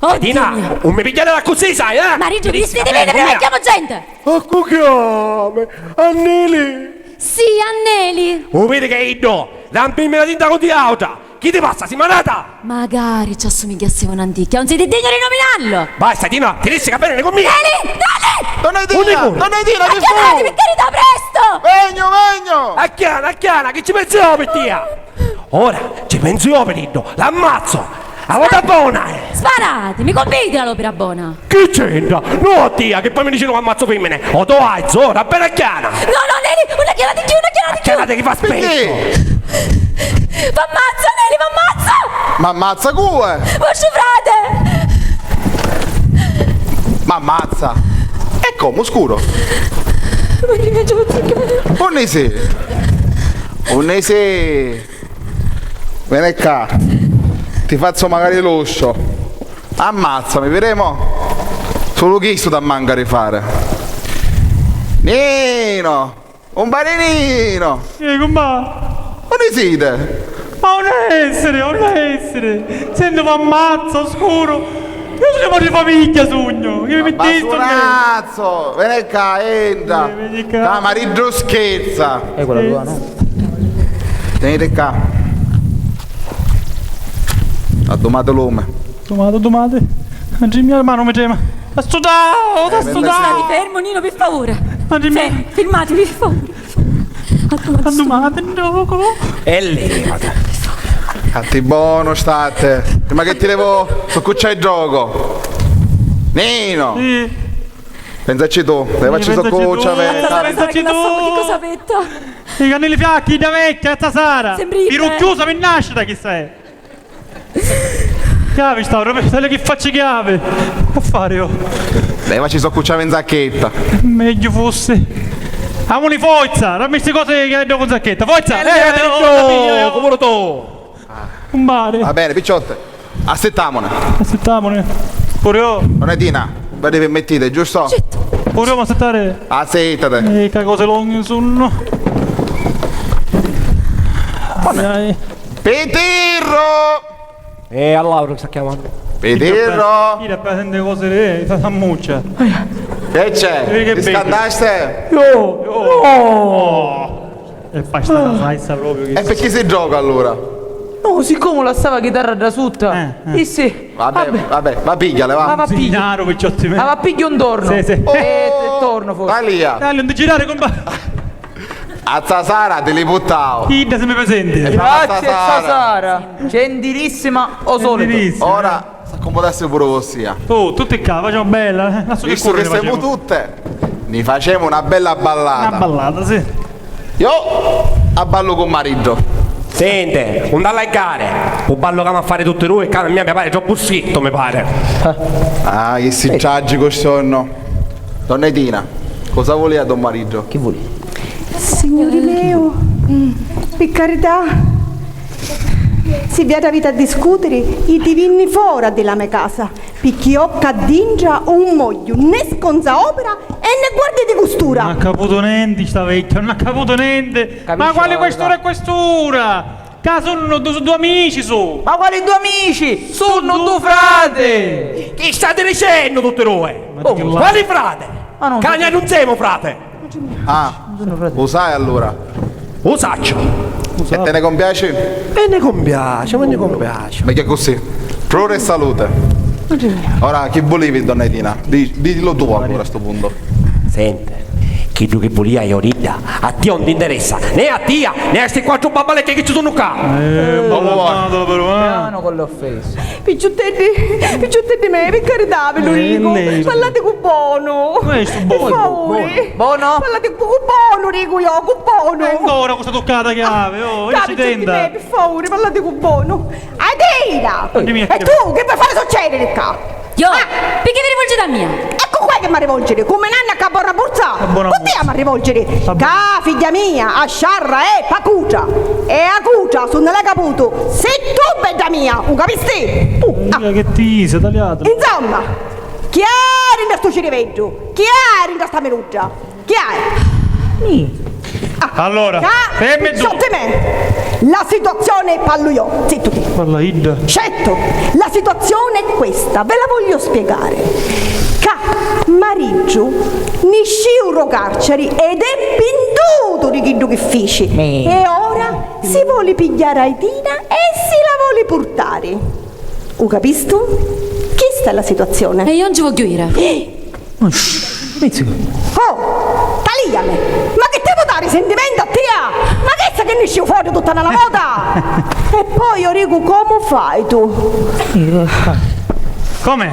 Oddio mio. Tina, non mi pigghiari d'accussì, sai, eh? Mariddu, mi disti di viri, chiamu gente! A cu chiami? A Neli? Sì, a Neli! U viri che è iddu? Rampimmila tinta cu ti auta! Chi ti passa, si malata? Magari ci assumigghiassivu n'anticchia, non siti dignu di nominallu! Basta, Tina, ti dissi ca veni cu mia! Neli! Neli! Donna Tina! Donna Tina, chi fu? Acchianati, pi carità, prestu! Vegnu, vegnu! Acchiana, acchiana, chi ci pensu io pi tia? Ora ci pensu io pi iddu, l'ammazzu! A vota bona è! Sparati, mi convidi a l'opera bona? Chi c'entra? No, a tia, che poi mi dici no ammazzo femmine. O tu hai, zora, bella chiana! No, no, Neri, una chiana di più, una chiana di più! Chiana che fa specchio! V'ammazza, Neri, v'ammazza! M'ammazza cu è? Vostru frate! M'ammazza! E comu, scuru? Ma che mi giudica? Unni si? Unni si? Veni ccà, ti fazzu magari l'uscio. Ammazzami, videmu. Sulu chistu t'ammanca di fari. Nino! Cumpari Nino! Chi, cumpà? Unni siti? Ma unni essiri, unni essiri? Senti, v'ammazzu, scuru! Io sugnu matri di famigghia, sugnu! Chi mi mittisti? Babbunazzu! Veni ccà, entra! Veni ccà. Ca mariddu scherza! È quella tua, no? Teniti ccà. Addumati l'omu. Addumati, addumati. Madri mia, manu mi trema. Sta sudau, sta sudau. Fermu, Nino, pi favuri. Madri mia. Fermati, pi favuri. Addumati, ddocu. E levati. Stati bonu, stati. Prima che ti levo su cuccia e gioco. Nino. Sì. Pensaci tu, levaci su cuccia, veni. Pensaci tu. Chi cosa avetta? I cannili fiacchi, da vecchia, sta Sara. Sembri. Pirucchiusa pi nascita, chissa è. Chiavi sta ora, vedi chi facci chiavi. Che fari io? Levaci so cucciava in zacchetta. Meglio fossi. Amuni forza, dammi sti cose che ho con zacchetta. Forza! Eh, eh, oh, oh, oh, oh, oh, oh, oh. Cumpari. Va bene, picciotte. Assittamune. Assittamune. Pure io. Non è Dina, ve permettete, giusto? Pure io, ma assettare. Assittate. Eh, che cose longhe sono. Dai. Pitirru! Eh, a Laura sta chiamando. Pitirru! Chi la presente cose lì, sta sammuccia. Che c'è? Ti scantaste? Io? No! E poi sta la salsa proprio che... E perché si gioca allora? No, siccome lassava la chitarra da sutta, eh, eh. Sì. Vabbè, vabbè, va pigliale, va. Ma va piggio. Signaro, picciotti me. Ma va piggio un torno. Sì, sì. E torno forse. Talia. Dai, non ti girare, compà. A Sasara ti li puttau. Idda se mi presenti. Grazie, Sasara. Gentilissima, o solito. Gentilissima. Ora s'accomodassi pure vossia. Oh, tutti qua, facciamo bella, eh. Visto che siamo tutte, ne facciamo una bella ballata. Una ballata, sì. Io a ballo con marito. Senti, non t'allargare. U ballo che amo a fare tutti due, ca mia mi pare troppo stritto, mi pare. Ah, che si tragico sto nonno. Donna Edina, cosa voleva don marito? Chi voleva? Signore mio, pi carità, si vi aviti a discutiri, itivinni fora di la me casa, picchì io ccà dintra un mogghiu né sconza opera e né guardia di custura. Non ha caputo nenti sta vecchia, non ha caputo nenti. Ma quali questura e questura? Ca sunnu du-, du amici su! Ma quali du amici? Sunnu du frati! Chi stati dicennu tutti due? Quali frati? Ca noi nun semu frati! Ah, u sai allura? U sacciu! E te ne compiaci? E ne compiaci, ma ne compiaci. Megghiu così. Pruri e salute. Ora chi vulivi, donna Edina? Di-, dillo tu allura a sto punto. Senti, chiddu chi vulia iu, idda, a tia non ti interessa, né a tia, né a sti quattru babbalecchi chi ci sunnu ccà. Eh, ma calmatela però, eh. Piano con le offese. Picciutteddi, picciutteddi mei, pi carità, vi lu dicu, parlati cu bonu. Pi favuri. Bonu? Parlati cu, cu bonu, dicu io, cu bonu. E ancora questa tuccata chiave, oh, io ci tenta. Picciutteddi mei, pi favuri, parlati cu bonu. Adina! E tu chi vuoi fari succediri ccà? Io? Ah! Picchì vi rivolgiti a mia? E cu cu è chi m'ha rivolgiri? Cu me nanna ca bona burza? Cu tia m'ha rivolgiri? Ca figghia mia, a sciarra è p'acutra e acutra sunnu la caputu si tu, bedda mia, u capisti? Tu, ah. Che ti sei tagliato? Insomma, chi è dintra stu ciriveddu? Chi è dintra sta mirudda? Chi hai? Mi. Ah, allora, ca, fermi tu. Picciutti me, la situazione parlu io. Zittu ti. Parla idda. Certo, la situazione è questa, ve la voglio spiegare. Ca Mariggiu nisciu ro carceri ed è pintutu di chiddu chi fici. E ora si voli pigghiari a Edina e si la voli purtari. U capistu? Chista è la situazione. E io non ci voglio ire. Shh, pizzica. Oh, taliami! Ma che ti risentimenti a tia! Ma chissa chi nisciu fori tutta na vota! E poi io dicu, comu fai tu? Come?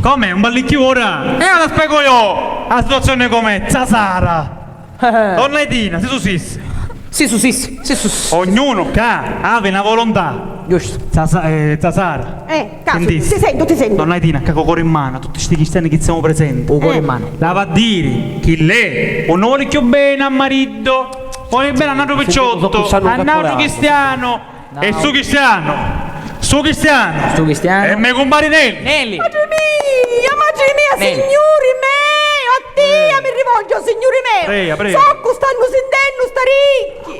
Come? Un ballicchiu ora? E ora spiego io a situazione com'è, Zasara! Donna Edina, si susissi. Si susissi, si susissi. Ognuno ccà havi na volontà. Giusto. Zasara. Eh, cazzo, ti sento, ti sento. Donna Edina, ccà cu cori in mano, tutti sti cristiani chi siamo presenti. U cori in mano. L'ava a diri chi lei un voli chiù bene a mariddu, voli bene a n'atru picciottu, a n'atru cristiano. E su cristiano! Su cristiano! Su cristiano! E me cumpari Nelli! Nelli! Matri mia, matri mia, signuri meu! A tia mi rivolgiu, signuri meu! Prega, prega. Soccu stannu sintennu sta ricchi!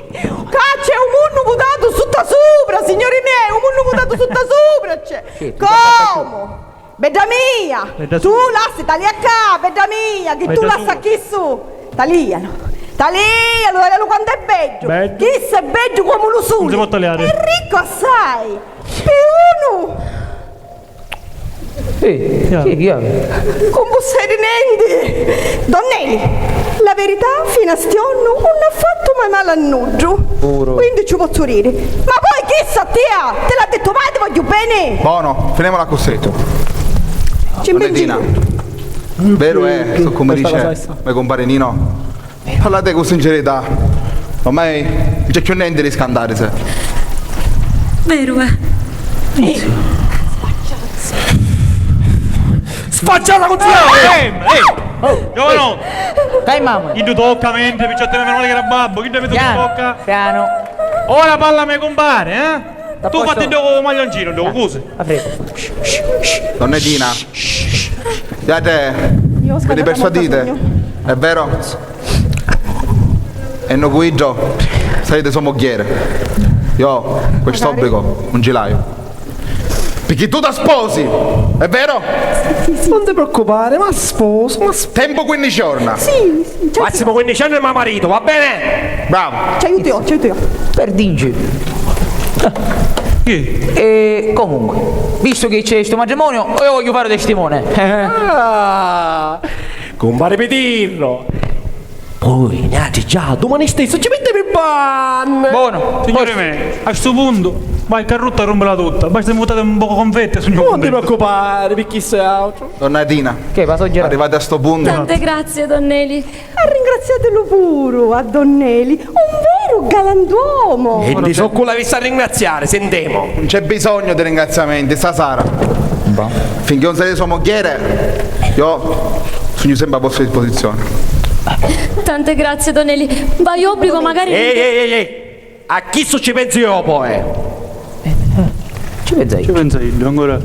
Ca c'è u munnu vutatu sutta supra, signuri meu! U munnu vutatu sutta supra c'è! Comu? Bedda mia! Tu lassi talia ccà, bedda mia, chi tu lassi a chissu! Talianu! Talianu, talianu quantu è beddu! Chissu è beddu comu lu suli! È riccu assai! Pi unu! Chi, chi, chi havi? Cu un busseri nenti! Donneli, la verità finu a stiornu un ha fattu mai mali a nuddu. Quindi ci pozzu diri. Ma poi chissa a tia ti l'ha dittu mai ti vogghiu beni? Bonu, finimula accussì. Ci Donna Edina, veru è, su comu dice me cumpari Nino? Parlate cu sincerità. Ormai non c'è più nenti di scantarisi. Veru è. Sfacciata cu zia! Ehi, ehi! Giovanu! Dai mamma! Chi tu tocca mentre picciottu meno male che era babbu, chi tu mi tocca? Piano! Ora parla me compare, eh? Tu fatti do maglioncino, do cose. Donna Edina, siate, vi persuadite, è vero? E no cu iddu sarete so mugghieri. Io quest'obbligo non ci l'haiu. Picchì tu ta sposi, è vero? Non ti preoccupare, ma sposo, ma sposo. Tempo quindici giorna. Sì, sì. Massimo quindici anni e ma maritu, va bene? Bravo. Ci aiuto io, ci aiuto io. Per dinci. E comunque, visto che c'è sto matrimonio, io voglio fare testimone. Ah, compare Pitirro. Poi, niatri già, dumani stessu ci mettiamo in panne! Buono! Signuri me, a stu puntu, vai carrutta e rumpila tutta, basta che mi vutate un poco confetti e sugnu cuntentu. Non ti preoccupare, picchì sei altro. Donna Edina, arrivati a sto puntu. Tante grazie, donn'Eli. Arringraziatilu puru a donn'Eli, un veru galantuomo! E di soccu l'avissi a ringraziari, sintemu! Non c'è bisogno di ringraziamenti, sta Sara. Finché non sarete sua mogghieri, io sugnu sempri a vostra disposizione. Tante grazie, donn'Eli. Vai, obbligo, magari. Ehi, ehi, ehi, ehi! A chissu ci penzu io poi! Ci penza iddu. Ci penza iddu, ancora.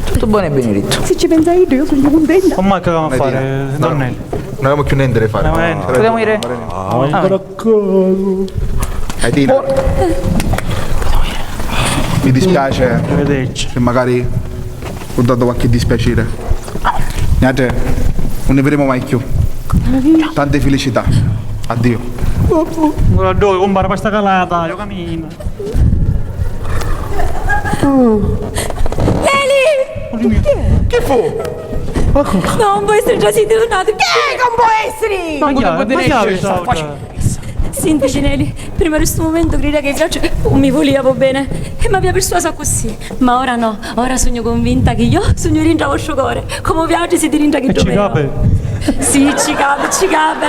Tuttu bonu e binirittu. Si ci penza iddu, io sugnu cuntenta. Ormai che avemu a fari, donn'Eli? Non avemu più niente da fare. Putemu iri? Ancora cosa? Edina. Mi dispiace se magari ho dato qualche dispiacere. Niatri, non ne vedremo mai più. Tante felicità. Addio. Ancora due, compare, basta calata, io cammino. Eli! Chi fu? No, non può essere già si tornato. Chi è che non può essere? Ma chi è? Sinti, Eli, prima di stu mumentu crida che già mi vulia po bene e m'avia persuasu accussì. Ma ora no, ora sugnu cunvinta chi io sugnu dintra vostru cori, comu viautri siti dintra chiddu meu. Ci capi? Sì, ci capi, ci capi.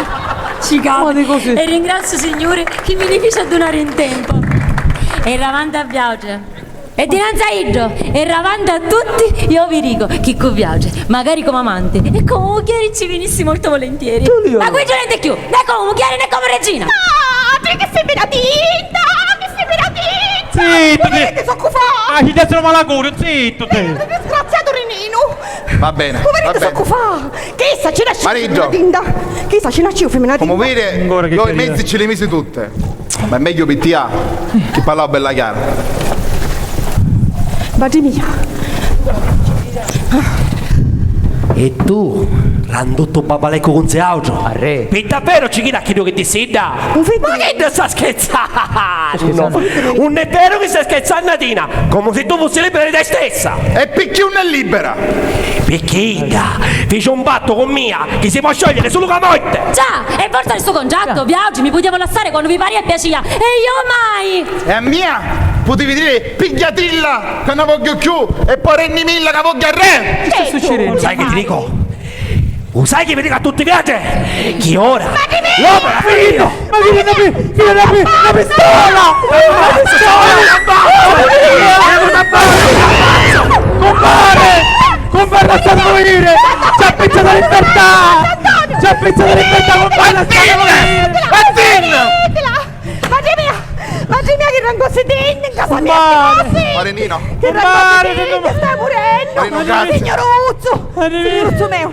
Ci capi. E ringraziu Signuri chi mi ni fici addunari in tempu. E davanti a viautri. E dinanzi a iddu, e davanti a tutti, io vi dicu chi cu viautri, magari comu amanti e comu mugghieri ci vinissi molto volentieri. Ma cu iddu nenti chiù, né comu mugghieri né comu regina. Ah, chi fimmina tinta, chi fimmina tinta. Zittu, zittu. Chi soccu fa? Ah, ci dessero malacuriu, zittu te. Disgraziatu Rininu. Va bene, va bene. Soccu fa? Chissa ci nasci fimmina tinta. Chissa ci nasci fimmina tinta. Comu viri, io i mezzi ci li misi tutti. Ma è megghiu pi tia chi parlau bella chiara. Vati mia. E tu, randuttu babaleccu cunzi autru? Arrè. Pi davveru ci cridi a chiddu chi dissi idda? Ma chidda sta scherzannu! Nun è veru chi stai scherzannu, Adina! Comu si tu fussi libera di te stessa! E picchì nun è libera? Picchì idda fici un pattu cu mia chi si pò sciogliere sulu cu a morte! Già! E forza di stu contratto, viaggi, mi putiamo lassare quannu vi paria e piacia, e io mai! E a mia putivi diri pigghiatilla ca na vogghiu cchiù e poi rennimilla ca vogghiu arrè! Chi sta succedendu? Sai chi ti dico? U sai chi vi dico a tutti viaggi? Chi ora? L'opera finita! Ma chi la pi-, chi la pi-, la pistola! La pistola! Compare! Compare, lasciatelo morire! Ci ha pensato la libertà! Ci ha pensato la libertà, compare, lasciatelo morire! Martina! Martina! Madre mia, madre mia, chi rancosi tinni in casa mia, sti cosi! Marinino! Chi rancosi tinni, stai murennu! Signoruzzu! Signoruzzu meu!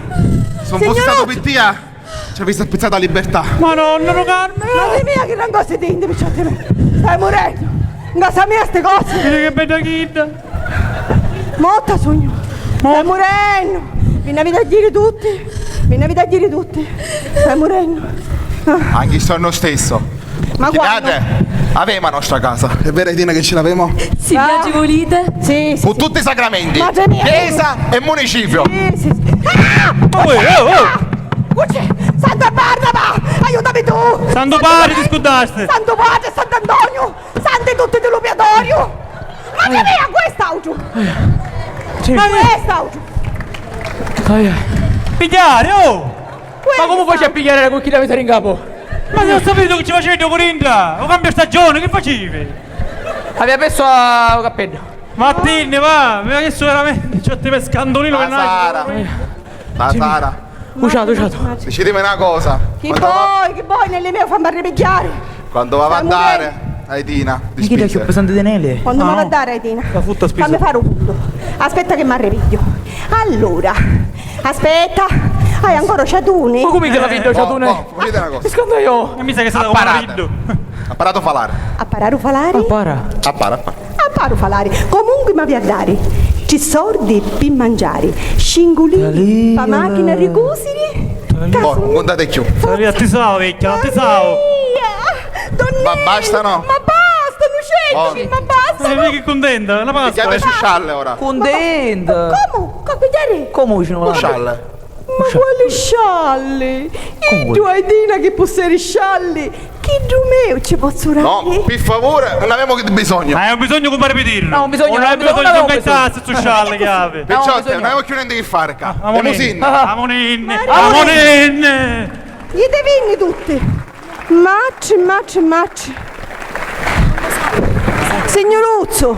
Sun fussato pi tia! Ci avessi spizzato la libertà. Madonna, no, Carmine. Madre mia, chi rancosi tinni, picciotti mei. Stai murennu. In casa mia sti cosi. Vedi che bedda chidda. Motta sugnu. Stai murennu. Vi n'aviti a jiri tutti. Vi n'aviti a jiri tutti. Stai murennu. Ah. Anche il sonno stesso. Ma quando? Avemu a nostra casa. È vera, Tina, che ce l'avemu? Sì, viaggi vulite? Sì, sì. Con tutti i sacramenti. Madre mia. Chiesa e municipio. Sì, sì, sì. Ah! Oh, oh, oh. Cucci! Santa Barnaba! Aiutami tu! Santu Padri, ti scurdasti! Santu Padri, Sant'Antoniu! Santi tutti di l'upiatoriu! Madre mia, cu è st'autru? Sì. Ma cu è st'autru? Aia. Pigghiari, oh! Ma comu faci a pigghiari cu chidda misa in capu? Ma non sapete che ci facevi cu dintra? O cambia stagione, che facevi? Aveva perso u cappeddu. Martini, va, ma che sono veramente, cioè, ti scandolino che nasci. Sara. La Sara. Usciato, usciato. Dicitemi una cosa. Chi voi, chi voi, Neli mio, fammi arripigghiari. Quando va a dare, Aitina, dispizza. Chi è più pesante di Neli? Quando va a dare, Aitina? Fammi fare un punto. Aspetta che mi arripiggio. Allora, aspetta. Hai ancora ciatuni? Ma come che la vedo ciatuni? Vedi una cosa. Secondo io. E mi sa che sta un marito. Apparato falare. Apparato falare? Appara. Appara, appara. A paru falari. Comunqui m'avi a dari tri sordi pi manciari, cincu liri pa machina ri cusiri. Bon, nun cuntate cchiù. Saria ti sao, vecchia, ti sao. Ma basta, no? Ma basta, Nucetti, ma basta. Vedi che cuntenta, la pasta. Pigghiate sciuscialle ora. Cuntenta. Comu? Comu pigghiari? Comu vicino la scialle? Ma quali scialli? Iddu hai Dina chi pusseri scialli? Chiddu meu ci pozzu dari? No, pi favuri, nun avemu bisognu. Ma hai un bisognu cumpari Pitirru? No, un bisognu, non avemu bisognu, non avemu bisognu. Stu scialli chi havi. Picciotti, non avemu cchiù nenti chi fari ccà. Amuninni, amuninni, amuninni. Jitivinni tutti. Matri, matri, matri. Signuruzzu,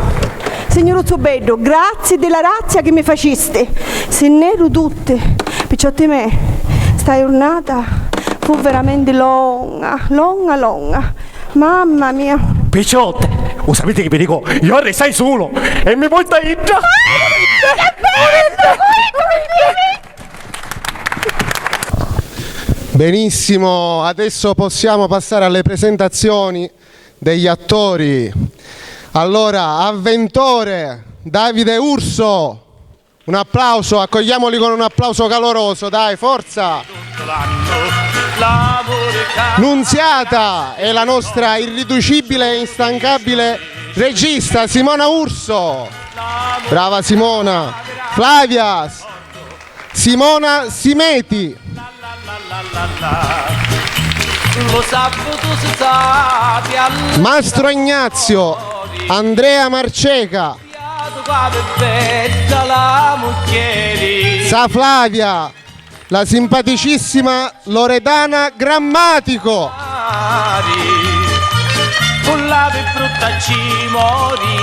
signuruzzu beddu, grazie di la razia chi mi facisti. Si nneru tutti, picciotti me, sta jurnata fu veramenti longa, longa, longa. Mamma mia. Picciotti, u sapiti chi vi dicu? Io arristai sulu e mi portai idda. Benissimo, adesso possiamo passare alle presentazioni degli attori. Allora, avventore Davide Urso, un applauso, accogliamoli con un applauso caloroso, dai, forza! Nunziata è la nostra irriducibile e instancabile regista Simona Urso. Brava Simona. Flavia, Simona Simeti. Mastro Ignazio, Andrea Marceca. Sa Flavia, la simpaticissima Loredana Grammatico.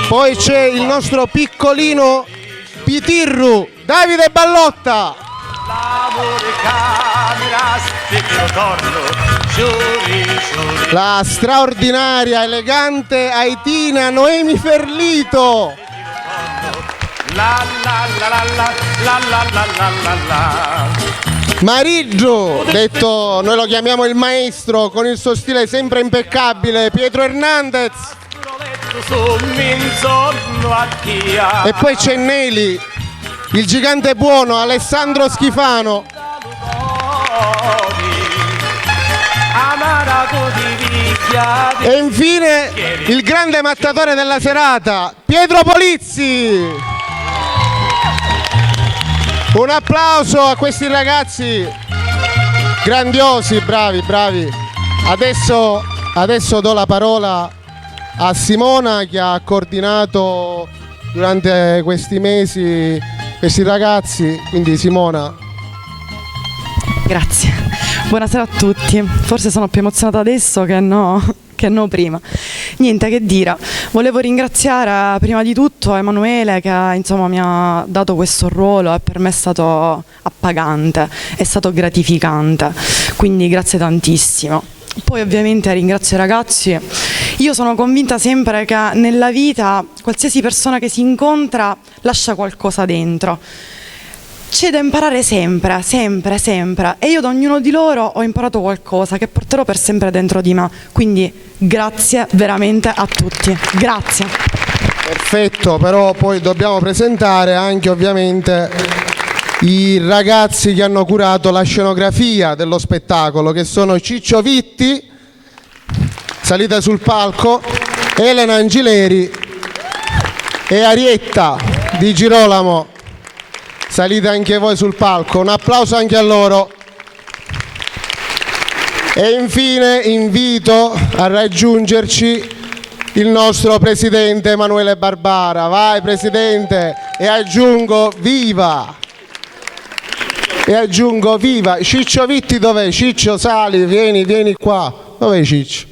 Poi c'è il nostro piccolino Pitirru, Davide Ballotta. La straordinaria, elegante Aitina Noemi Ferlito. Mariddu, detto, noi lo chiamiamo il maestro, con il suo stile sempre impeccabile, Pietro Hernandez. E poi c'è Neli, il gigante buono Alessandro Schifano. E infine il grande mattatore della serata, Pietro Polizzi. Un applauso a questi ragazzi grandiosi, bravi, bravi. Adesso, adesso do la parola a Simona che ha coordinato durante questi mesi questi ragazzi, quindi Simona. Grazie. Buonasera a tutti. Forse sono più emozionata adesso che no, che no prima. Niente, che dire. Volevo ringraziare prima di tutto Emanuele che, insomma, mi ha dato questo ruolo e per me è stato appagante, è stato gratificante. Quindi grazie tantissimo. Poi ovviamente ringrazio i ragazzi. Io sono convinta sempre che nella vita qualsiasi persona che si incontra lascia qualcosa dentro. C'è da imparare sempre, sempre, sempre. E io da ognuno di loro ho imparato qualcosa che porterò per sempre dentro di me. Quindi grazie veramente a tutti. Grazie. Perfetto, però poi dobbiamo presentare anche ovviamente i ragazzi che hanno curato la scenografia dello spettacolo, che sono Ciccio Vitti, salite sul palco, Elena Angileri e Arietta Di Girolamo. Salite anche voi sul palco, un applauso anche a loro. E infine invito a raggiungerci il nostro presidente Emanuele Barbara. Vai presidente, e aggiungo viva! E aggiungo viva! Ciccio Vitti dov'è? Ciccio, sali, vieni, vieni qua. Dov'è Ciccio?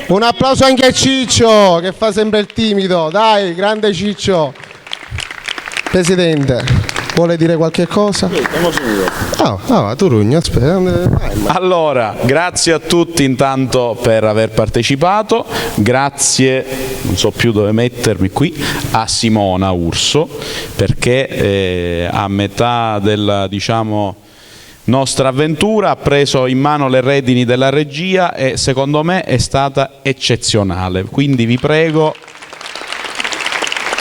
Un applauso anche a Ciccio che fa sempre il timido. Dai, grande Ciccio. Presidente, vuole dire qualche cosa? Ah, ah, tu rugna, aspetta. Allora, grazie a tutti intanto per aver partecipato, grazie, non so più dove mettermi qui, a Simona Urso, perché eh, a metà della, diciamo, nostra avventura, ha preso in mano le redini della regia e secondo me è stata eccezionale. Quindi vi prego,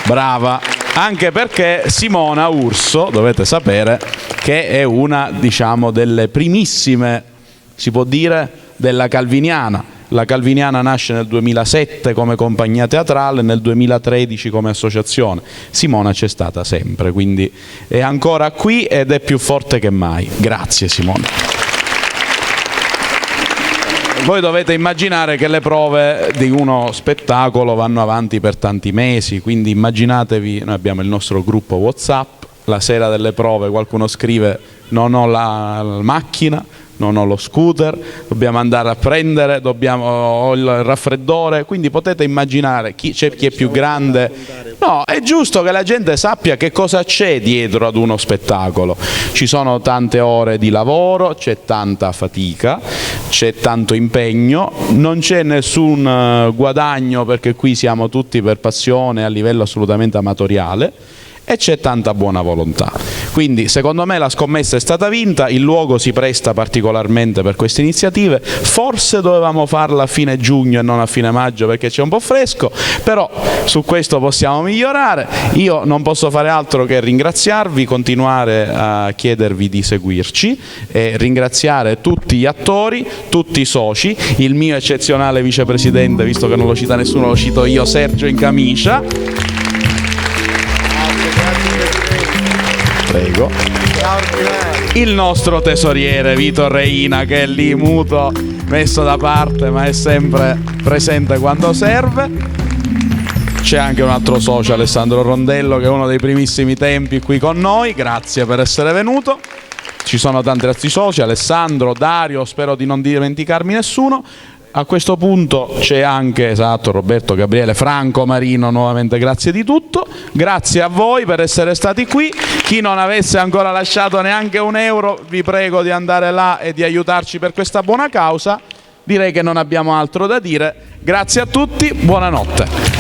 brava, anche perché Simona Urso, dovete sapere che è una, diciamo, delle primissime, si può dire, della Calviniana. La Calviniana nasce nel duemilasette come compagnia teatrale, nel duemilatredici come associazione. Simona c'è stata sempre, quindi è ancora qui ed è più forte che mai. Grazie Simona. Voi dovete immaginare che le prove di uno spettacolo vanno avanti per tanti mesi, quindi immaginatevi, noi abbiamo il nostro gruppo WhatsApp, la sera delle prove qualcuno scrive: "Non ho la macchina, non ho lo scooter, dobbiamo andare a prendere, dobbiamo, ho il raffreddore", quindi potete immaginare chi, c'è chi è più grande. No, è giusto che la gente sappia che cosa c'è dietro ad uno spettacolo. Ci sono tante ore di lavoro, c'è tanta fatica, c'è tanto impegno, non c'è nessun eh, guadagno perché qui siamo tutti per passione a livello assolutamente amatoriale. E c'è tanta buona volontà. Quindi secondo me la scommessa è stata vinta, il luogo si presta particolarmente per queste iniziative, forse dovevamo farla a fine giugno e non a fine maggio perché c'è un po' fresco, però su questo possiamo migliorare. Io non posso fare altro che ringraziarvi, continuare a chiedervi di seguirci e ringraziare tutti gli attori, tutti i soci, il mio eccezionale vicepresidente, visto che non lo cita nessuno, lo cito io, Sergio in camicia. Prego. Il nostro tesoriere Vito Reina, che è lì muto, messo da parte, ma è sempre presente quando serve. C'è anche un altro socio, Alessandro Rondello, che è uno dei primissimi tempi qui con noi. Grazie per essere venuto. Ci sono tanti altri soci, Alessandro, Dario, spero di non dimenticarmi nessuno. A questo punto c'è anche, esatto, Roberto, Gabriele, Franco Marino, nuovamente grazie di tutto. Grazie a voi per essere stati qui. Chi non avesse ancora lasciato neanche un euro, vi prego di andare là e di aiutarci per questa buona causa. Direi che non abbiamo altro da dire. Grazie a tutti, buonanotte.